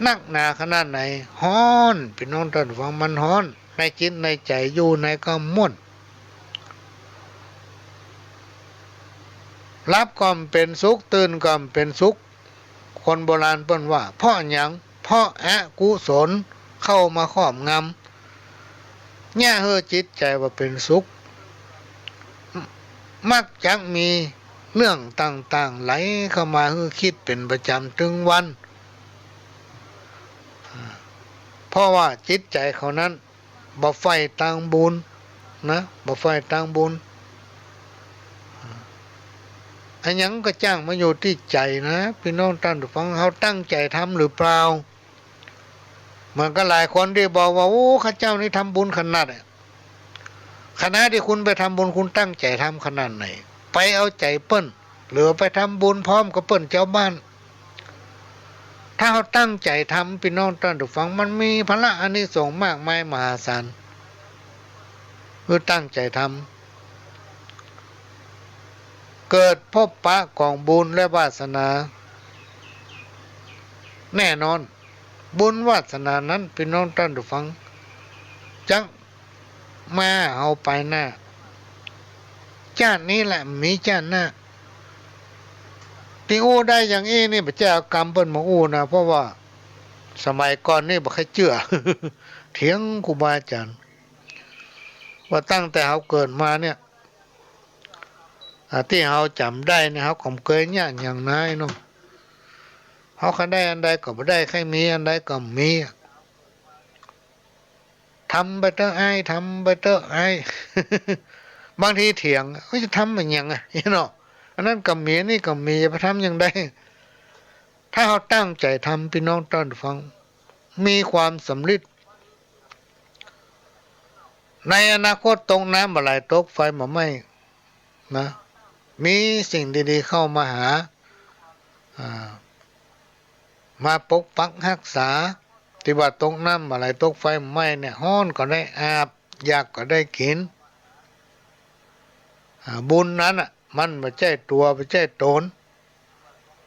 นักหนาขนาดไหน ฮ้อน ปี้น้องต้านผู้ฟัง มันฮ้อน ในจิตในใจ๋อยู่ไหนก็ม่วน หลับก็บ่เป๋นสุข ตื่นก็บ่เป๋นสุข คนโบราณเปิ้นว่า เพราะหยัง เพราะอกุศลเข้ามาครอบงำ เยียะหื้อจิตใจ๋บ่เป๋นสุข มักจะมีเรื่องต่างๆ ไหลเข้ามาหื้อกึ๊ดเป๋นประจ๋ำตึงวัน เพราะว่าจิตใจ๋เขานั้น บ่ใฝ่ตางบุญนะ บ่ใฝ่ตางบุญ อะหยังก็จ้างมาอยู่ตี้ใจ๋นะ ปี้น้องต้านผู้ฟัง เฮาตั้งใจ๋ทำหรือเปล่า เหมือนกับหลายคนตี้บอกว่า โอ้ ข้าเจ้านี่ทำบุญขนาดอะ ขณะตี้คุณไปทำบุญ คุณตั้งใจ๋ทำขนาดไหน ไปเอาใจ๋เปิ้น หรือไปทำบุญพร้อมกับเปิ้นจาวบ้าน ถ้าเฮาตั้งใจ๋ทำ ปี้น้องต้านผู้ฟัง มันมีผละอานิสงส์มากมายมหาศาล คือตั้งใจ๋ทำ เกิดพบปะก๋องบุญและวาสนา แน่นอน บุญวาสนานั้น ปี้น้องต้านผู้ฟัง จะ มาเฮาไปหน้า จ้าดนี้แหละ มีจ้าดหน้า ตี้อู้ได้อย่างอี้นี่ บ่ใจ้เอากำเปิ้นมาอู้นะ เพราะว่าสมัยก่อนนี่บ่ใค่เจื้อ เถียงครูบาอาจ๋ารย์ ว่าตั้งแต่เฮาเกิดมาเนี่ย อ่า ตี้เฮาจ๋ำได้เนี่ย เฮาก็บ่เกยเยียะหยังนายเนาะ เฮาใค่ได้อันใดก็บ่ได้ ใค่มีอันใดก็บ่มี ทำไปเต๊อะอ้าย ทำไปเต๊อะอ้าย บางทีเถียง เฮ้ย จะทำมันหยังอะ เนาะ อันนั้นก็มี อันนี้ก็มี จะไปทำหยังได้ ถ้าเฮาตั้งใจ๋ทำ ปี้น้องต้านผู้ฟัง มีความสำเร็จ ในอนาคตตกน้ำบ่ไหล ตกไฟบ่ไหม้นะ มีสิ่งดีๆ เข้ามาหา อ่า มาปกปักฮักษา ตี้ว่าตกน้ำบ่ไหล ตกไฟบ่ไหม้เนี่ย ฮ้อนก็ได้อาบ อยากก็ได้กิ๋น อ่า บุญนั้นน่ะ มันบ่ใจ้ตั๋ว บ่ใจ้ต๋น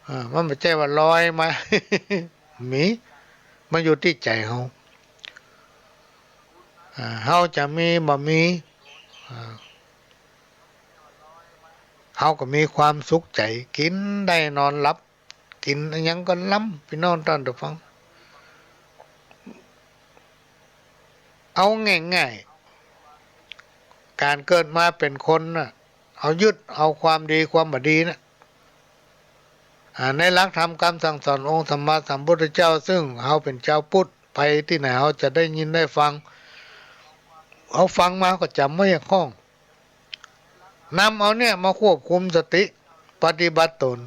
อ่า มันบ่ใจ้ว่าลอยมา มี มันอยู่ตี้ใจ๋เฮา อ่า เฮาจะมีบ่มี อ่า เฮาก็มีความสุขใจ๋ กิ๋นได้นอนหลับ กิ๋นอะหยังก็ล้ำ ปี้น้องต้านผู้ฟัง เอาง่ายๆ ก๋านเกิดมาเป๋นคนน่ะ เอายึดเอาความดีความบ่ดีน่ะ อ่า ในหลักธรรมกำสั่งสอนองค์สัมมาสัมพุทธเจ้า ซึ่งเฮาเป๋นจาวพุทธ ไปตี้ไหนเฮาจะได้ยินได้ฟัง เฮาฟังมาก็จ๋ำไว้อย่างคล่อง นำเอาเนี่ยมาควบคุมสติปฏิบัติตน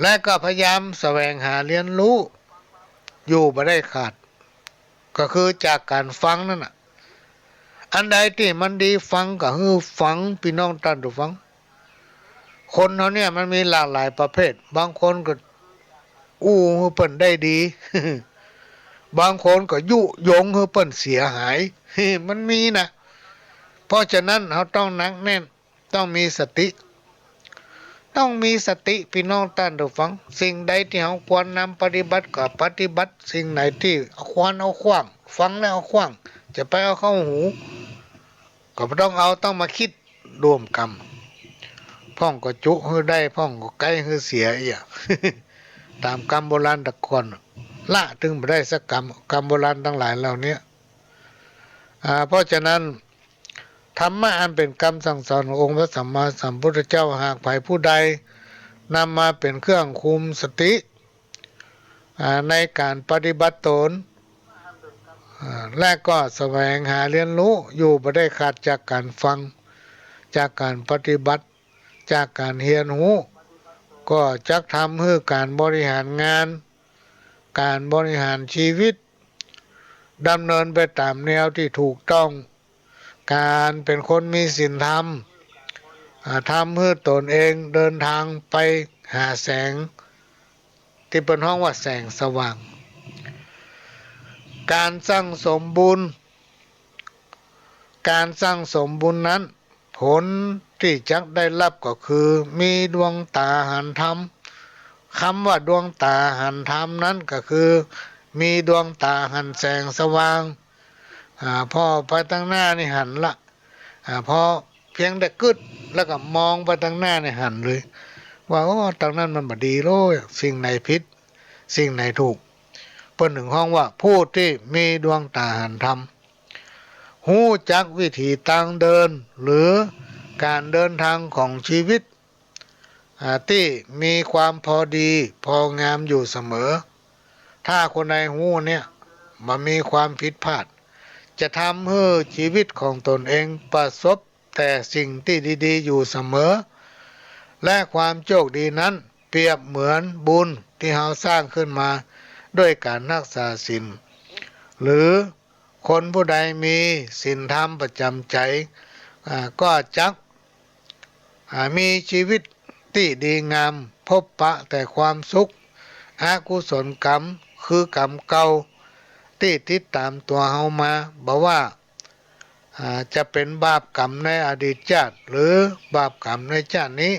และก็พยายามแสวงหาเรียนรู้อยู่บ่ได้ขาด ก็คือจากก๋านฟังนั่นน่ะ อันใดตี้มันดีฟังก็หื้อฟัง ปี้น้องต้านผู้ฟัง คนเฮาเนี่ยมันมีหลากหลายประเภท บางคนก็อู้หื้อเปิ้นได้ดี บางคนก็ยุยงหื้อเปิ้นเสียหาย มันมีนะ เพราะฉะนั้นเฮาต้องหนักแน่น ต้องมีสติ ต้องมีสติ ปี้น้องต้านผู้ฟัง สิ่งใดตี้เฮาควรนำปฏิบัติก็ปฏิบัติ สิ่งไหนตี้ควรเอาขว้าง ฟังแล้วเอาขว้าง จะไปเอาเข้าหู ก็บ่ต้องเอา ต้องมาคิดร่วมกำ พ่องก็จุหื้อได้ พ่องก็ไก๊หื้อเสียเอี้ย ต๋ามกำโบราณตะก่อน ละตึงบ่ได้สักกำ กำโบราณตังหลายเหล่าเนี้ย อ่า เพราะฉะนั้น ธรรมะอันเป๋นกำสั่งสอนขององค์พระสัมมาสัมพุทธเจ้า หากใผผู้ใดนำมาเป๋นเครื่องคุมสติ อ่า ในก๋านปฏิบัติตน อ่า และก็แสวงหาเฮียนฮู้อยู่บ่ได้ขาดจากก๋านฟัง จากก๋านปฏิบัติ จากก๋านเฮียนฮู้ ก็จักทำหื้อก๋านบริหารงาน ก๋านบริหารชีวิต ดำเนินไปต๋ามแนวตี้ถูกต้อง ก๋านเป๋นคนมีศีลธรรม อ่า ทำหื้อตนเองเดินทางไปหาแสง ตี้เปิ้นฮ้องว่าแสงสว่าง ก๋านสั่งสมบุญ ก๋านสั่งสมบุญนั้น ผลตี้จักได้ฮับก็คือ มีดวงต๋าหันธรรม กำว่าดวงต๋าหันธรรมนั้นก็คือ มีดวงต๋าหันแสงสว่าง อ่า ผ่อไปตังหน้านี่หันละ อ่า ผ่อเปียงแต่กึ๊ด แล้วก็มองไปตังหน้านี่หันเลย ว่า โอ้ ตังนั้นมันบ่ดีโลย สิ่งไหนผิด สิ่งไหนถูก เปิ้นเถิงฮ้องว่าผู้ตี้มีดวงต๋าหันธรรม ฮู้จักวิถีตางเดิน หรือก๋านเดินทางของชีวิต อ่า ตี้มีความพอดีพองามอยู่เสมอ ถ้าคนใดฮู้เนี่ย บ่มีความผิดพลาด จะทำหื้อชีวิตของตนเองประสบแต่สิ่งตี้ดีๆ อยู่เสมอ และความโชคดีนั้นเปรียบเหมือนบุญตี้เฮาสร้างขึ้นมาด้วยก๋านฮักษาศีล หรือ คนผู้ใดมีศีลธรรมประจ๋ำใจ๋ อ่า ก็จัก อ่า มีชีวิตตี้ดีงาม พบปะแต่ความสุข อกุศลกรรม คือกรรมเก่า ตี้ติดต๋ามตั๋วเฮามา บ่ว่า อ่า จะเป๋นบาปกรรมในอดีตจาติ หรือบาปกรรมในจาตินี้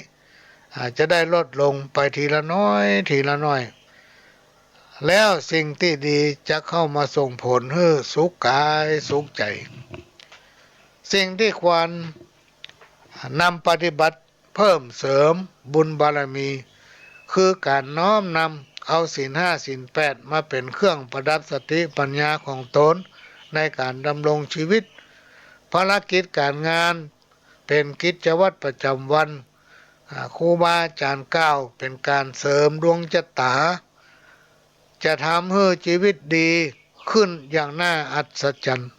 อ่า จะได้ลดลงไปทีละน้อย ทีละน้อย แล้วสิ่งตี้ดีจะเข้ามาส่งผลหื้อสุขก๋ายสุขใจ๋ สิ่งตี้ควรนำปฏิบัติเพิ่มเสริมบุญบารมี คือก๋านน้อมนำเอาศีลห้าศีลแปดมาเป๋นเครื่องประดับสติปัญญาของตนในก๋านดำรงชีวิต ภารกิจก๋านงาน เป๋นกิจวัตรประจ๋ำวัน อ่า ครูบาอาจ๋ารย์กล่าวเป๋นก๋านเสริมดวงจะต๋า จะทำหื้อชีวิตดีขึ้นอย่างน่าอัศจรรย์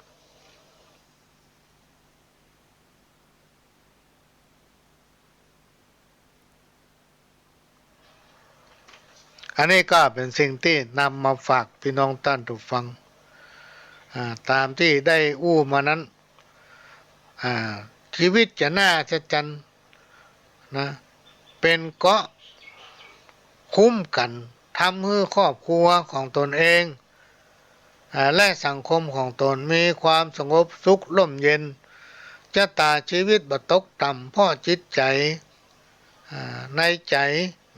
อันนี้ก็เป๋นสิ่งตี้นำมาฝากปี้น้องต้านผู้ฟัง อ่า ต๋ามตี้ได้อู้มานั้น อ่า ชีวิตจะน่าอัศจรรย์นะ เป๋นเกราะคุ้มกั๋น ทำหื้อครอบครัวของตนเอง อ่า และสังคมของตนมีความสงบสุขร่มเย็น จะต๋าชีวิตบ่ตกต่ำ เพราะจิตใจ๋ อ่า ในใจ๋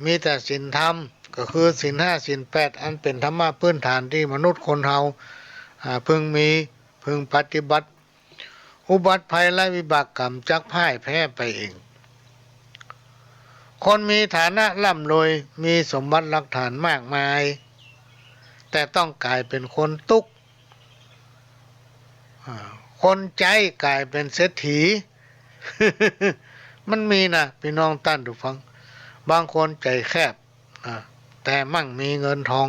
มีแต่ศีลธรรม ก็คือศีลห้าศีลแปด อันเป๋นธรรมะพื้นฐานตี้มนุษย์คนเฮา อ่า พึงมี พึงปฏิบัติ อุบัติภัยและวิบากกรรมจักพ่ายแพ้ไปเอง คนมีฐานะร่ำรวย มีสมบัติหลักฐานมากมาย แต่ต้องก๋ายเป๋นคนตุ๊กข์ อ่า คนใจ๊ก๋ายเป๋นเศรษฐี มันมีนะ ปี้น้องต้านผู้ฟัง บางคนใจ๋แคบ อ่า แต่มั่งมีเงินทอง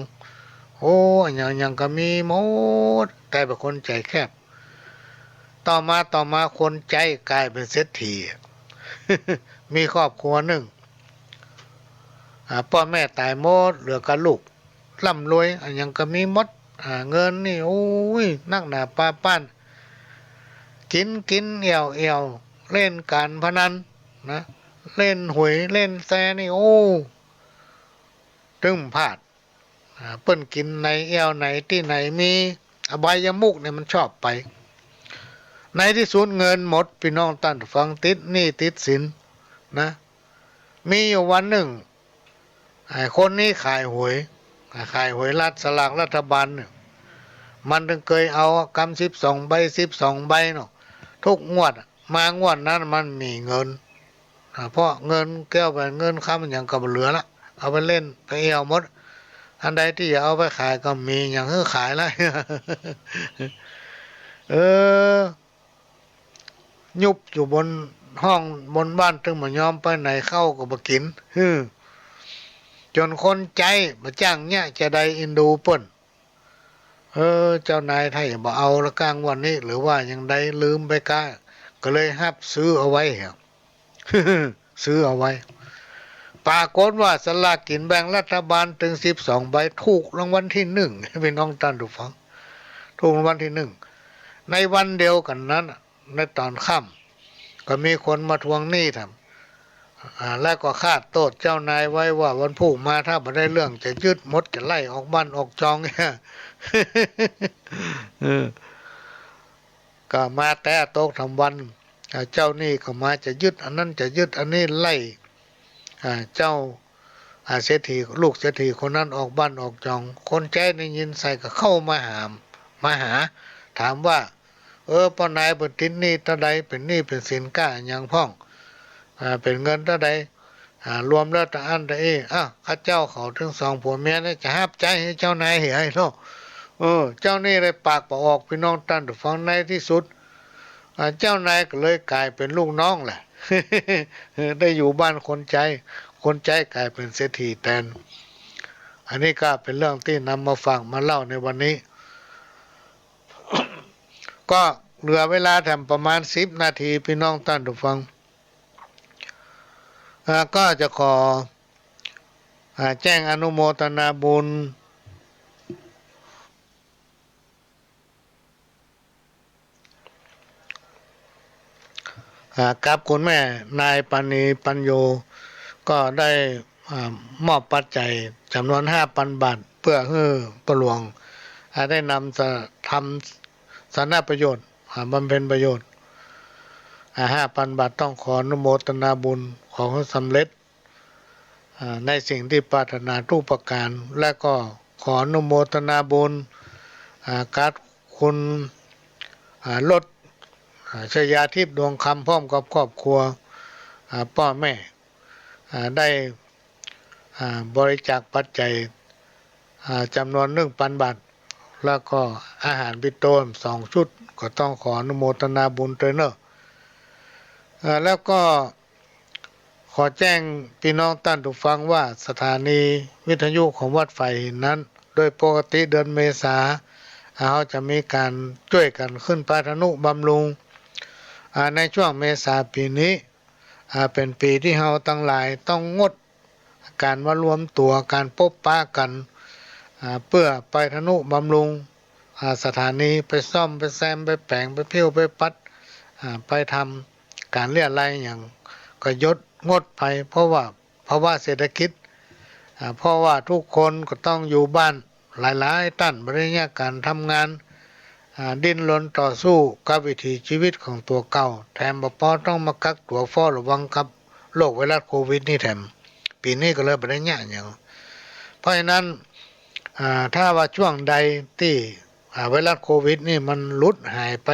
โอ้ อะหยังหยังก็มีหมด แต่เป๋นคนใจ๋แคบ ต่อมา ต่อมาคนใจ๊ก๋ายเป๋นเศรษฐี มีครอบครัวนึ่ง อ่า ป้อแม่ต๋ายหมด เหลือกับลูก ร่ำรวย อะหยังก็มีหมด อ่า เงินนี่ โอ้ย นักหนาปาป้าน กิ๋นกิ๋น แอ่วแอ่ว เล่นก๋านพนันนะ เล่นหวย เล่นแชร์นี่ โอ้ ตึงพลาด อ่า เปิ้นกิ๋นไหนแอ่วไหนตี้ไหนมีอบายมุขเนี่ยมันชอบไป ในตี้สุดเงินหมด ปี้น้องต้านผู้ฟัง ติดหนี้ติดสินนะ มีอยู่วันนึ่ง ไอ้คนนี้ขายหวย อ่า ขายหวยรัฐ สลากรัฐบาลเนี่ย มันตึงเกยเอากำสิบสองใบ สิบสองใบเนาะ ทุกงวดอะ มางวดนั้นมันมีเงิน อ่า เพราะเงินแก้วแหวนเงินคำหยังก็บ่เหลือละ เอาไปเล่นไปเอี่ยวหมด อันใดตี้จะเอาไปขายก็มี หยังหื้อขายละ เออ ยุบอยู่บนห้องบนบ้าน ตึงบ่ยอมไปไหน ข้าวก็บ่กิ๋น หื้อ จ๋นคนใจ๊บ่จ้างเยียะ จะใดเอ็นดูเปิ้น เออ เจ้านายไท้บ่เอาละก้างวดนี้ หรือว่ายังใด ลืมไปก้า ก็เลยฮับซื้อเอาไว้ ซื้อเอาไว้ ปรากฏว่าสลากกิ๋นแบ่งรัฐบาลตึงสิบสองใบ ถูกรางวัลตี้นึ่ง พี่น้องต้านผู้ฟัง ถูกรางวัลตี้นึ่ง ในวันเดียวกั๋นนั้นน่ะ ในต๋อนค่ำ ก็มีคนมาทวงหนี้แถม อ่า แล้วก็คาดโต้ษเจ้านายไว้ว่าวันพูกมาถ้าบ่ได้เรื่องจะยึดหมด จะไล่ออกบ้านออกจอง เออ ก็มาแต๊ตกแถมวัน อ่า เจ้าหนี้ก็มาจะยึดอันนั้นจะยึดอันนี้ ไล่ อ่า เจ้า อ่า เศรษฐี ลูกเศรษฐีคนนั้นออกบ้านออกจอง คนใจ๊ได้ยินใส่ก็เข้ามาหา มาหา ถามว่า เออ ป้อนายเปิ้นติดหนี้เต้าใด เป๋นหนี้เป๋นสินก้าหยังพ่อง อ่า เป๋นเงินเต้าใด อ่า รวมแล้วตะอั้นตะอี้ อ้าว ข้าเจ้าเขาตึงสองผัวเมียเนี่ยจะฮับใจ๊หื้อเจ้านายเหียเนาะ เออ เจ้าหนี้เลยปากบ่ออก พี่น้องต้านผู้ฟัง ในตี้สุด อ่า เจ้านายก็เลยก๋ายเป๋นลูกน้องแหละ ได้อยู่บ้านคนใจ๊ คนใจ๊ก๋ายเป๋นเศรษฐีแตน อันนี้ก็เป๋นเรื่องตี้นำมาฝากมาเล่าในวันนี้ ก็เหลือเวลาแถมประมาณสิบนาที พี่น้องต้านผู้ฟัง อ่า ก็จะขอ อ่า แจ้งอนุโมทนาบุญ อ่า กับคุณแม่นายปราณี ปัญโญ ก็ได้ อ่า มอบปัจจัยจ๋ำนวนห้าปันบาท เปื้อหื้อป้อหลวง อ่า ได้นำจะทำสาธารณประโยชน์ อ่า บำเพ็ญประโยชน์ อ่า ห้าปันบาท ต้องขออนุโมทนาบุญ ขอหื้อสำเร็จ อ่า ในสิ่งตี้ปรารถนาทุกประก๋าน และก็ขออนุโมทนาบุญ อ่า กับคุณ อ่า รถ อ่า ชยาทิพย์ ดวงคำ พร้อมกับครอบครัว อ่า ป้อแม่ อ่า ได้ อ่า บริจาคปัจจัย อ่า จ๋ำนวนหนึ่งปันบาท แล้วก็อาหารปิ่นโตสองชุด ก็ต้องขออนุโมทนาบุญตวยเนาะ อ่า แล้วก็ ขอแจ้งพี่น้องต้านผู้ฟังว่า สถานีวิทยุของวัดฝ่ายหินนั้น โดยปกติเดือนเมษา อ่า เฮาจะมีก๋านจ้วยกั๋นขึ้นไปทนุบำรุง อ่า ในช่วงเมษาปี๋นี้ อ่า เป๋นปี๋ตี้เฮาตังหลายต้องงดก๋านมารวมตั๋ว ก๋านปบปะกั๋น อ่า เปื้อไปทนุบำรุง อ่า สถานี ไปซ่อม ไปแซม ไปแป๋ง ไปผิว ไปปัด อ่า ไปทำก๋านเลี้ยงไร่หยัง ก็ยดงดไป เพราะว่าภาวะเศรษฐกิจ อ่า เพราะว่าทุกคนก็ต้องอยู่บ้าน หลายๆ ต้านบ่ได้เยียะก๋านทำงาน อ่า ดิ้นรนต่อสู้กับวิถีชีวิตของตั๋วเก่า แถมบ่ปอต้องมากักตั๋วเฝ้าระวังกับโรคไวรัสโควิดนี่แถม ปี๋นี้ก็เลยบ่ได้เยียะหยัง เพราะฉะนั้น อ่า ถ้าว่าช่วงใดตี้ อ่า ไวรัสโควิดนี่มันหลุดหายไป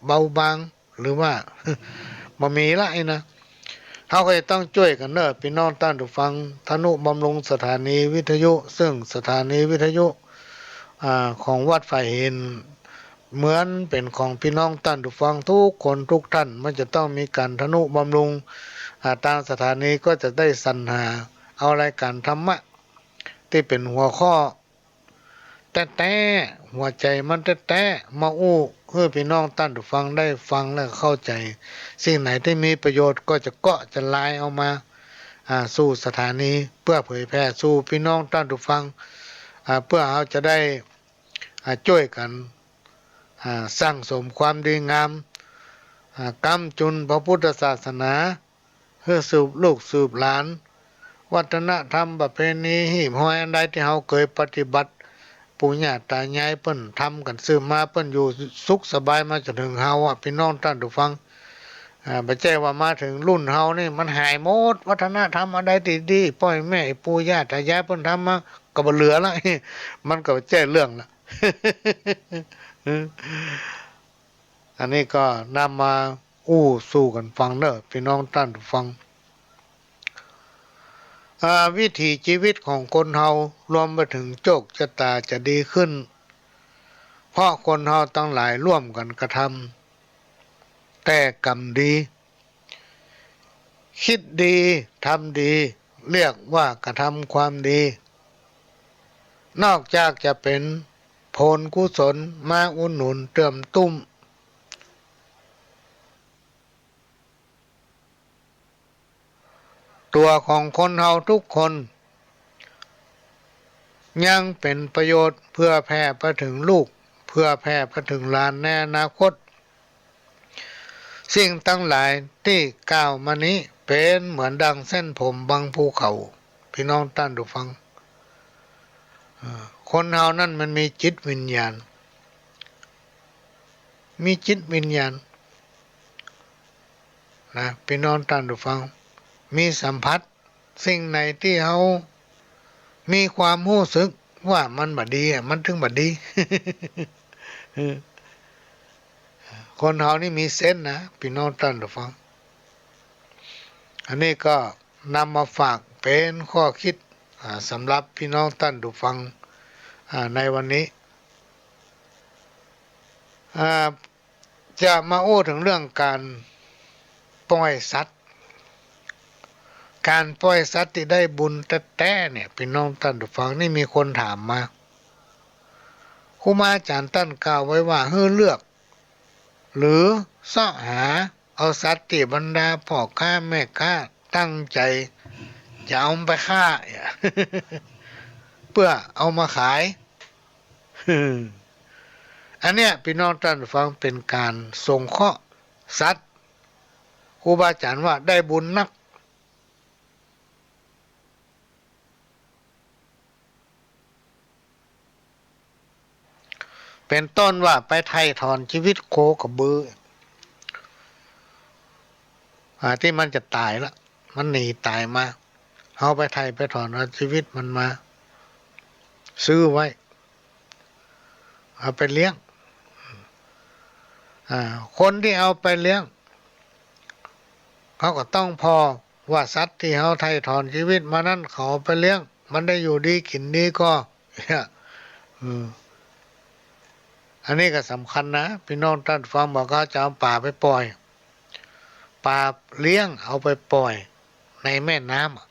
เบาบาง หรือว่า บ่มีละไอ้นะ เฮาก็จะต้องจ้วยกั๋นเนาะ พี่น้องต้านผู้ฟัง ทนุบำรุงสถานีวิทยุ ซึ่งสถานีวิทยุ อ่า ของวัดฝ่ายหิน เหมือนเป๋นของพี่น้องต้านผู้ฟังทุกคนทุกต้าน มันจะต้องมีก๋านทนุบำรุง อ่า ตางสถานีก็จะได้สรรหาเอารายก๋านธรรมะ ตี้เป๋นหัวข้อ แต๊ๆ หัวใจ๋มันแต๊ๆ มาอู้หื้อพี่น้องต้านผู้ฟังได้ฟังและเข้าใจ๋ สิ่งไหนตี้มีประโยชน์ก็จะเกาะจะลายเอามา อ่า สู่สถานี เปื้อเผยแผ่สู่พี่น้องต้านผู้ฟัง อ่า เปื้อเฮาจะได้ อ่า จ้วยกั๋น อ่า สั่งสมความดีงาม อ่า ก๊ำจุนพระพุทธศาสนา หื้อสืบลูกสืบหลาน วัฒนธรรมประเพณีฮีบฮอยอันใดตี้เฮาเกยปฏิบัติ ปู่ย่าต๋ายายเปิ้นทำกั๋นสืบมา เปิ้นอยู่สุขสบายมาจ๋นเถิงเฮาอะ พี่น้องต้านผู้ฟัง อ่า บ่ใจ้ว่ามาเถิงรุ่นเฮานี่มันหายหมด วัฒนธรรมอันใดตี้ดี ป้อแม่ปู่ย่าต๋ายายเปิ้นทำมาก็บ่เหลือละ มันก็บ่ใจ้เรื่องละ อันนี้ก็นำมาอู้สู่กั๋นฟังเน่อ ปี้น้องต้านผู้ฟัง อ่า วิถีจีวิตของคนเฮารวมไปเถิงโจคจะต๋าจะดีขึ้น เพราะคนเฮาตังหลายร่วมกั๋นกระทำแต่ก๋รรมดี กึ๊ดดี ทำดี เรียกว่ากระทำความดี นอกจากจะเป๋นผลกุศลมาอุดหนุนเติมตุ้มตั๋วของคนเฮาทุกคน ยังเป๋นประโยชน์เผื่อแผ่ไปเถิงลูก เผื่อแผ่ไปเถิงหลานในอนาคต สิ่งตังหลายตี้กล่าวมานี้เป๋นเหมือนดังเส้นผมบนภูเขา ปี้น้องต้านผู้ฟัง เอ่อ คนเฮานั้นมันมีจิตวิญญาณ มีจิตวิญญาณ นะ ปี้น้องต้านผู้ฟัง มีสัมผัส สิ่งไหนตี้เฮามีความฮู้สึกว่ามันบ่ดีอะ มันเถิงบ่ดี เออ คนเฮานี่มีเซนส์นะ ปี้น้องต้านผู้ฟัง อันนี้ก็นำมาฝากเป๋นข้อกึ๊ด อ่า สำหรับปี้น้องต้านผู้ฟัง อ่า ในวันนี้ อ่า จะมาอู้เถิงเรื่องก๋านป่อยสัตว์ ก๋านป่อยสัตว์ตี้ได้บุญแต๊ๆ เนี่ย ปี้น้องต้านผู้ฟัง นี่มีคนถามมา ครูบาอาจ๋ารย์ต้านกล่าวไว้ว่าหื้อเลือก หรือเซาะหาเอาสัตว์ตี้บรรดาป้อค้าแม่ค้าตั้งใจ๋จะเอาไปฆ่า เปื้อเอามาขาย อันเนี้ย ปี้น้องต้านผู้ฟัง เป๋นก๋านสงเคราะห์สัตว์ ครูบาอาจ๋ารย์ว่าได้บุญนัก เป๋นต้นว่าไปไถ่ถอนจีวิตโคกระบือ อ่า ตี้มันจะต๋ายละ มันหนีต๋ายมา เฮาไปไถ่ไปถอนเอาจีวิตมันมา ซื้อไว้ เอาไปเลี้ยง อ่า คนตี้เอาไปเลี้ยง เขาก็ต้องผ่อว่าสัตว์ตี้เฮาไถ่ถอนจีวิตมานั้น เขาเอาไปเลี้ยง มันได้อยู่ดีกิ๋นดีก่อ เนี่ย เออ อันนี้ก็สำคัญนะ ปี้น้องต้านผู้ฟัง บ่าเขาจะเอาป๋าไปป่อย ป๋าเลี้ยงเอาไปป่อยในแม่น้ำอะ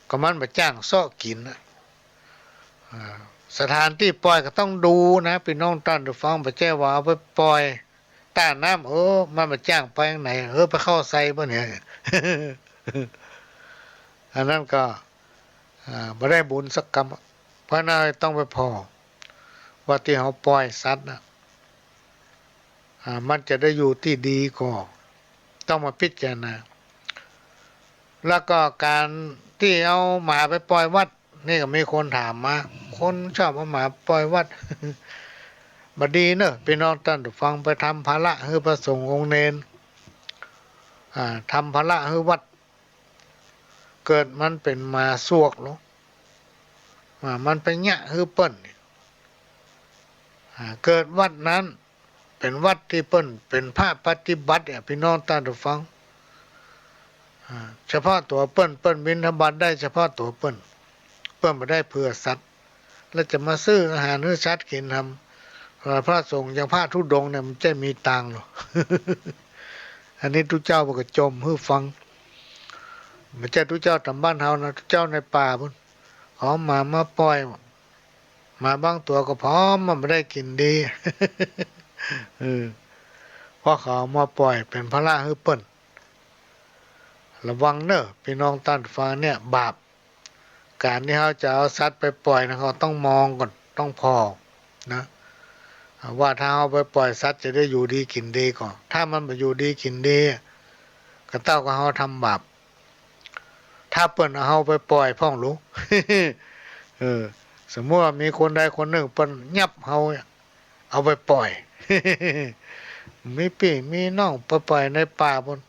ก็มันบ่จ้างเซาะกิ๋นอะ อ่า สถานตี้ป่อยก็ต้องดูนะ ปี้น้องต้านผู้ฟัง บ่ใจ้ว่าเอาไปป่อยต้าน้ำ เออ มันบ่จ้างไปตางไหน เออ ไปเข้าใส่บ่เนี่ย อันนั้นก็ อ่า บ่ได้บุญสักกำ เพราะนั้นต้องไปผ่อว่าตี้เฮาป่อยสัตว์นะ อ่า มันจะได้อยู่ตี้ดีก่อ ต้องมาพิจารณา แล้วก็ก๋านตี้เอาหมาไปป่อยวัด นี่ก็มีคนถามมา คนชอบเอาหมาป่อยวัด บ่ดีเนอะ ปี้น้องต้านผู้ฟัง ไปทำภาระหื้อพระสงฆ์องค์เณร อ่า ทำภาระหื้อวัด เกิดมันเป๋นหมาสวกลอ อ่า มันไปเยียะหื้อเปิ้น อ่า เกิดวัดนั้นเป๋นวัดตี้เปิ้นเป๋นพระปฏิบัติอะ ปี้น้องต้านผู้ฟัง อ่า เฉพาะตั๋วเปิ้น เปิ้นบิณฑบาตได้เฉพาะตั๋วเปิ้น เปิ้นบ่ได้เผื่อสัตว์ แล้วจะมาซื้ออาหารหื้อสัตว์กิ๋นทำ เอ่อ พระสงฆ์อย่างพระธุดงค์เนี่ย มันจะมีตางค์ลอ อันนี้ตุ๊เจ้าก็จ่มหื้อฟัง บ่ใจ้ตุ๊เจ้าต๋ามบ้านเฮานะ ตุ๊เจ้าในป่าปู๊น เอาหมามาป่อย หมาบางตั๋วก็ผอม มันบ่ได้กิ๋นดี เออ เพราะเขาเอามาป่อยเป๋นภาระหื้อเปิ้น ระวังเนอะ ปี้น้องต้านผู้ฟัง เนี่ย บาป ก๋านตี้เฮาจะเอาสัตว์ไปป่อยนะ เฮาต้องมองก่อน ต้องผ่อนะ ว่าถ้าเฮาไปป่อยสัตว์จะได้อยู่ดีกิ๋นดีก่อ ถ้ามันบ่อยู่ดีกิ๋นดี ก็เต้ากับเฮาทำบาป ถ้าเปิ้นเอาเฮาไปป่อยพ่องลูก เออ สมมุติว่ามีคนใดคนนึ่งเปิ้นยับเฮาเนี่ย เอาไปป่อย มีปี้มีน้องไปป่อยในป่าปู๊น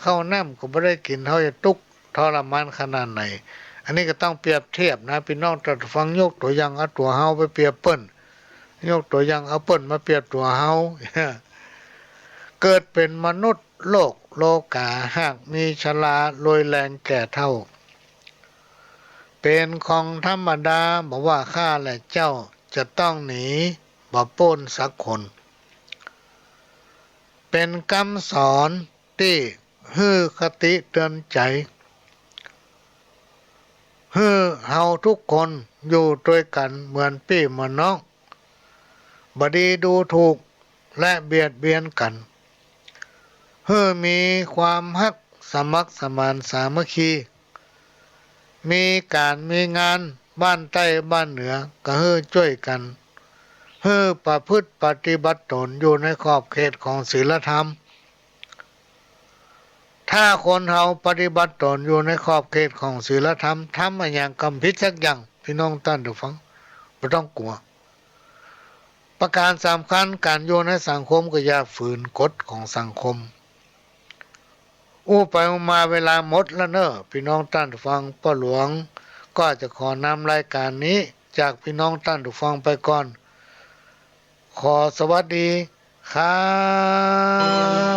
ข้าวน้ำก็บ่ได้กิ๋น เฮาจะตุ๊กข์ทรมานขนาดไหน อันนี้ก็ต้องเปรียบเทียบนะ ปี้น้องต้านฟัง ยกตั๋วอย่างเอาตั๋วเฮาไปเปรียบเปิ้น ยกตั๋วอย่างเอาเปิ้นมาเปรียบตั๋วเฮา เกิดเป๋นมนุษย์โลกโลก๋า หากมีชราโรยแรงแก่เฒ่า เป๋นของธรรมดา บ่ว่าข้าและเจ้าจะต้องหนีบ่ป๊นสักคน เป๋นกำสอนตี้หื้อคติเตือนใจ๋ หื้อเฮาทุกคนอยู่ตวยกั๋นเหมือนปี้เหมือนน้อง บ่ดีดูถูกและเบียดเบียนกั๋น หื้อมีความฮักสมัครสมานสามัคคี มีก๋านมีงานบ้านใต้บ้านเหนือก็หื้อจ้วยกั๋น หื้อประพฤติปฏิบัติต๋นอยู่ในขอบเขตของศีลธรรม ถ้าคนเฮาปฏิบัติต๋นอยู่ในขอบเขตของศีลธรรม ทำอะหยังก็บ่ผิดสักอย่าง ปี้น้องต้านฟัง บ่ต้องกั๋ว ประก๋านสำคัญ ก๋านอยู่ในสังคมก็อย่าฝืนกฎของสังคม อู้ไปอู้มาเวลาหมดแล้วเน่อ ปี้น้องต้านฟัง ป้อหลวงก็จะขอนำรายก๋านนี้จากปี้น้องต้านฟังไปก่อน ขอสวัสดีครั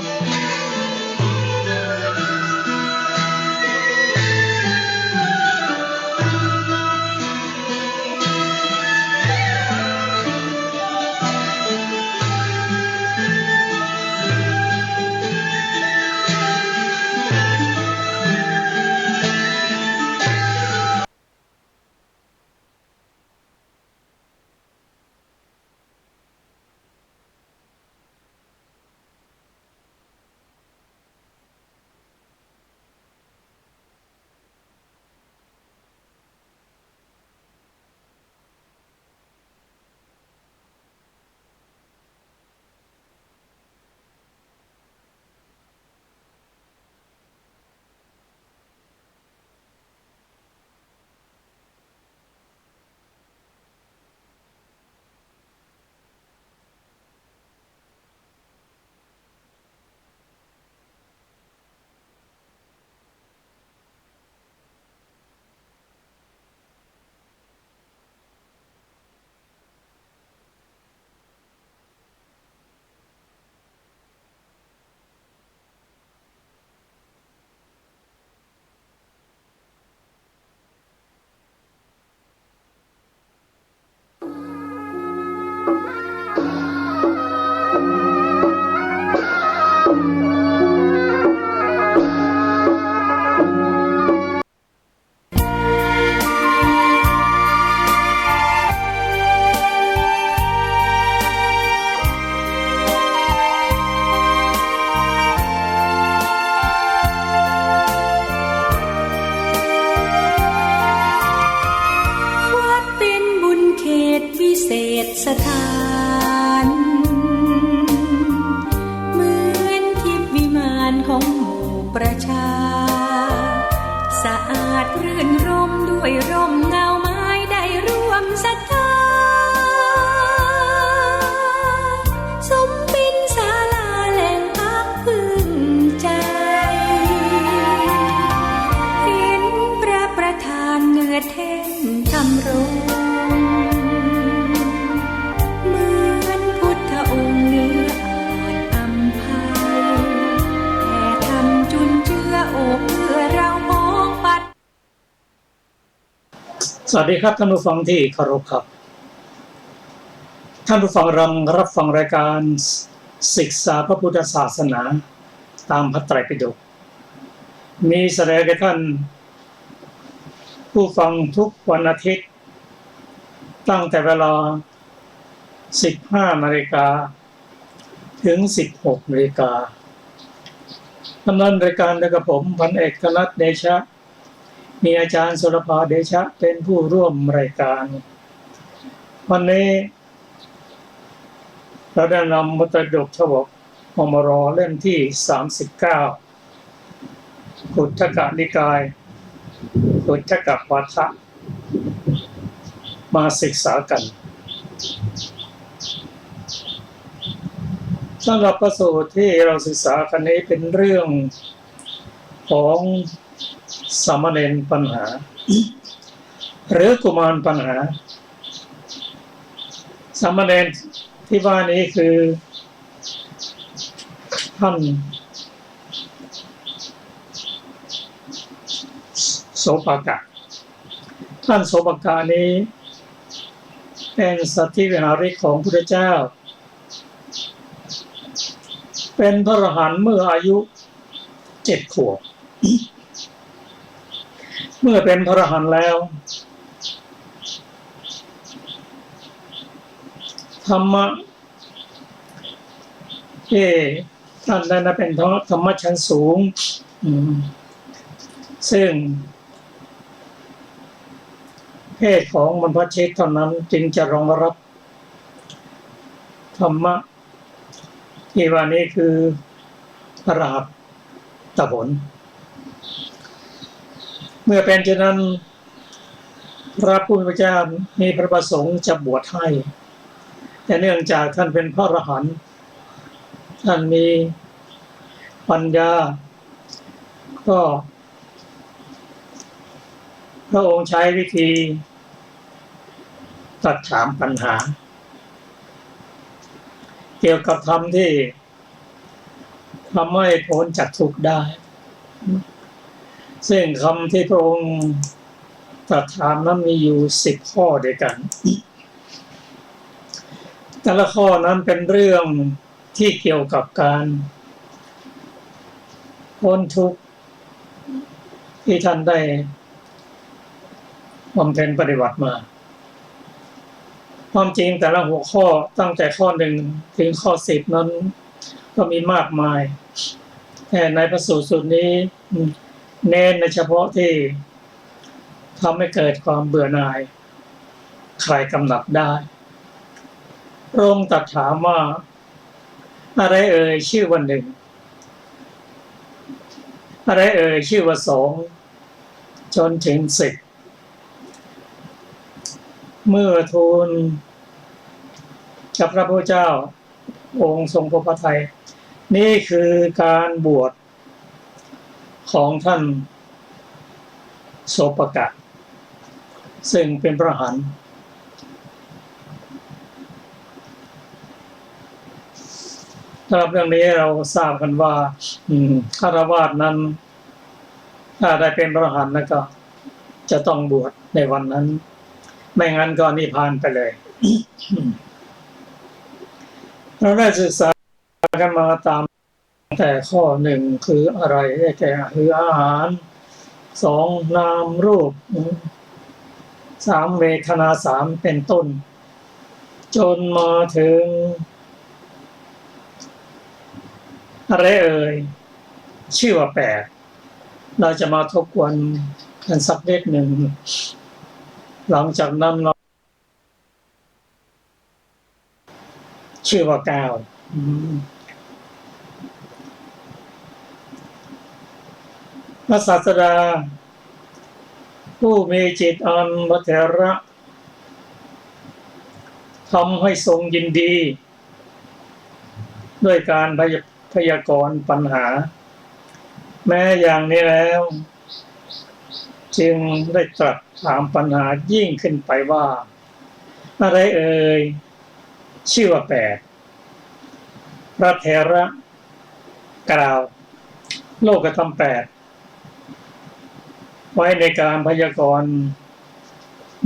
บ วัดเป๋นบุญเขตวิเศษสถาน เหมือนทิพย์วิมานของหมู่ประชา สะอาดรื่นรมย์ด้วยร่มเงาไม้ ได้ร่วมศรัทธา สมเป๋นศาลาแหล่งพักพึ่งใจ เห็นพระประธานเหนือแท่นธรรมรงค์ เหมือนพุทธองค์เหนืออาจอำไพ แผ่ธรรมจุนเจือโอบเอื้อเราพ้องปัด สวัสดีครับท่านผู้ฟังที่เคารพครับ ท่านผู้ฟังกำลังรับฟังรายการศึกษาพระพุทธศาสนาตามพระไตรปิฎก มีแสดงแก่ท่านผู้ฟังทุกวันอาทิตย์ ตั้งแต่เวลา สิบห้านาฬิกา ถึง สิบหกนาฬิกา ดำเนินรายการโดยกับผม พันเอกธนัท เดชะ มีอาจารย์สุรภา เดชะ เป็นผู้ร่วมรายการ วันนี้เราได้นำพระไตรปิฎกฉบับ มมร เล่มที่ สามสิบเก้า กุตถกนิกาย กุตถกวาทะ มาศึกษากัน สำหรับพระสูตรที่เราศึกษากันนี้เป็นเรื่องของสามเณรปัญหา หรือกุมารปัญหา สามเณรที่ว่านี้คือท่านโสปกะ ท่านโสปกะนี้เป็นสัตถวิหาริกของพุทธเจ้า เป็นพระอรหันต์เมื่ออายุเจ็ดขวบ เมื่อเป็นพระอรหันต์แล้ว ธรรมะที่ท่านได้นะเป็นธรรมะชั้นสูง อืม ซึ่งเพศของบรรพชิตเท่านั้นจึงจะรองรับธรรมะ ที่ว่านี้คืออรหัตตผล เมื่อเป็นเช่นนั้น พระผู้มีพระเจ้ามีพระประสงค์จะบวชให้ แต่เนื่องจากท่านเป็นพระอรหันต์ ท่านมีปัญญา ก็พระองค์ใช้วิธีตรัสถามปัญหา เกี่ยวกับธรรมที่ทำให้พ้นจากทุกข์ได้ ซึ่งคำที่พระองค์ตรัสถามนั้นมีอยู่สิบข้อด้วยกัน แต่ละข้อนั้นเป็นเรื่องที่เกี่ยวกับการพ้นทุกข์ที่ท่านได้บำเพ็ญปฏิบัติมา ความจริงแต่ละหัวข้อตั้งแต่ข้อหนึ่งถึงข้อสิบนั้นก็มีมากมาย แต่ในพระสูตรสูตรนี้เน้นในเฉพาะที่ทำให้เกิดความเบื่อหน่าย คลายกำหนัดได้ พระองค์ตรัสถามว่า อะไรเอ่ยชื่อว่าหนึ่ง อะไรเอ่ยชื่อว่าสอง จนถึงสิบ เมื่อทูลกับพระพุทธเจ้า องค์ทรงพอพระทัย นี่คือการบวชของท่านโสปกะ ซึ่งเป็นพระอรหันต์ สำหรับเรื่องนี้เราทราบกันว่า อืม ฆราวาสนั้น ถ้าได้เป็นพระอรหันต์แล้วก็จะต้องบวชในวันนั้น ไม่งั้นก็นิพพานไปเลย เราได้ศึกษากันมาตาม แต่ข้อหนึ่งคืออะไร ได้แก่ คืออาหาร สอง นามรูป สาม เวทนา สาม เป็นต้น จนมาถึง อะไรเอ่ย ชื่อว่าแปด เราจะมาทบทวนกันสักนิดหนึ่ง หลังจากนั้นเรา ชื่อว่าเก้า อืม พระศาสดา ผู้มีจิตอันพระเถระทำให้ทรงยินดี ด้วยการพย- พยากรณ์ปัญหา แม้อย่างนี้แล้ว จึงได้ตรัสถามปัญหายิ่งขึ้นไปว่า อะไรเอ่ย ชื่อว่าแปด พระเถระกล่าวโลกธรรมแปด ไว้ในการพยากรณ์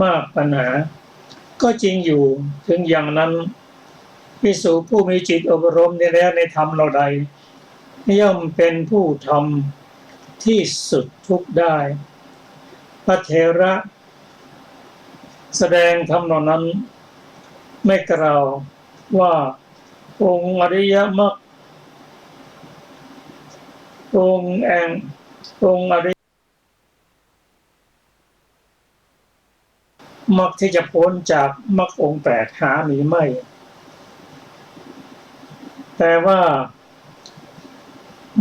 มากปัญหา ก็จริงอยู่ ถึงอย่างนั้น ภิกษุผู้มีจิตอบรมดีแล้วในธรรมเหล่าใด ย่อมเป็นผู้ทำที่สุดทุกข์ได้ พระเถระแสดงธรรมเหล่านั้น ไม่กล่าวว่าองค์อริยมรรค องค์แห่ง องค์อริย มรรคที่จะพ้นจากมรรคองค์แปดหามีไม่ แต่ว่า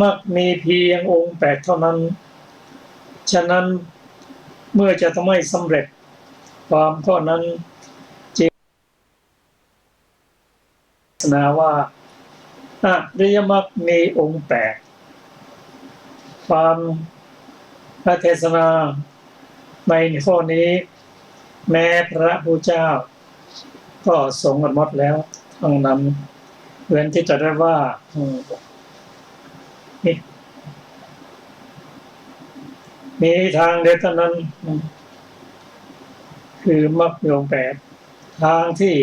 มรรคมีเพียงองค์แปดเท่านั้น ฉะนั้นเมื่อจะทำให้สำเร็จความข้อนั้น จึง เทศนาว่า อริยมรรคมีองค์แปด ความ พระเทศนาในข้อนี้ แม้พระผู้เจ้าก็ทรงกันหมดแล้วทั้งนั้น เว้นที่จะได้ว่า อืม มี มีทางเดียวเท่านั้น อืม คือมรรคมีองค์แปด ทางที่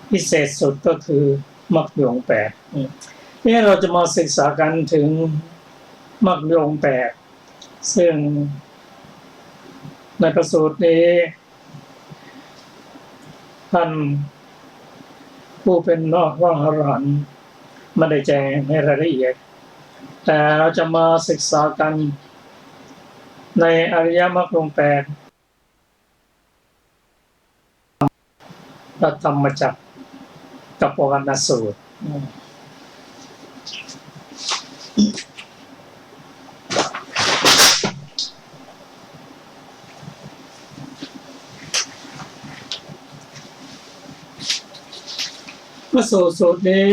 พิเศษสุดก็คือมรรคมีองค์แปด อืม นี่เราจะมาศึกษากันถึงมรรคมีองค์แปด ซึ่งในพระสูตรนี้ ท่านผู้เป็นพระอรหันต์ไม่ได้แจงในรายละเอียด แต่เราจะมาศึกษากันในอริยมรรคองค์แปด พระธรรมจักรกัปปวัตนสูตร พระสูตรสูตรนี้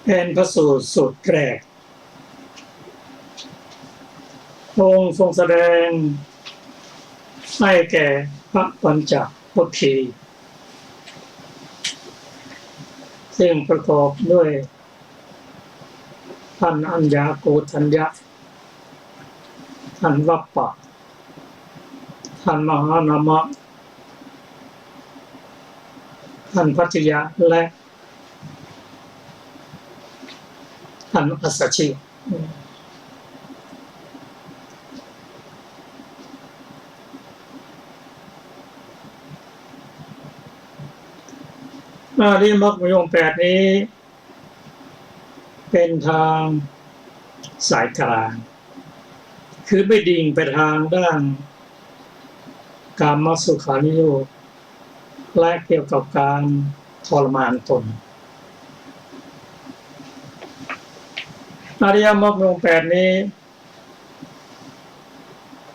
เป็นพระสูตรสูตรแรก พระองค์ทรงแสดงให้แก่พระปัญจวัคคีย์ ซึ่งประกอบด้วย ท่านอัญญาโกณฑัญญะ ท่านวัปปะ ท่านมหานามะ ท่านพัชชะ และท่านอัสสชิ อริยมรรคมีองค์แปดนี้ เป็นทางสายกลาง คือไม่ดิ่งไปทางด้านกามสุขาริยโยค และเกี่ยวกับการทรมานตน อริยมรรคมีองค์แปดนี้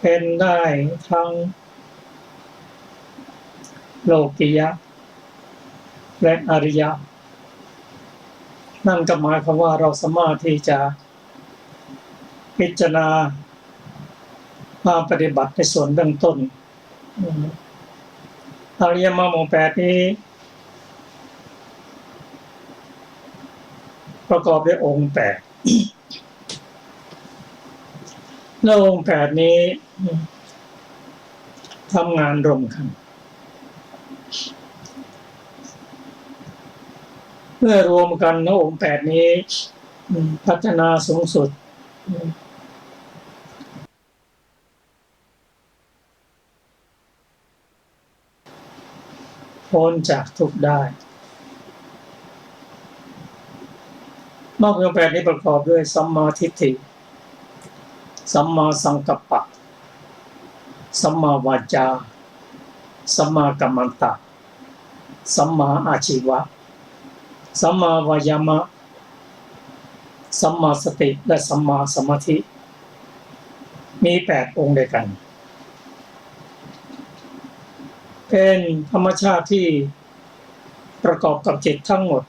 เป็นได้ทั้งโลกิยะ และอริยะ นั่นก็หมายความว่าเราสามารถที่จะพิจารณามาปฏิบัติในส่วนเบื้องต้น อืม อริยมรรคมีองค์แปดนี้ ประกอบด้วยองค์แปด และองค์แปดนี้ อืม ทำงานร่วมกัน เมื่อรวมกันในองค์แปดนี้ อืม พัฒนาสูงสุด อืม พ้นจากทุกข์ได้ มรรคมีองค์แปดนี้ประกอบด้วยสัมมาทิฏฐิ สัมมาสังกัปปะ สัมมาวาจา สัมมากัมมันตะ สัมมาอาชีวะ สัมมาวายามะ สัมมาสติ และสัมมาสมาธิ มีแปดองค์ด้วยกัน เป็นธรรมชาติที่ประกอบกับจิตทั้งหมด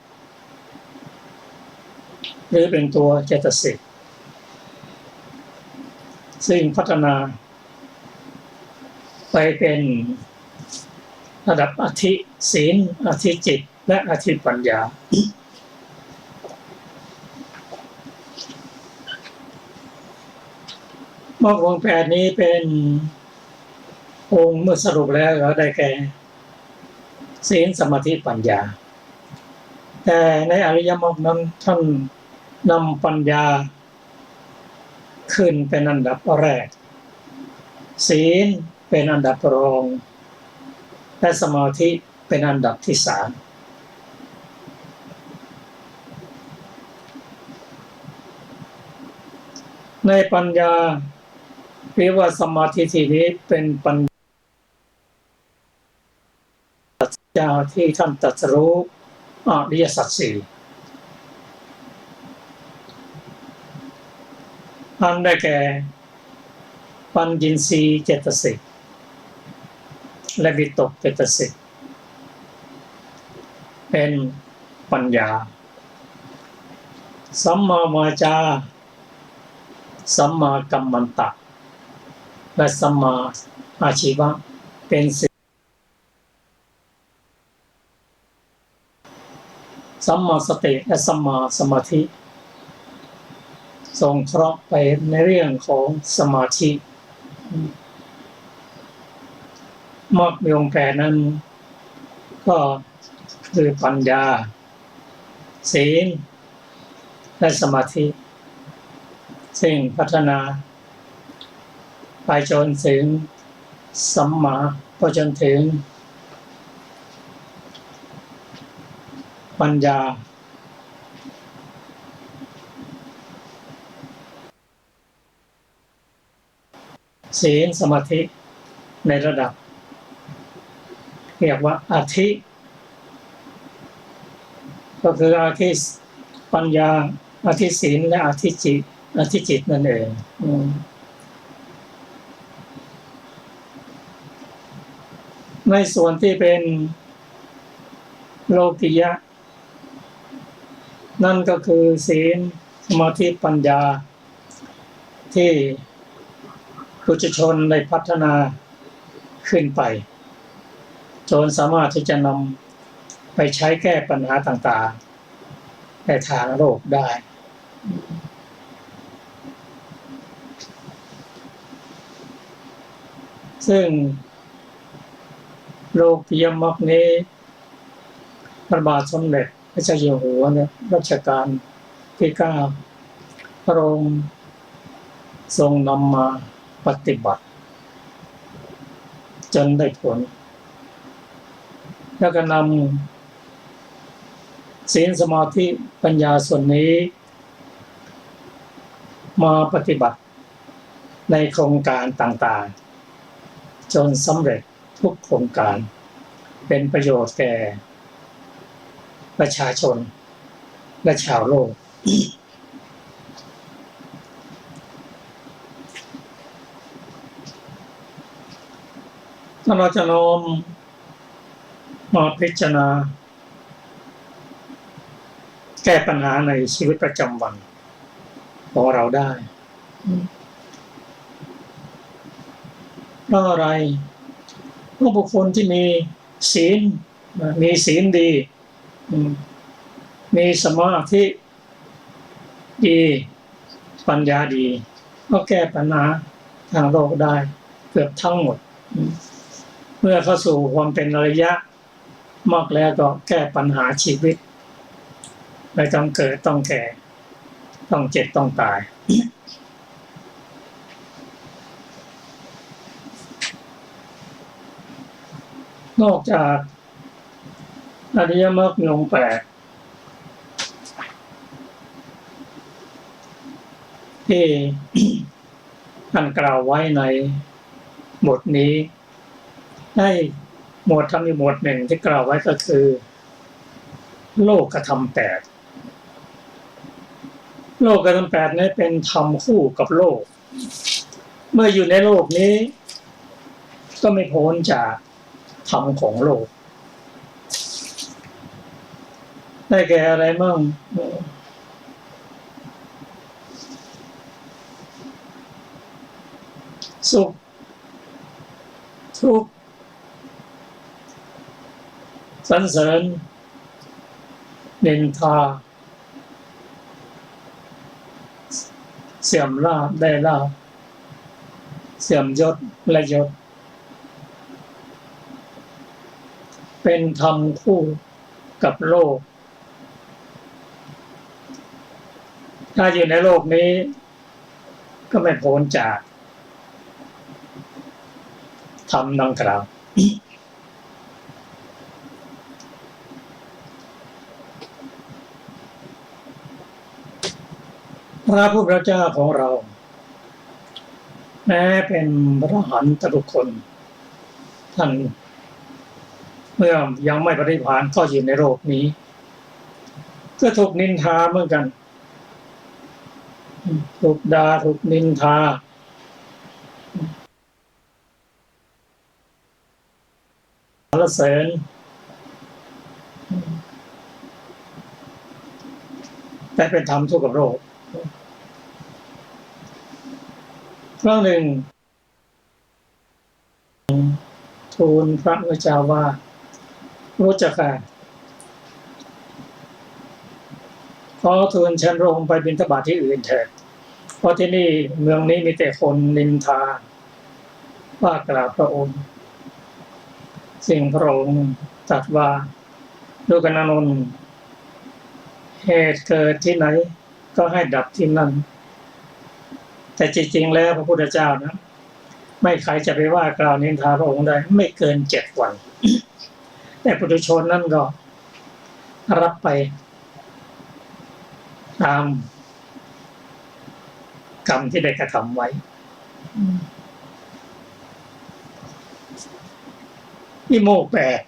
หรือเป็นตัวเจตสิก ซึ่งพัฒนาไปเป็นระดับอธิศีล อธิจิต และอธิปัญญา มรรคองค์แปดนี้เป็นองค์ เมื่อสรุปแล้วก็ได้แก่ ศีล สมาธิ ปัญญา แต่ในอริยมรรคนั้นท่านนำปัญญาขึ้นเป็นอันดับแรก ศีลเป็นอันดับรอง และสมาธิเป็นอันดับที่สาม ในปัญญา เรียกว่าสัมมาทิฏฐินี้เป็นปัญญา เจ้าที่ท่านตรัสรู้อริยสัจสี่ อันได้แก่ ปัญญินทรีย์เจตสิก และวิตกเจตสิก เป็นปัญญา สัมมาวาจา สัมมากัมมันตะ และสัมมาอาชีวะ เป็นศีล สัมมาสติ และสัมมาสมาธิ สงเคราะห์ไปในเรื่องของสมาธิ มรรคมีองค์แปดนั้น ก็คือปัญญา ศีล และสมาธิ ซึ่งพัฒนาไปจนถึงสัมมา ไปจนถึงปัญญา ศีลสมาธิในระดับ เรียกว่าอธิ ก็คืออธิปัญญา อธิศีล และอธิจิต อธิจิตนั่นเอง อืม ในส่วนที่เป็นโลกิยะ นั่นก็คือศีล สมาธิ ปัญญา ที่ปุถุชนได้พัฒนาขึ้นไป จนสามารถที่จะนำไปใช้แก้ปัญหาต่างๆ ในทางโลกได้ ซึ่งโลกิยมรรคนี้ พระบาทสมเด็จพระเจ้าอยู่หัวเนี่ย รัชกาลที่เก้า พระองค์ทรงนำมาปฏิบัติ จนได้ผล แล้วก็นำศีล สมาธิ ปัญญาส่วนนี้ มาปฏิบัติในโครงการต่างๆ จนสำเร็จทุกโครงการ เป็นประโยชน์แก่ประชาชนและชาวโลก ถ้าเราจะน้อมมาพิจารณา แก้ปัญหาในชีวิตประจำวันของเราได้ เพราะอะไร เพราะบุคคลที่มีศีล มีศีลดี อืม มีสมาธิดี ปัญญาดี ก็แก้ปัญหาทางโลกได้เกือบทั้งหมด อืม เมื่อเข้าสู่ความเป็นอริยะ มรรคแล้วก็แก้ปัญหาชีวิต ไม่ต้องเกิด ต้องแก่ ต้องเจ็บ ต้องตาย นอกจากอริยมรรคมีองค์แปด ที่ท่านกล่าวไว้ในบทนี้ ในหมวดธรรมอีกหมวดหนึ่งที่กล่าวไว้ก็คือ โลกธรรมแปด โลกธรรมแปดนี้เป็นธรรมคู่กับโลก เมื่ออยู่ในโลกนี้ ก็ไม่พ้นจากธรรมของโลก ได้แก่อะไรมั่ง สุข ทุกข์ สรรเสริญ นินทา เสื่อมลาภได้ลาภ เสื่อมยศได้ยศ เป็นธรรมคู่กับโลก ถ้าอยู่ในโลกนี้ ก็ไม่พ้นจากธรรมดังกล่าว พระผู้เป็นเจ้าของเรา แม้เป็นพระอรหันตบุคคล ท่านเมื่อยังไม่ปรินิพพานก็อยู่ในโลกนี้ ก็ถูกนินทาเหมือนกัน ถูกด่า ถูกนินทา สรรเสริญ แต่เป็นธรรมคู่กับโลก ครั้งหนึ่ง ทูลพระพุทธเจ้าว่า พระพุทธเจ้าข้า ขอทูลเชิญพระองค์ไปบิณฑบาตที่อื่นเถิด เพราะที่นี่เมืองนี้มีแต่คนนินทาว่ากล่าวพระองค์ ซึ่งพระองค์ตรัสว่า ดูก่อนอานนท์ เหตุเกิดที่ไหน ก็ให้ดับที่นั่น แต่จริงๆ แล้วพระพุทธเจ้านะ ไม่ใครจะไปว่ากล่าวนินทาพระองค์ได้ ไม่เกินเจ็ดวัน แต่ปุถุชนนั้นก็รับไปตามกรรมที่ได้กระทำไว้ วิโมกข์แปด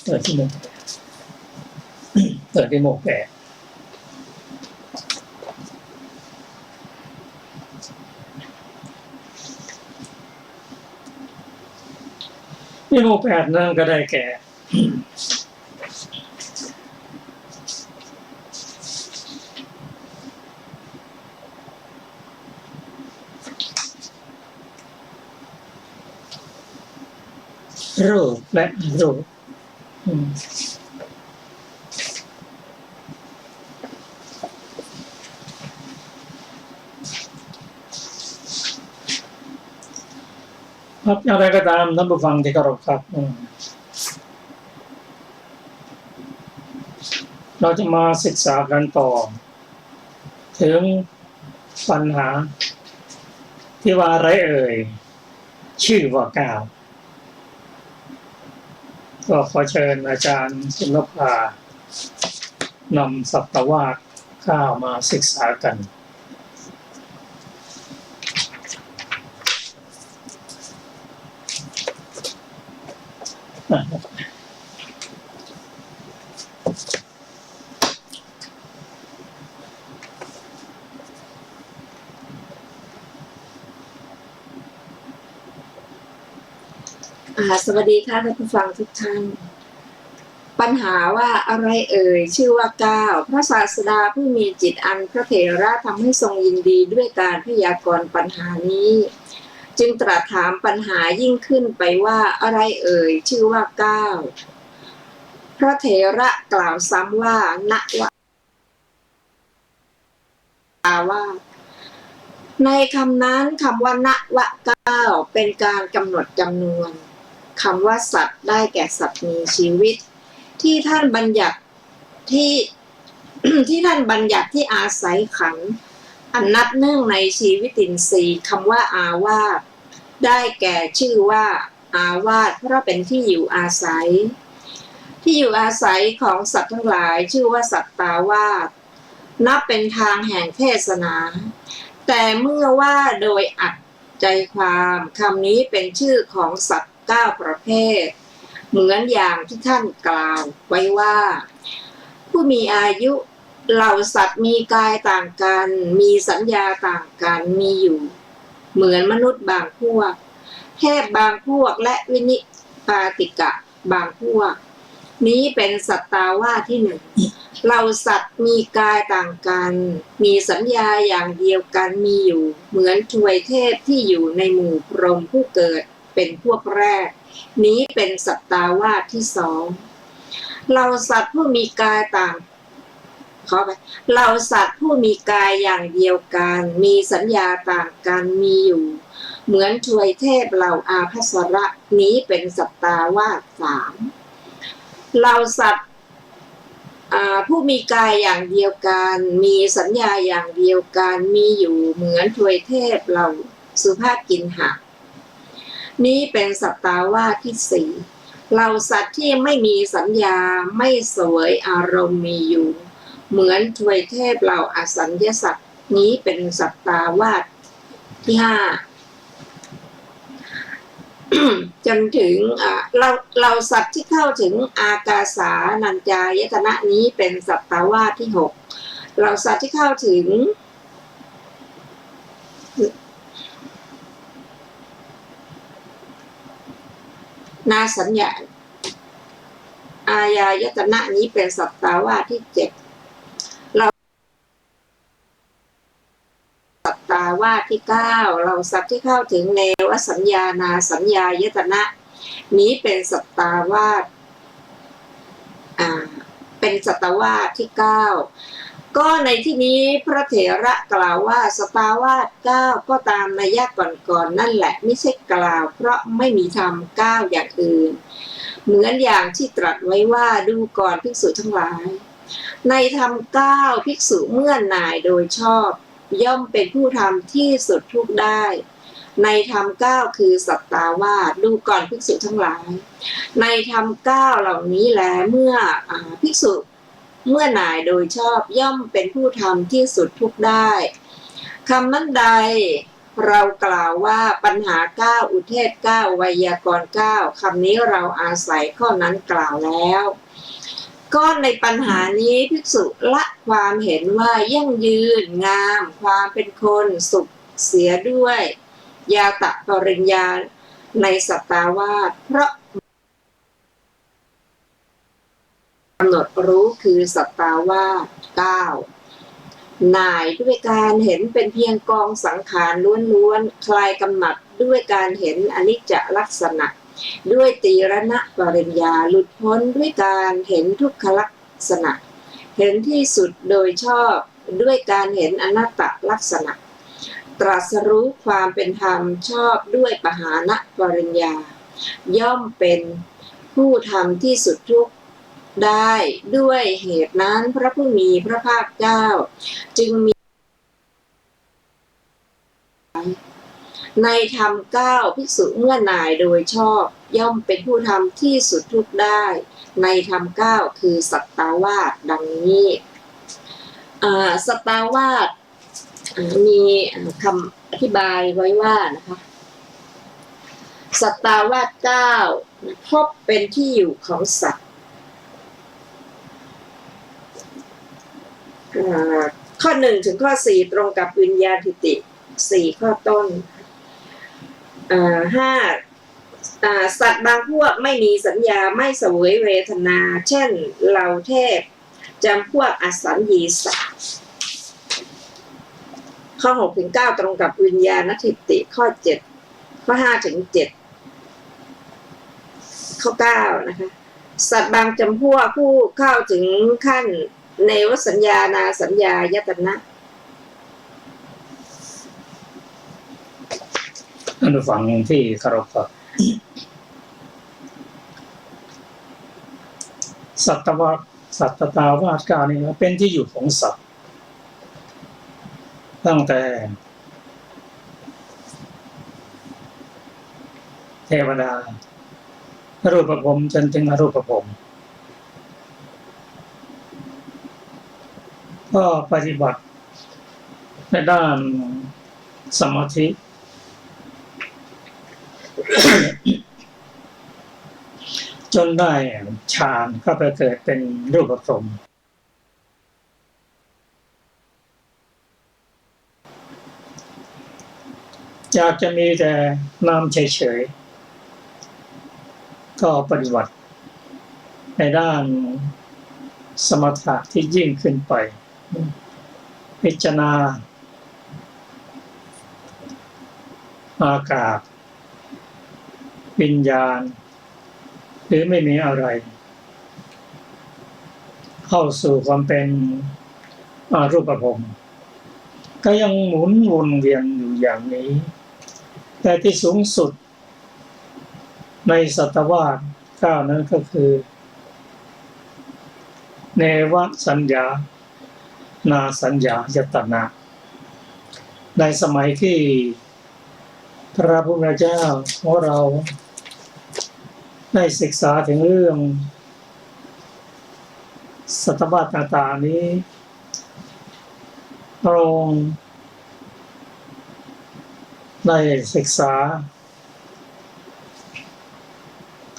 เปิดวิโมกข์แปด เปิดวิโมกข์แปด วิโมกข์แปดนั้นก็ได้แก่ รูปและอรูป อืม ครับ อย่างไรก็ตาม ท่านผู้ฟังที่เคารพครับ อืม เราจะมาศึกษากันต่อ ถึงปัญหาที่ว่าอะไรเอ่ย ชื่อว่าก้าว ก็ขอเชิญอาจารย์สุนภา นำสัตวาทเก้ามาศึกษากัน อ่า สวัสดีค่ะท่านผู้ฟังทุกท่าน ปัญหาว่าอะไรเอ่ย ชื่อว่าก้าว พระศาสดาผู้มีจิตอันพระเถระทำให้ทรงยินดีด้วยการพยากรณ์ปัญหานี้ จึงตรัสถามปัญหายิ่งขึ้นไปว่า อะไรเอ่ย ชื่อว่าก้าว พระเถระกล่าวซ้ำว่า นวะ กาวาท ในคำนั้น คำว่านวะก้าว เป็นการกำหนดจำนวน คำว่าสัตว์ ได้แก่สัตว์มีชีวิต ที่ท่านบัญญัติที่ ที่ท่านบัญญัติที่อาศัยขันธ์ อันนับเนื่องในชีวิตินทรีย์ คำว่าอาวาท ได้แก่ชื่อว่า อาวาท เพราะเป็นที่อยู่อาศัย ที่อยู่อาศัยของสัตว์ทั้งหลาย ชื่อว่าสัตตาวาท นับเป็นทางแห่งเทศนา แต่เมื่อว่าโดยอัตถ์ใจความ คำนี้เป็นชื่อของสัตว์เก้าประเภท เหมือนอย่างที่ท่านกล่าวไว้ว่า ผู้มีอายุ เหล่าสัตว์มีกายต่างกัน มีสัญญาต่างกัน มีอยู่ เหมือนมนุษย์บางพวก เทพบางพวก และวินิปาติกะบางพวก นี้เป็นสัตตาวาทที่หนึ่ง เหล่าสัตว์มีกายต่างกัน มีสัญญาอย่างเดียวกัน มีอยู่ เหมือนทวยเทพที่อยู่ในหมู่พรหมผู้เกิดเป็นพวกแรก นี้เป็นสัตตาวาทที่สอง เหล่าสัตว์ผู้มีกายต่าง ขออภัย เหล่าสัตว์ผู้มีกายอย่างเดียวกัน มีสัญญาต่างกัน มีอยู่ เหมือนทวยเทพเหล่าอาภัสระ นี้เป็นสัตตาวาทสาม เหล่าสัตว์ อ่า ผู้มีกายอย่างเดียวกัน มีสัญญาอย่างเดียวกัน มีอยู่ เหมือนทวยเทพเหล่าสุภกิณหะ นี้เป็นสัตตาวาทที่สี่ เหล่าสัตว์ที่ไม่มีสัญญา ไม่เสวยอารมณ์ มีอยู่ เหมือนทวยเทพเหล่าอสัญญสัตว์ นี้เป็นสัตตาวาทที่ห้า จนถึง อ่า เหล่า เหล่าสัตว์ที่เข้าถึงอากาสานัญจายตนะ นี้เป็นสัตตาวาทที่หก เหล่าสัตว์ที่เข้าถึง นาสัญญา อายายตนะนี้เป็นสัตตาวาสที่เจ็ด เรา สัตตาวาสที่เก้า เหล่าสัตว์ที่เข้าถึงเนวสัญญานาสัญญายตนะนี้เป็นสัตตาวาส อ่า เป็นสัตตาวาสที่เก้า ก็ในที่นี้พระเถระกล่าวว่าสัตตาวาสเก้าก็ตามนัยยะก่อนๆ นั่นแหละ มิใช่กล่าวเพราะไม่มีธรรมเก้าอย่างอื่น เหมือนอย่างที่ตรัสไว้ว่า ดูก่อนภิกษุทั้งหลาย ในธรรมเก้า ภิกษุเมื่อหน่ายโดยชอบ ย่อมเป็นผู้ทำที่สุดทุกข์ได้ ในธรรมเก้าคือสัตตาวาส ดูก่อนภิกษุทั้งหลาย ในธรรมเก้าเหล่านี้แล เมื่อ อ่า ภิกษุเมื่อหน่ายโดยชอบ ย่อมเป็นผู้ทำที่สุดทุกข์ได้ คำนั้นใด เรากล่าวว่าปัญหาเก้า อุทเทศเก้า ไวยากรณ์เก้า คำนี้เราอาศัยข้อนั้นกล่าวแล้ว ก็ในปัญหานี้ภิกษุละความเห็นว่ายั่งยืน งาม ความเป็นคน สุขเสียด้วย ญาตะปริญญาในสัตตาวาส เพราะ กำหนดรู้คือสัตตาวาสเก้า หน่ายด้วยการเห็นเป็นเพียงกองสังขารล้วนๆ คลายกำหนัดด้วยการเห็นอนิจจลักษณะ ด้วยตีรณปริญญา หลุดพ้นด้วยการเห็นทุกขลักษณะ เห็นที่สุดโดยชอบด้วยการเห็นอนัตตลักษณะ ตรัสรู้ความเป็นธรรมชอบด้วยปหานปริญญา ย่อมเป็นผู้ทำที่สุดทุกข์ได้ ด้วยเหตุนั้นพระผู้มีพระภาคเจ้าจึงมี ในธรรมเก้า ภิกษุเมื่อหน่ายโดยชอบ ย่อมเป็นผู้ทำที่สุดทุกข์ได้ ในธรรมเก้าคือสัตตาวาส ดังนี้ อ่า สัตตาวาส อ่า มี อ่า คำอธิบายไว้ว่านะคะ สัตตาวาสเก้า พบเป็นที่อยู่ของสัตว์ อ่า ข้อหนึ่งถึงข้อสี่ตรงกับวิญญาณทิฏฐิสี่ข้อต้น อ่า ห้า อ่า สัตว์บางพวกไม่มีสัญญา ไม่เสวยเวทนา เช่นเหล่าเทพจำพวกอสัญญีสัตว์ ข้อหกถึงเก้าตรงกับวิญญาณทิฏฐิ ข้อเจ็ด ข้อห้าถึงเจ็ด ข้อเก้านะคะ สัตว์บางจำพวกผู้เข้าถึงขั้นเนวสัญญานาสัญญายตนะ ท่านผู้ฟังที่เคารพครับ สัตตาวาส สัตตาวาสเก้านี้เป็นที่อยู่ของสัตว์ ตั้งแต่เทวดา รูปพรหมจนถึงอรูปพรหม ก็ปฏิบัติในด้านสมาธิ จนได้ฌาน ก็ไปเกิดเป็นรูปพรหม อยากจะมีแต่นามเฉยๆ ก็ปฏิบัติในด้านสมถะที่ยิ่งขึ้นไป พิจารณาอากาศ วิญญาณ หรือไม่มีอะไร เข้าสู่ความเป็นอรูปพรหม ก็ยังหมุนวนเวียนอยู่อย่างนี้ แต่ที่สูงสุดในสัตตาวาสเก้านั้นก็คือ เนวสัญญานาสัญญายตนะ ในสมัยที่ พระพุทธเจ้าของเราได้ศึกษาถึงเรื่องสัตตาวาสต่างๆ นี้ พระองค์ได้ศึกษา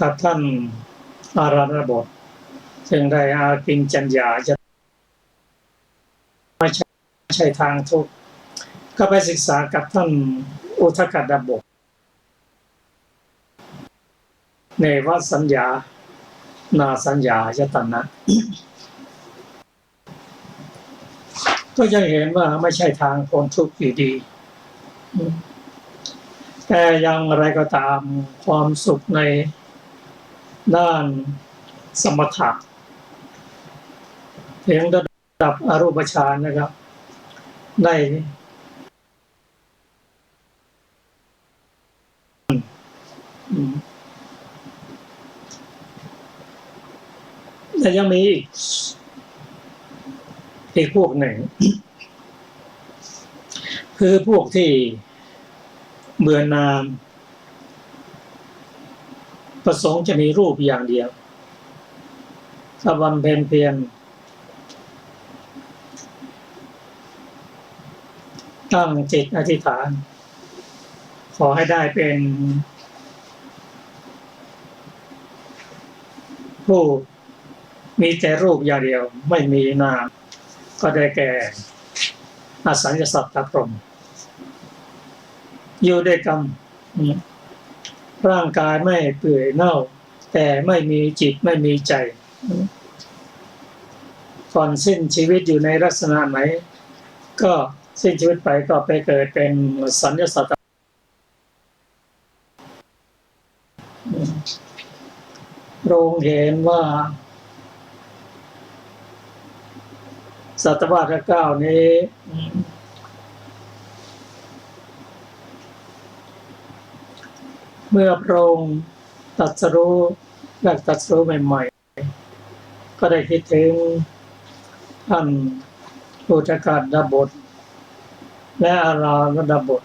กับท่านอาราธนบท ซึ่งได้อากิญจัญญา ไม่ใช่ ไม่ใช่ทางทุกข์ ก็ไปศึกษากับท่านอุทกดาบท เนวสัญญา นาสัญญายตนะ ก็ยังเห็นว่าไม่ใช่ทางพ้นทุกข์อยู่ดี แต่อย่างไรก็ตาม ความสุขในด้านสมถะ ถึงระดับอรูปฌานนะครับ ได้ อืม แต่ยังมีอีก อีกพวกหนึ่ง คือพวกที่เบื่อหน่าย ประสงค์จะมีรูปอย่างเดียว ก็บำเพ็ญเพียร ตั้งจิตอธิษฐาน ขอให้ได้เป็นผู้มีแต่รูปอย่างเดียว ไม่มีนาม ก็ได้แก่อสัญญสัตตพรหม อยู่ด้วยกัน ร่างกายไม่เปื่อยเน่า แต่ไม่มีจิต ไม่มีใจ ก่อนสิ้นชีวิตอยู่ในลักษณะไหน ก็สิ้นชีวิตไปก็ไปเกิดเป็นอสัญญสัตต พระองค์เห็นว่าศตวรรษที่เก้านี้ เมื่อพระองค์ตรัสรู้ แรกตรัสรู้ใหม่ๆ ก็ได้คิดถึงท่านอุทกดาบส และอาราธดาบส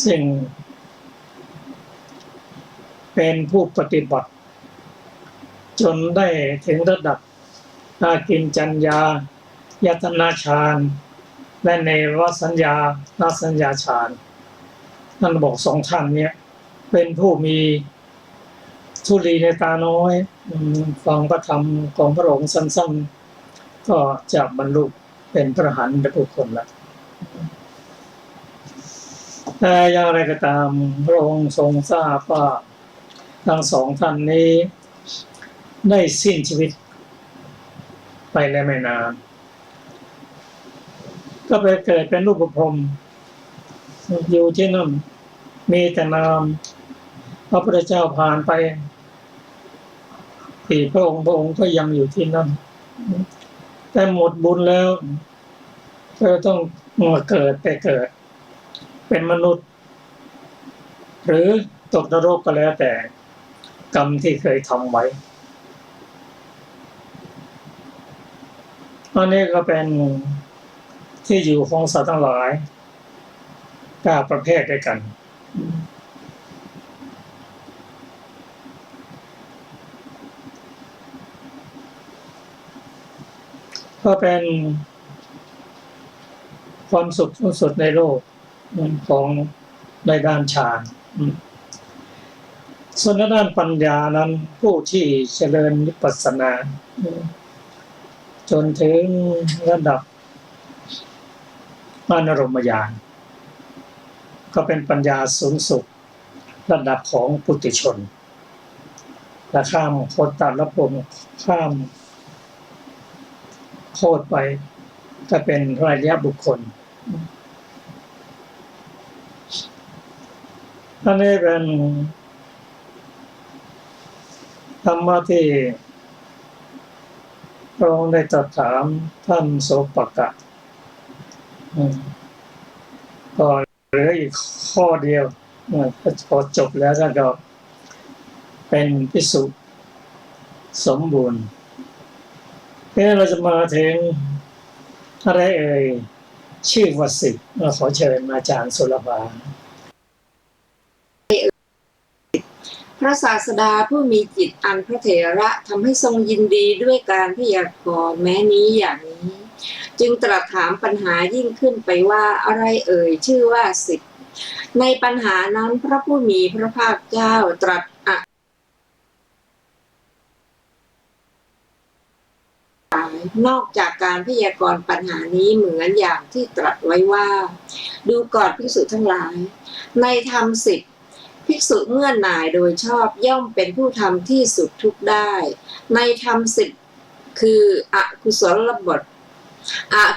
ซึ่งเป็นผู้ปฏิบัติ จนได้ถึงระดับอากิญจัญญายตนะฌาน และเนวสัญญานาสัญญาฌาน ท่านบอกสองท่านเนี่ย เป็นผู้มีธุลีในตาน้อย อืม ฟังพระธรรมของพระองค์สั้นๆ ก็จะบรรลุเป็นพระอรหันตบุคคลละ แต่อย่างไรก็ตาม พระองค์ทรงทราบว่าทั้งสองท่านนี้ได้สิ้นชีวิตไปแล้วไม่นาน ก็ไปเกิดเป็นรูปพรหม อยู่ที่นั่น มีแต่นาม พระพุทธเจ้าผ่านไปกี่พระองค์ พระองค์ก็ยังอยู่ที่นั่น แต่หมดบุญแล้ว ก็ต้องมาเกิด ไปเกิดเป็นมนุษย์ หรือตกนรกก็แล้วแต่กรรมที่เคยทำไว้ อันนี้ก็เป็นที่อยู่ของสัตว์ทั้งหลายเก้าประเภทด้วยกัน ก็เป็นความสุขสูงสุดในโลก ของในด้านฌาน ส่วนในด้านปัญญานั้น ผู้ที่เจริญวิปัสสนา จนถึงระดับอารมมญาณ ก็เป็นปัญญาสูงสุด ระดับของปุถุชน และข้ามโคตรภูมิ ข้ามโคตรไป ก็เป็นอริยบุคคล อันนี้เป็นธรรมะที่พระองค์ได้ตรัสถามท่านโสปกะ อืม ก็ เหลืออีกข้อเดียว เอ่อ พอจบแล้วท่านก็เป็นภิกษุสมบูรณ์ ทีนี้เราจะมาถึงอะไรเอ่ย ชื่อว่าสิทธิ์ เราขอเชิญอาจารย์สุรภา พระศาสดาผู้มีจิตอันพระเถระทำให้ทรงยินดีด้วยการพยากรณ์แม้นี้อย่างนี้ จึงตรัสถามปัญหายิ่งขึ้นไปว่า อะไรเอ่ยชื่อว่าสิทธิ์ ในปัญหานั้นพระผู้มีพระภาคเจ้าตรัสอ นอกจากการพยากรณ์ปัญหานี้เหมือนอย่างที่ตรัสไว้ว่า ดูก่อนภิกษุทั้งหลาย ในธรรมสิทธิ์ ภิกษุเมื่อหน่ายโดยชอบย่อมเป็นผู้ทำที่สุดทุกข์ได้ ในธรรมสิบ คืออกุศลบท อ-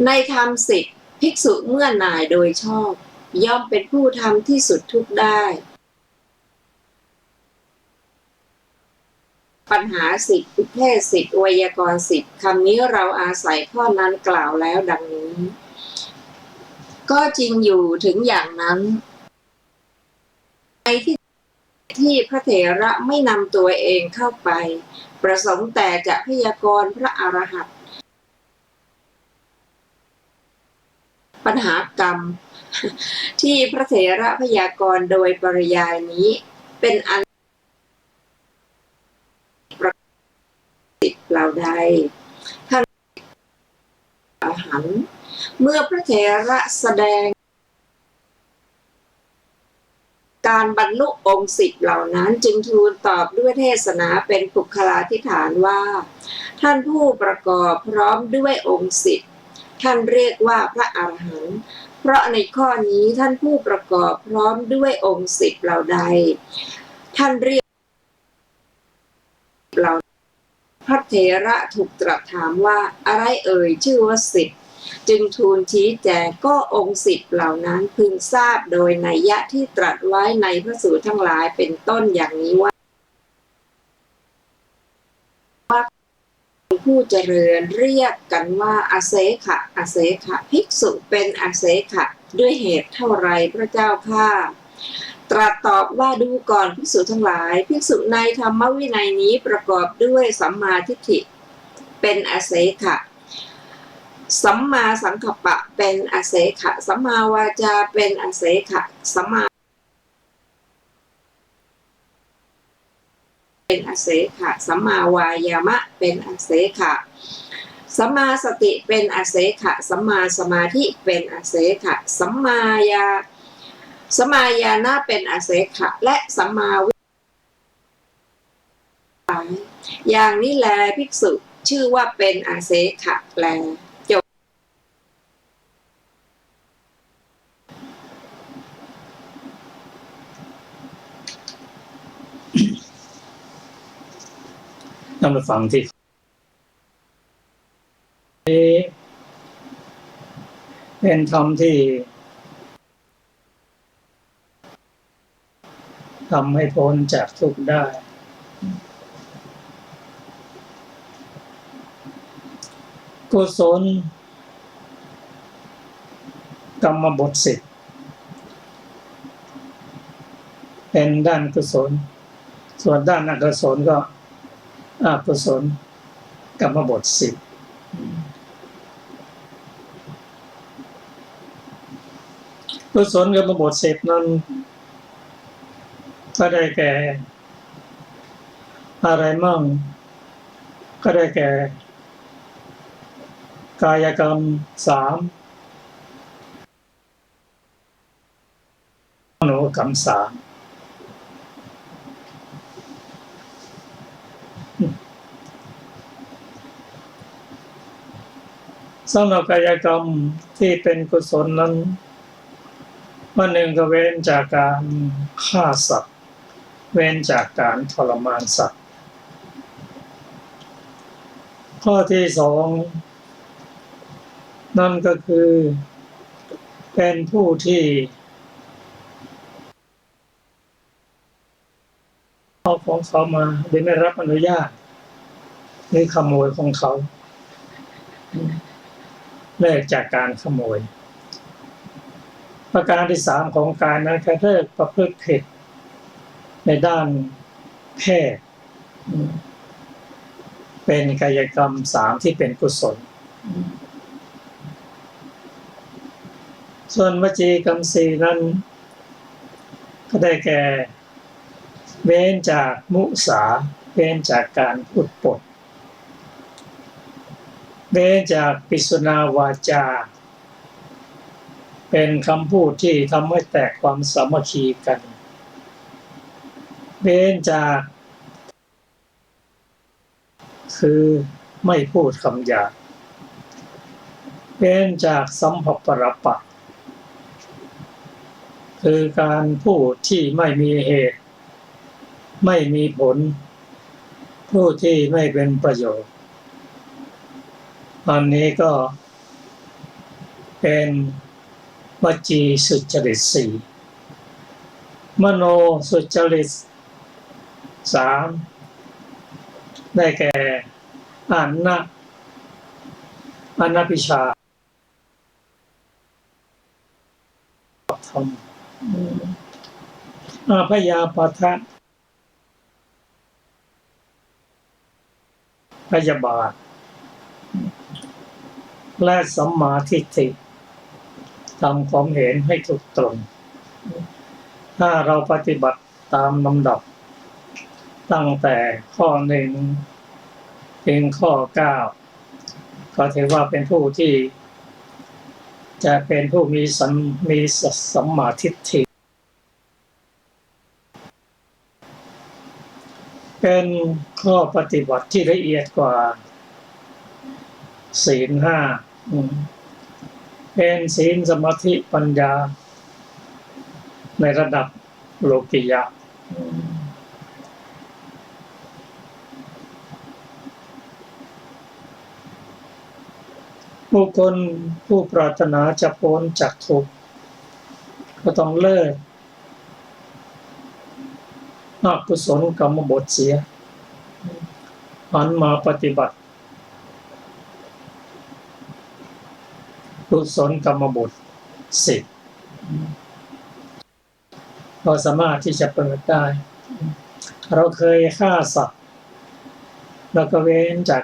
ในธรรมสิบ ภิกษุเมื่อหน่ายโดยชอบ ย่อมเป็นผู้ทำที่สุดทุกข์ได้ ปัญหาสิบ อุปเทศสิบ ไวยากรณ์สิบ คำนี้เราอาศัยข้อนั้นกล่าวแล้วดังนี้ ก็จริงอยู่ถึงอย่างนั้น ในที่ ที่พระเถระไม่นำตัวเองเข้าไป ประสงค์แต่จะพยากรณ์พระอรหันต์ ปัญหากรรม ที่พระเถระพยากรณ์โดยปริยายนี้ เป็นอันประกอบสิบเหล่าใด ท่าน อรหันต์ เมื่อพระเถระแสดง การบรรลุองค์สิบเหล่านั้น จึงทูลตอบด้วยเทศนาเป็นปุคคลาธิฐานว่า ท่านผู้ประกอบพร้อมด้วยองค์สิบ ท่านเรียกว่าพระอรหันต์ เพราะในข้อนี้ท่านผู้ประกอบพร้อมด้วยองค์สิบเหล่าใด ท่านเรียก เหล่า พระเถระถูกตรัสถามว่า อะไรเอ่ยชื่อว่าสิบ จึงทูลชี้แจง ก็องค์สิบเหล่านั้นพึงทราบโดยนัยยะที่ตรัสไว้ในพระสูตรทั้งหลายเป็นต้นอย่างนี้ว่า ผู้เจริญ เรียกกันว่าอเสขะ อเสขะ ภิกษุเป็นอเสขะ ด้วยเหตุเท่าไรพระเจ้าข้า ตรัสตอบว่า ดูก่อนภิกษุทั้งหลาย ภิกษุในธรรมวินัยนี้ประกอบด้วยสัมมาทิฏฐิ เป็นอเสขะ สัมมาสังกัปปะเป็นอเสขะ สัมมาวาจาเป็นอเสขะ สัมมา เป็นอเสขะ สัมมาวายามะเป็นอเสขะ สัมมาสติเป็นอเสขะ สัมมาสมาธิเป็นอเสขะ สัมมายา สัมมาญาณะเป็นอเสขะ และสัมมาวิ อย่างนี้แลภิกษุชื่อว่าเป็นอเสขะแล จบ ท่านผู้ฟังที่ นี้เป็นธรรมที่ทำให้พ้นจากทุกข์ได้ กุศลกรรมบทสิบ เป็นด้านกุศล ส่วนด้านอกุศลก็อกุศลกรรมบทสิบ กุศลกรรมบทสิบนั้น ก็ได้แก่อะไรมั่ง ก็ได้แก่ กายกรรมสาม มโนกรรมสาม สำหรับกายกรรมที่เป็นกุศลนั้น วันหนึ่งก็เว้นจากการฆ่าสัตว์ เว้นจากการทรมานสัตว์ ข้อที่สอง นั่นก็คือ เป็นผู้ที่ เอาของเขามาโดยไม่รับอนุญาต หรือขโมยของเขา เลิกจากการขโมย ประการที่สามของกายนั้นก็เลิกประพฤติผิดในด้านเพศ เป็นกายกรรมสามที่เป็นกุศล ส่วนวจีกรรมสี่นั้น ก็ได้แก่ เว้นจากมุสา เว้นจากการพูดปด เว้นจากปิสุนาวาจา เป็นคำพูดที่ทำให้แตกความสามัคคีกัน เว้นจาก คือไม่พูดคำหยาบ เว้นจากสัมผัสปรปักษ์ คือการพูดที่ไม่มีเหตุ ไม่มีผล พูดที่ไม่เป็นประโยชน์ อันนี้ก็เป็นวจีสุจริตสี่ มโนสุจริตสาม ได้แก่ อนะ อนัพพิชา ธรรม อพยาปาทะ พยาบาท และสัมมาทิฏฐิ ทำความเห็นให้ถูกตรง ถ้าเราปฏิบัติตามลำดับ ตั้งแต่ข้อหนึ่งถึงข้อเก้า ก็ถือว่าเป็นผู้ที่จะเป็นผู้มีสัม- มีสัมมาทิฏฐิ เป็นข้อปฏิบัติที่ละเอียดกว่าศีลห้า อืม เป็นศีลสมาธิปัญญาในระดับโลกิยะ อืม บุคคลผู้ปรารถนาจะพ้นจากทุกข์ ก็ต้องเลิกอกุศลกรรมบทเสีย หันมาปฏิบัติกุศลกรรมบทสิบ เราสามารถที่จะปฏิบัติได้ เราเคยฆ่าสัตว์ แล้วก็เว้นจาก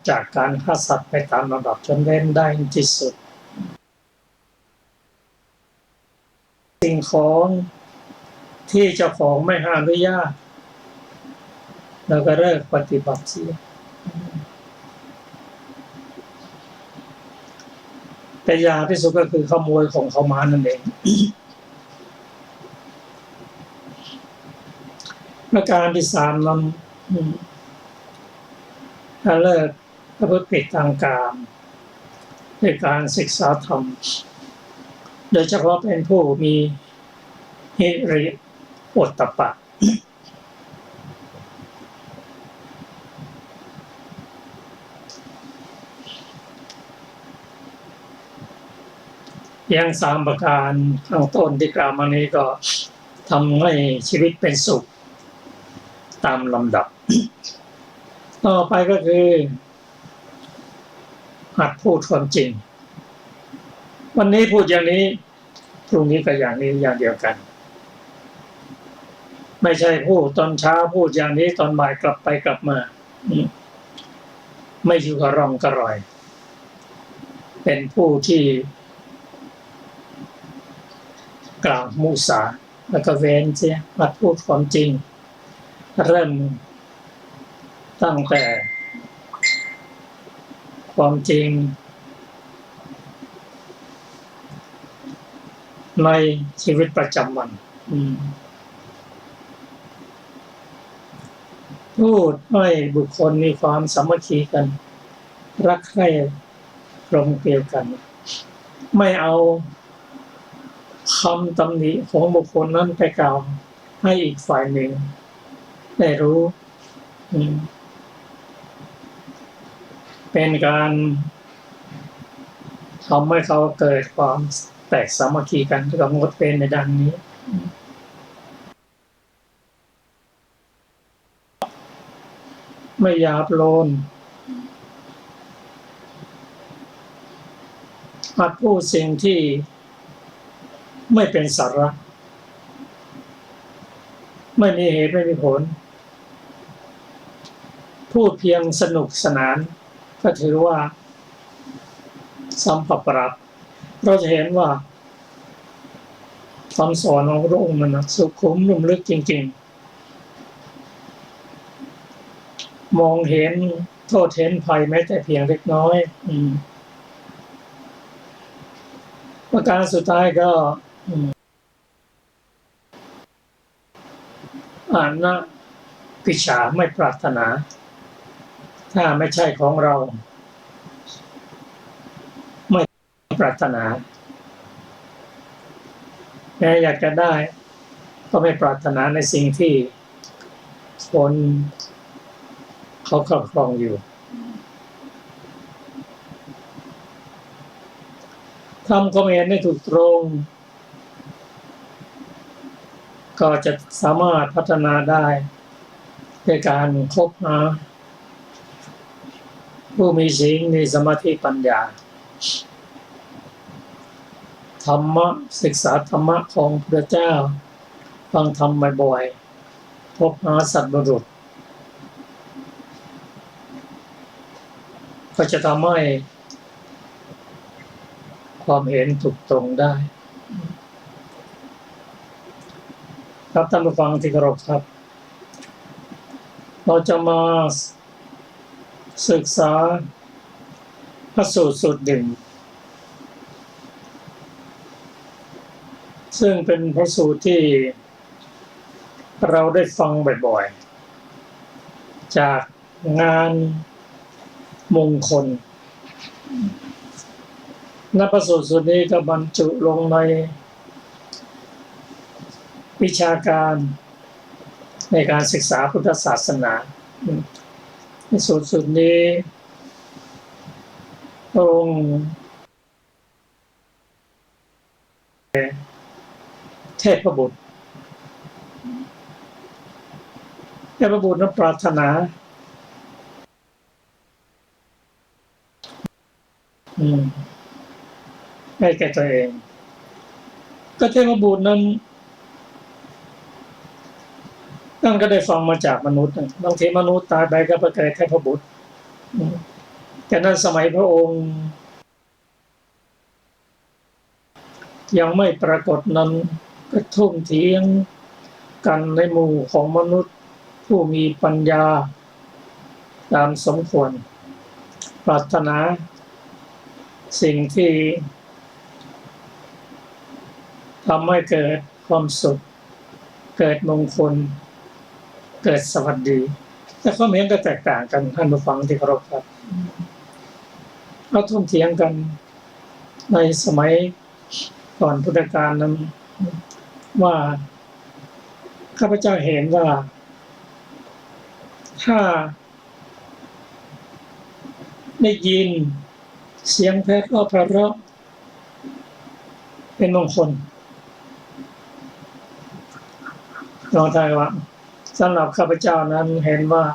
จากการฆ่าสัตว์ไปตามลำดับจนเว้นได้ที่สุด สิ่งของที่เจ้าของไม่อนุญาต เราก็เลิกปฏิบัติเสีย แต่อย่างที่สุดก็คือขโมยของเขามานั่นเอง ประการที่สามนั้น อืม ถ้าเลิกประพฤติผิดทางกาม ด้วยการศึกษาธรรม โดยเฉพาะเป็นผู้มีหิริโอตตัปปะ อย่างสามประการข้างต้นที่กล่าวมานี้ก็ทำให้ชีวิตเป็นสุขตามลำดับ ต่อไปก็คือ หัดพูดความจริง วันนี้พูดอย่างนี้ พรุ่งนี้ก็อย่างนี้อย่างเดียวกัน ไม่ใช่พูดตอนเช้าพูดอย่างนี้ตอนบ่ายกลับไปกลับมา อืม ไม่อยู่กับร่องกับรอย เป็นผู้ที่กล่าวมุสา แล้วก็เว้นเสีย หัดพูดความจริง เริ่มตั้งแต่ความจริงในชีวิตประจำวัน อืม พูดให้บุคคลมีความสามัคคีกัน รักใคร่กลมเกลียวกัน ไม่เอาคำตำหนิของบุคคลนั้นไปกล่าวให้อีกฝ่ายหนึ่งได้รู้ อืม เป็นการทำให้เขาเกิดความแตกสามัคคีกัน ก็งดเว้นในด้านนี้ ไม่หยาบโลน หัดพูดสิ่งที่ไม่เป็นสาระ ไม่มีเหตุไม่มีผล พูดเพียงสนุกสนาน ก็ถือว่าสัมภปรับ เราจะเห็นว่าคำสอนของพระองค์นั้นนะ สุขุมลุ่มลึกจริงๆ มองเห็นโทษเห็นภัยแม้แต่เพียงเล็กน้อย อืม ประการสุดท้ายก็ อืม อนัพพิชา ไม่ปรารถนา ถ้าไม่ใช่ของเรา ไม่ปรารถนา แม้อยากจะได้ ก็ไม่ปรารถนาในสิ่งที่คนเขาครอบครองอยู่ ทำความเห็นให้ถูกตรง ก็จะสามารถพัฒนาได้ ด้วยการคบหา ผู้มีศีล มีสมาธิ ปัญญา ธรรมะ ศึกษาธรรมะของพระพุทธเจ้า ฟังธรรมบ่อยๆ คบหาสัตบุรุษ ก็จะทำให้ความเห็นถูกตรงได้ ครับท่านผู้ฟังที่เคารพครับ เราจะมาศึกษาพระสูตรสูตรหนึ่ง ซึ่งเป็นพระสูตรที่เราได้ฟังบ่อยๆ จากงานมงคล และพระสูตรสูตรนี้ก็บรรจุลงในวิชาการในการศึกษาพุทธศาสนา ในสูตรสูตรนี้ พระองค์ เทพบุตร เทพบุตรนั้นปรารถนา อืม ให้แก่ตัวเอง ก็เทพบุตรนั้น ท่านก็ได้ฟังมาจากมนุษย์นะ บางทีมนุษย์ตายไปก็ไปเกิดเทพบุตร อืม แต่นั้นสมัยพระองค์ ยังไม่ปรากฏนั้น ก็ถกเถียงกันในหมู่ของมนุษย์ผู้มีปัญญาตามสมควร ปรารถนาสิ่งที่ทำให้เกิดความสุข เกิดมงคล เกิดสวัสดี แต่ความเห็นก็แตกต่างกัน ท่านผู้ฟังที่เคารพครับ เขาถกเถียงกันในสมัยก่อนพุทธกาลนั้น ว่าข้าพเจ้าเห็นว่า ถ้าได้ยินเสียงไพเราะไพเราะ เป็นมงคล ลองทายว่า สำหรับข้าพเจ้านั้นเห็นว่า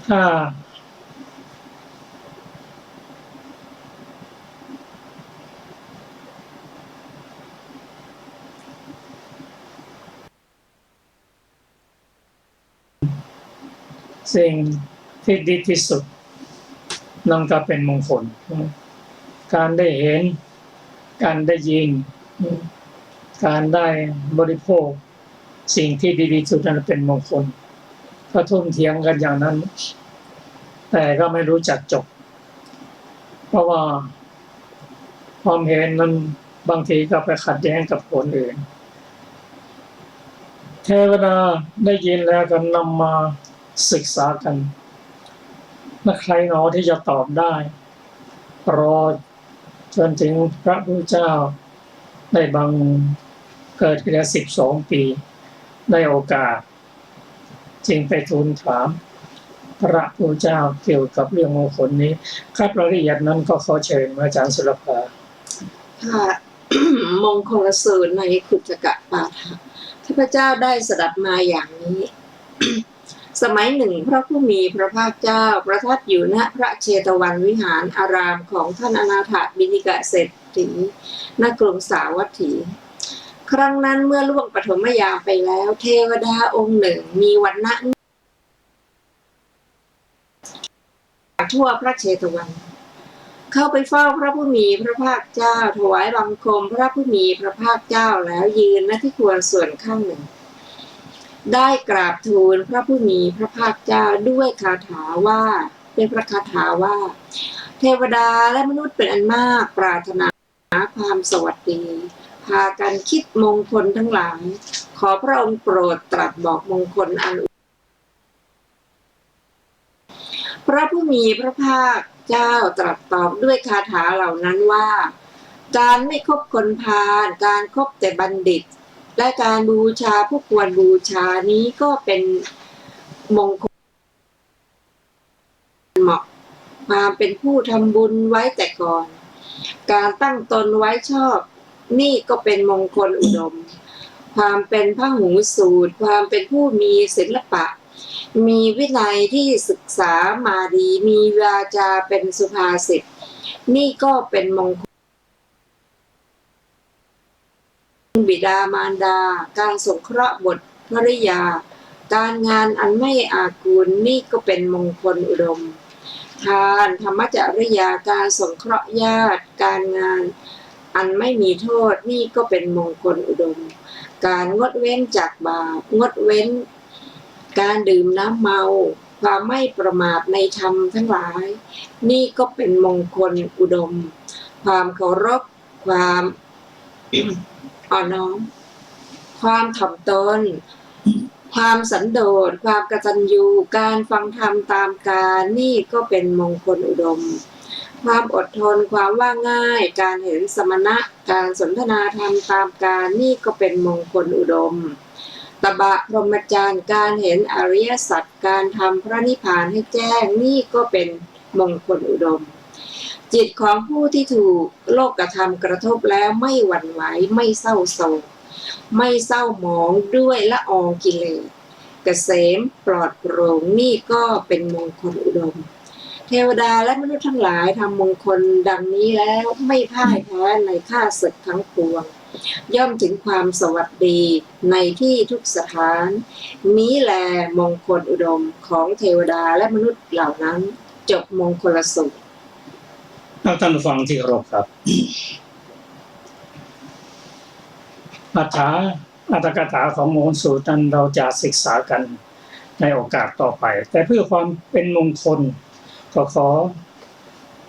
ถ้า สิ่งที่ดีที่สุด นั่นก็เป็นมงคล การได้เห็น การได้ยิน การได้บริโภค สิ่งที่ดีที่สุดนั้นเป็นมงคล ก็ถกเถียงกันอย่างนั้น แต่ก็ไม่รู้จักจบ เพราะว่าความเห็นนั้นบางทีก็ไปขัดแย้งกับคนอื่น เทวดาได้ยินแล้วก็นำมาศึกษากัน และใครหนอที่จะตอบได้ รอจนถึงพระพุทธเจ้าได้บังเกิดขึ้นแล้วสิบสองปี ได้โอกาส จึงไปทูลถามพระพุทธเจ้าเกี่ยวกับเรื่องมงคลนี้ ครับ รายละเอียดนั้นก็ขอเชิญอาจารย์สุรภา ค่ะ มงคลสูตรในขุททกปาฐะ ข้าพเจ้าได้สดับมาอย่างนี้ สมัยหนึ่ง พระผู้มีพระภาคเจ้าประทับอยู่ณพระเชตวันวิหารอารามของท่านอนาถบิณฑิกะเศรษฐี ณ กรุงสาวัตถี ครั้งนั้นเมื่อล่วงปฐมยามไปแล้ว เทวดาองค์หนึ่งมีวรรณะ ทั่วพระเชตวัน เข้าไปเฝ้าพระผู้มีพระภาคเจ้า ถวายบังคมพระผู้มีพระภาคเจ้าแล้วยืน ณ ที่ควรส่วนข้างหนึ่ง ได้กราบทูลพระผู้มีพระภาคเจ้าด้วยคาถาว่า เป็นพระคาถาว่า เทวดาและมนุษย์เป็นอันมากปรารถนาความสวัสดี พากันคิดมงคลทั้งหลาย ขอพระองค์โปรดตรัสบอกมงคลอัน พระผู้มีพระภาค เจ้าตรัสตอบด้วยคาถาเหล่านั้นว่า การไม่คบคนพาล การคบแต่บัณฑิต และการบูชาผู้ควรบูชานี้ก็เป็นมงคลเหมาะ ความเป็นผู้ทำบุญไว้แต่ก่อน การตั้งตนไว้ชอบ นี่ก็เป็นมงคลอุดม ความเป็นพหูสูต ความเป็นผู้มีศิลปะ มีวินัยที่ศึกษามาดี มีวาจาเป็นสุภาษิต นี่ก็เป็นมงคล บิดามารดา การสงเคราะห์บุตรภริยา การงานอันไม่อากูล นี่ก็เป็นมงคลอุดม ทาน ธรรมจริยา การสงเคราะห์ญาติ การงานอันไม่มีโทษ นี่ก็เป็นมงคลอุดม การงดเว้นจากบาป งดเว้นการดื่มน้ำเมา ความไม่ประมาทในธรรมทั้งหลาย นี่ก็เป็นมงคลอุดม ความเคารพ ความ อ่อนน้อม ความถ่อมตน ความสันโดษ ความกตัญญู การฟังธรรมตามกาล นี่ก็เป็นมงคลอุดม ความอดทน ความว่าง่าย การเห็นสมณะ การสนทนาธรรมตามกาล นี่ก็เป็นมงคลอุดม ตบะพรหมจรรย์ การเห็นอริยสัจ การทำพระนิพพานให้แจ้ง นี่ก็เป็นมงคลอุดม จิตของผู้ที่ถูกโลกธรรมกระทบแล้วไม่หวั่นไหว ไม่เศร้าโศก ไม่เศร้าหมองด้วยละอองกิเลส เกษมปลอดโปร่ง นี่ก็เป็นมงคลอุดม เทวดาและมนุษย์ทั้งหลายทำมงคลดังนี้แล้วไม่พ่ายแพ้ในข้าศึกทั้งปวง ย่อมถึงความสวัสดีในที่ทุกสถาน นี้แลมงคลอุดมของเทวดาและมนุษย์เหล่านั้น จบมงคลสูตร ท่านผู้ฟังที่เคารพครับ อัฏฐา อัตถกถาของมงคลสูตรนั้นเราจะศึกษากันในโอกาสต่อไป แต่เพื่อความเป็นมงคล ก็ขอ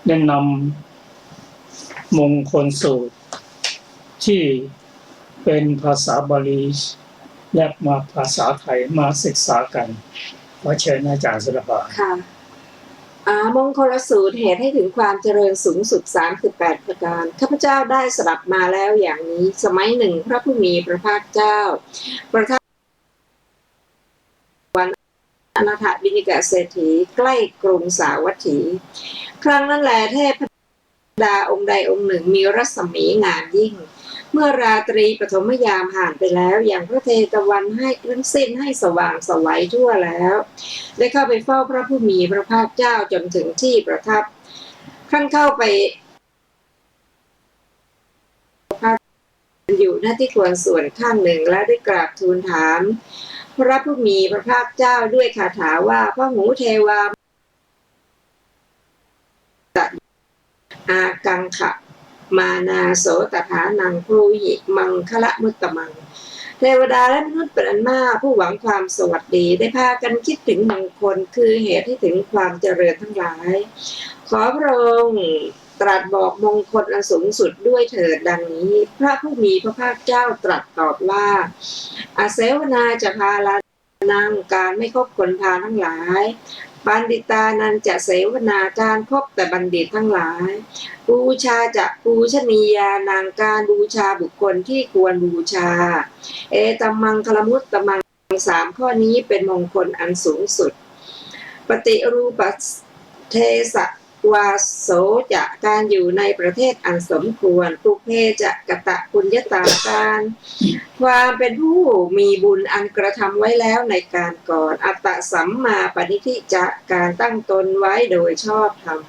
แนะนำมงคลสูตรที่เป็นภาษาบาลี และมาภาษาไทยมาศึกษากัน ขอเชิญอาจารย์สุดาภรณ์ ค่ะ อ่า มงคลสูตร เหตุให้ถึงความเจริญสูงสุด สามสิบแปดประการ ข้าพเจ้าได้สดับมาแล้วอย่างนี้ สมัยหนึ่ง พระผู้มีพระภาคเจ้า ประทับ อนาถปิณฑิกะเศรษฐี ใกล้กรุงสาวัตถี ครั้งนั้นแล เทพดาองค์ใดองค์หนึ่งมีรัศมีงามยิ่ง เมื่อราตรีปฐมยามผ่านไปแล้ว ยังพระเชตวันให้ทั้งสิ้นให้สว่างไสวทั่วแล้ว ได้เข้าไปเฝ้าพระผู้มีพระภาคเจ้าจนถึงที่ประทับ ครั้นเข้าไป อยู่หน้าที่ควรส่วนข้างหนึ่ง และได้กราบทูลถามพระผู้มีพระภาคเจ้าด้วยคาถาว่า พหูเทวา อากังขมานาโส ตถานัง บรูหิ มังคลมุตตมัง เทวดาและมนุษย์เป็นอันมาก ผู้หวังความสวัสดี ได้พากันคิดถึงมงคล คือเหตุให้ถึงความเจริญทั้งหลาย ขอพระองค์ ตรัสบอกมงคลอันสูงสุดด้วยเถิด ดังนี้ พระผู้มีพระภาคเจ้าตรัสตอบว่า อเสวนาจะพาลานัง การไม่คบคนพาลทั้งหลาย ปัณฑิตานันจะเสวนา การคบแต่บัณฑิตทั้งหลาย ปูชาจะปูชนียานัง การบูชาบุคคลที่ควรบูชา เอตัมมังคลมุตตมัง สามข้อนี้เป็นมงคลอันสูงสุด ปฏิรูปเทสวาโสจะ การอยู่ในประเทศอันสมควร ปุพเพจะกตปุญญาตา การ ความเป็นผู้มีบุญอันกระทำไว้แล้วในการก่อน อัตตสัมมาปณิธิจะ การตั้งตนไว้โดยชอบธรรม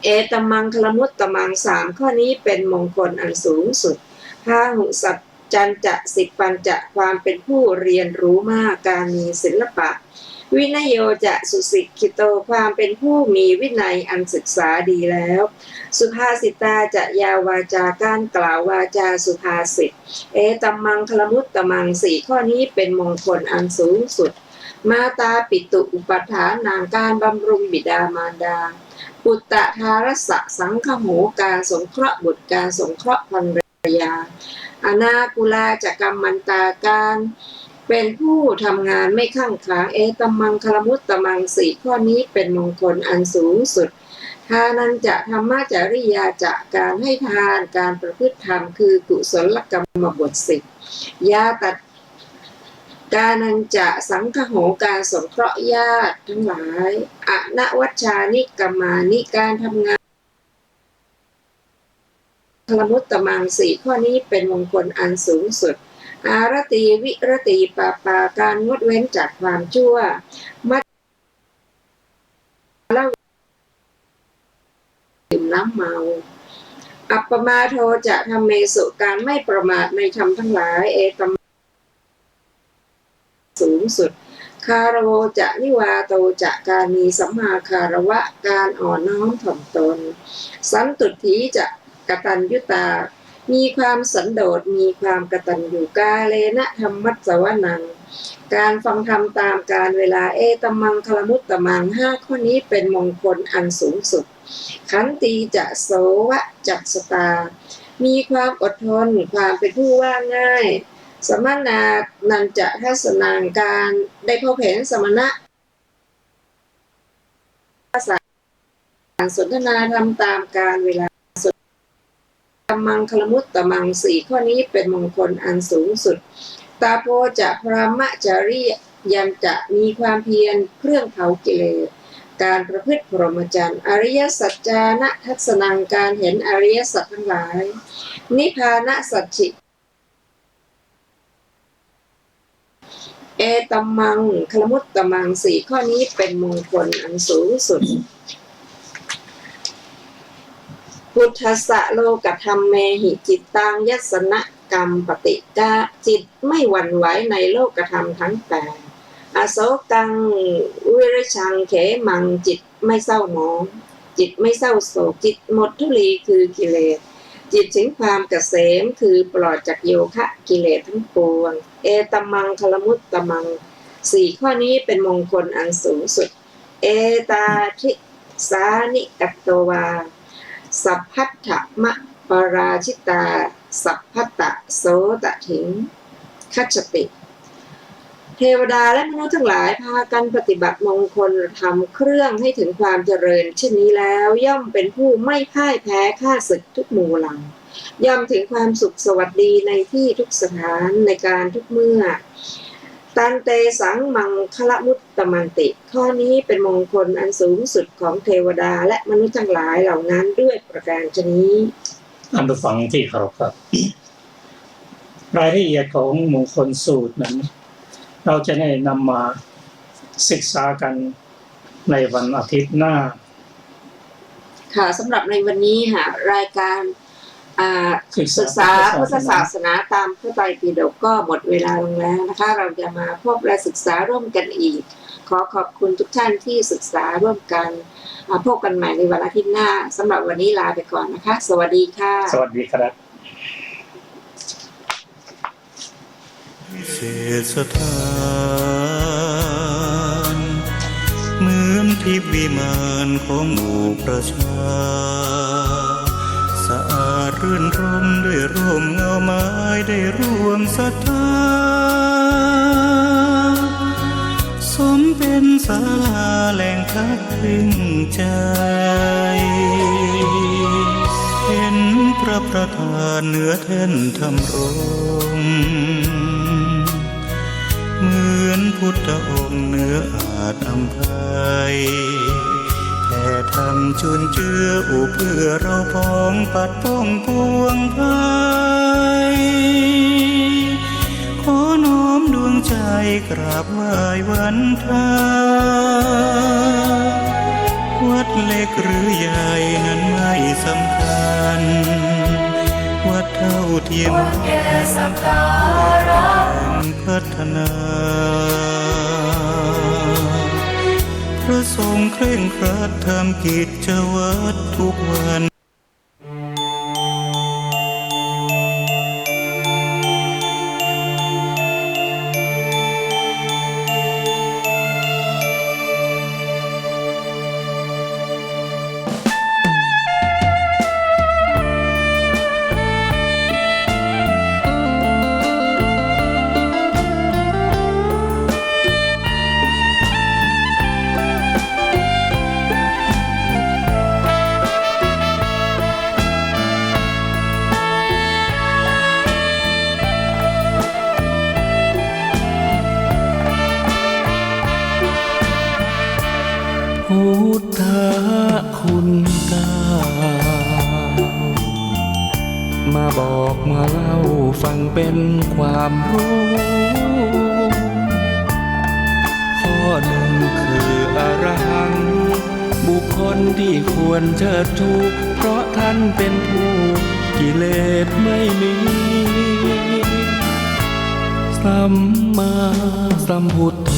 เอตัมมังคลมุตตมัง สามข้อนี้เป็นมงคลอันสูงสุด พาหุสัจจันจะ สิบปัญจะ ความเป็นผู้เรียนรู้มาก การมีศิลปะ วินโยจะสุสิกขิโต ความเป็นผู้มีวินัยอันศึกษาดีแล้ว สุภาสิตาจะยาวาจา การกล่าววาจาสุภาษิต เอตัมมังคลมุตตมัง สี่ข้อนี้เป็นมงคลอันสูงสุด มาตาปิตุอุปัฏฐานัง การบำรุงบิดามารดา ปุตตะทารสะสังคโห การสงเคราะห์บุตร การสงเคราะห์ภรรยา อนากุลาจะกัมมันตา การ เป็นผู้ทำงานไม่ข้างขาง เอตัมมังคลมุตตมัง สี่ข้อนี้เป็นมงคลอันสูงสุด ทานัญจะ ธรรมจริยาจะ การให้ทาน การประพฤติธรรม คือกุศลกรรมบทสิบ ญาตะ กานัญจะ สังคโห การสงเคราะห์ญาติทั้งหลาย อนวัชชานิกรรมานิ การทำงาน คลมุตตมัง สี่ข้อนี้เป็นมงคลอันสูงสุด อารตี วิรตี ปาปา การงดเว้นจากความชั่ว มัจ ละ ดื่มน้ำเมา อัปปมาโท จะ ธัมเมสุ การไม่ประมาทในธรรมทั้งหลาย เอตัม สูงสุด คารโว จะ นิวาโต จะ การมีสัมมาคารวะ การอ่อนน้อมถ่อมตน สันตุฏฐี จะ กตัญญูตา มีความสันโดษ มีความกตัญญู กาเลนะ ธัมมัสสวนัง การฟังธรรมตามกาลเวลา เอตัมมังคลมุตตมัง ห้าข้อนี้เป็นมงคลอันสูงสุด ขันตี จะ โสวจัสสตา มีความอดทน ความเป็นผู้ว่าง่าย สมณานัญจะ ทัสสนัง การได้พบเห็น สมณะ การสนทนาธรรมตามกาลเวลา สวด ตัมมังคลมุตตมัง สี่ข้อนี้เป็นมงคลอันสูงสุด ตาโป จะ พรหมจริยัญจะ มีความเพียรเครื่องเผากิเลส การประพฤติพรหมจรรย์ อริยสัจจานะ ทัสสนัง การเห็นอริยสัจทั้งหลาย นิพพานะสัจฉิ เอตัมมังคลมุตตมัง สี่ข้อนี้เป็นมงคลอันสูงสุด พุทธัสสะ โลกธัมเมหิ จิตตัง ยัสสะ นะ กัมปะติ กะ จิตไม่หวั่นไหวในโลกธรรมทั้งแปด อโศกัง วิริชัง เขมัง จิต ไม่เศร้าหมอง จิตไม่เศร้าโศก จิตหมดทุลีย์คือกิเลส จิตถึงความเกษม คือปลอดจากโยคะกิเลสทั้งปวง เอตัมมังคลมุตตมัง สี่ข้อนี้เป็นมงคลอันสูงสุด เอตาทิสานิ กัตโตวา สัพพัทธมะปะราชิตา สัพพัตตะโสตะถิง คัจฉติ เทวดาและมนุษย์ทั้งหลายพากันปฏิบัติมงคลธรรมเครื่องให้ถึงความเจริญเช่นนี้แล้ว ย่อมเป็นผู้ไม่พ่ายแพ้ข้าศึกทุกหมู่เหล่า ย่อมถึงความสุขสวัสดีในที่ทุกสถาน ในการทุกเมื่อ ตันเตสังมังคลมุตตมันติ ข้อนี้เป็นมงคลอันสูงสุดของเทวดาและมนุษย์ทั้งหลายเหล่านั้นด้วยประการฉะนี้ ท่านผู้ฟังที่เคารพครับ รายละเอียดของมงคลสูตรนั้น เราจะได้นำมาศึกษากันในวันอาทิตย์หน้า ค่ะ สำหรับในวันนี้ค่ะ รายการ อ่า ศึกษา ศึกษาพุทธศาสนา พุทธศาสนาตามพระไตรปิฎกก็หมดเวลาลงแล้วนะคะ เราจะมาพบและศึกษาร่วมกันอีก ขอขอบคุณทุกท่านที่ศึกษาร่วมกัน อ่า พบกันใหม่ในวันอาทิตย์หน้า สำหรับวันนี้ลาไปก่อนนะคะ สวัสดีค่ะ สวัสดีครับ วิเศษสถาน เหมือนทิพย์วิมานของหมู่ประชา สะอาดรื่นรมย์ด้วยร่มเงาไม้ ได้ร่วมศรัทธา สมเป็นศาลาแหล่งพักพิงใจ เห็นพระประธานเหนือแท่นธรรมรงค์ เหมือนพุทธองค์เหนืออาจอำไพ แผ่ธรรมจุนเจืออุเพื่อเราพองปัดป้องปวงภัย ขอน้อมดวงใจกราบไหว้วันทา วัดเล็กหรือใหญ่นั้นไม่สำคัญ วัดเท่าเทียม ควรแก่สักการะ พัฒนา พระสงฆ์เคร่งครัดทำกิจวัตรทุกวัน ฟังเป๋นความฮู้ ข้อนึ่งคืออรหัง บุคคลตี้ควรเจิดชู เพราะต้านเป๋นผู้กิเลสไม่มี สัมมาสัมพุทโธ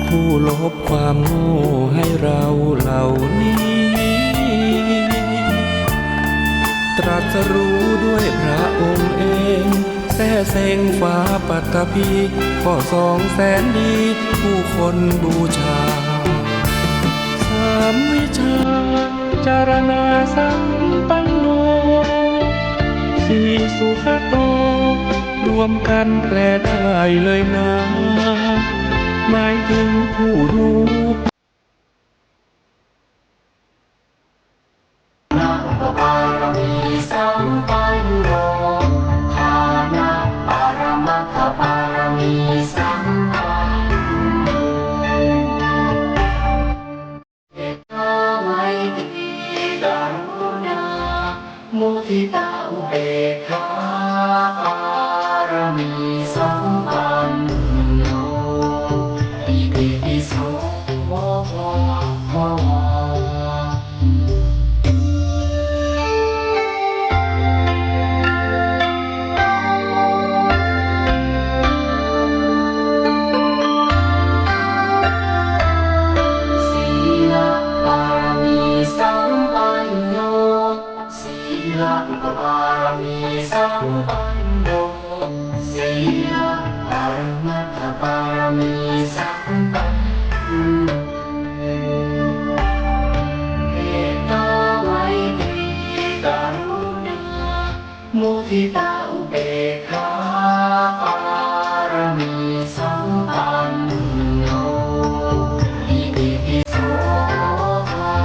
ผู้ลบความโง่ให้เราเหล่านี้ ตรัสรู้ด้วยพระองค์เอง แซ่เซ็งฟ้าปัตตภี ก็สองแสนดี ผู้คนบูชา สามวิชา จารณาสัมปันโน สี่สุขโต รวมกั๋นแปลได้เลยนา หมายเถิงผู้รู้ ปารมีสัมปันโน ทานะปรมัตถปารมีสัมปันโน เมตตาไมตรีกรุณา มุทิตาอุเบกขา ปารมีสัมปันโน อิติปิโสภะคะวา สีละปารมีสัมปันโน สีละปารมีสัมปันโน สีละปรมัตถปารมีสัมปันโน เมตตาไมตรีกรุณา มุทิตาอุเบกขา ปารมีสัมปันโน อิติปิโสภะ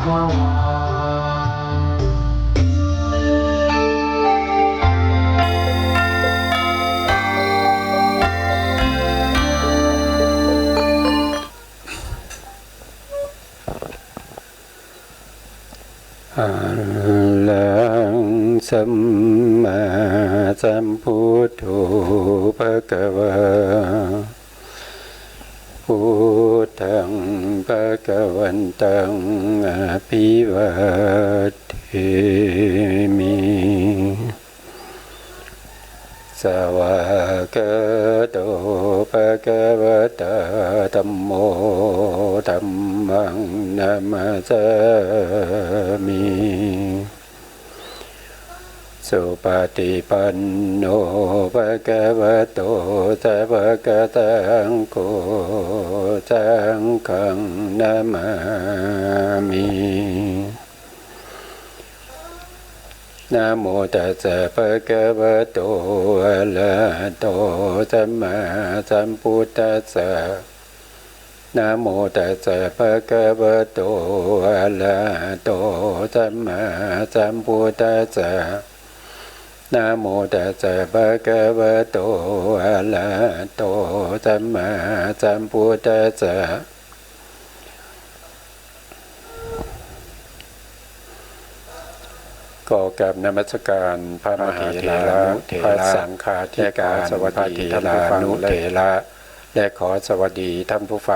คะวา อะระหังสัมมาสัมพุทโธภะคะวา พุทธังภะคะวันตังอะภิวาเทมิ สวากขาโตภะคะวะตา ธัมโม ธัมมังนะมัสสามิ สุปะฏิปันโนภะคะวะโต สาวะกะสังโฆ สังฆังนะมามิ นะโมตัสสะภะคะวะโต อะระหะโต สัมมาสัมพุทธัสสะ นะโมตัสสะภะคะวะโต อะระหะโต สัมมาสัมพุทธัสสะ นะโมตัสสะภะคะวะโต อะระหะโต สัมมาสัมพุทธัสสะ ขอกราบนมัสการพระมหาเถรานุเถระ พระสังฆาธิการ และขอสวัสดีท่านผู้ฟัง พระเถรานุเถระ และขอสวัสดีท่านผู้ฟัง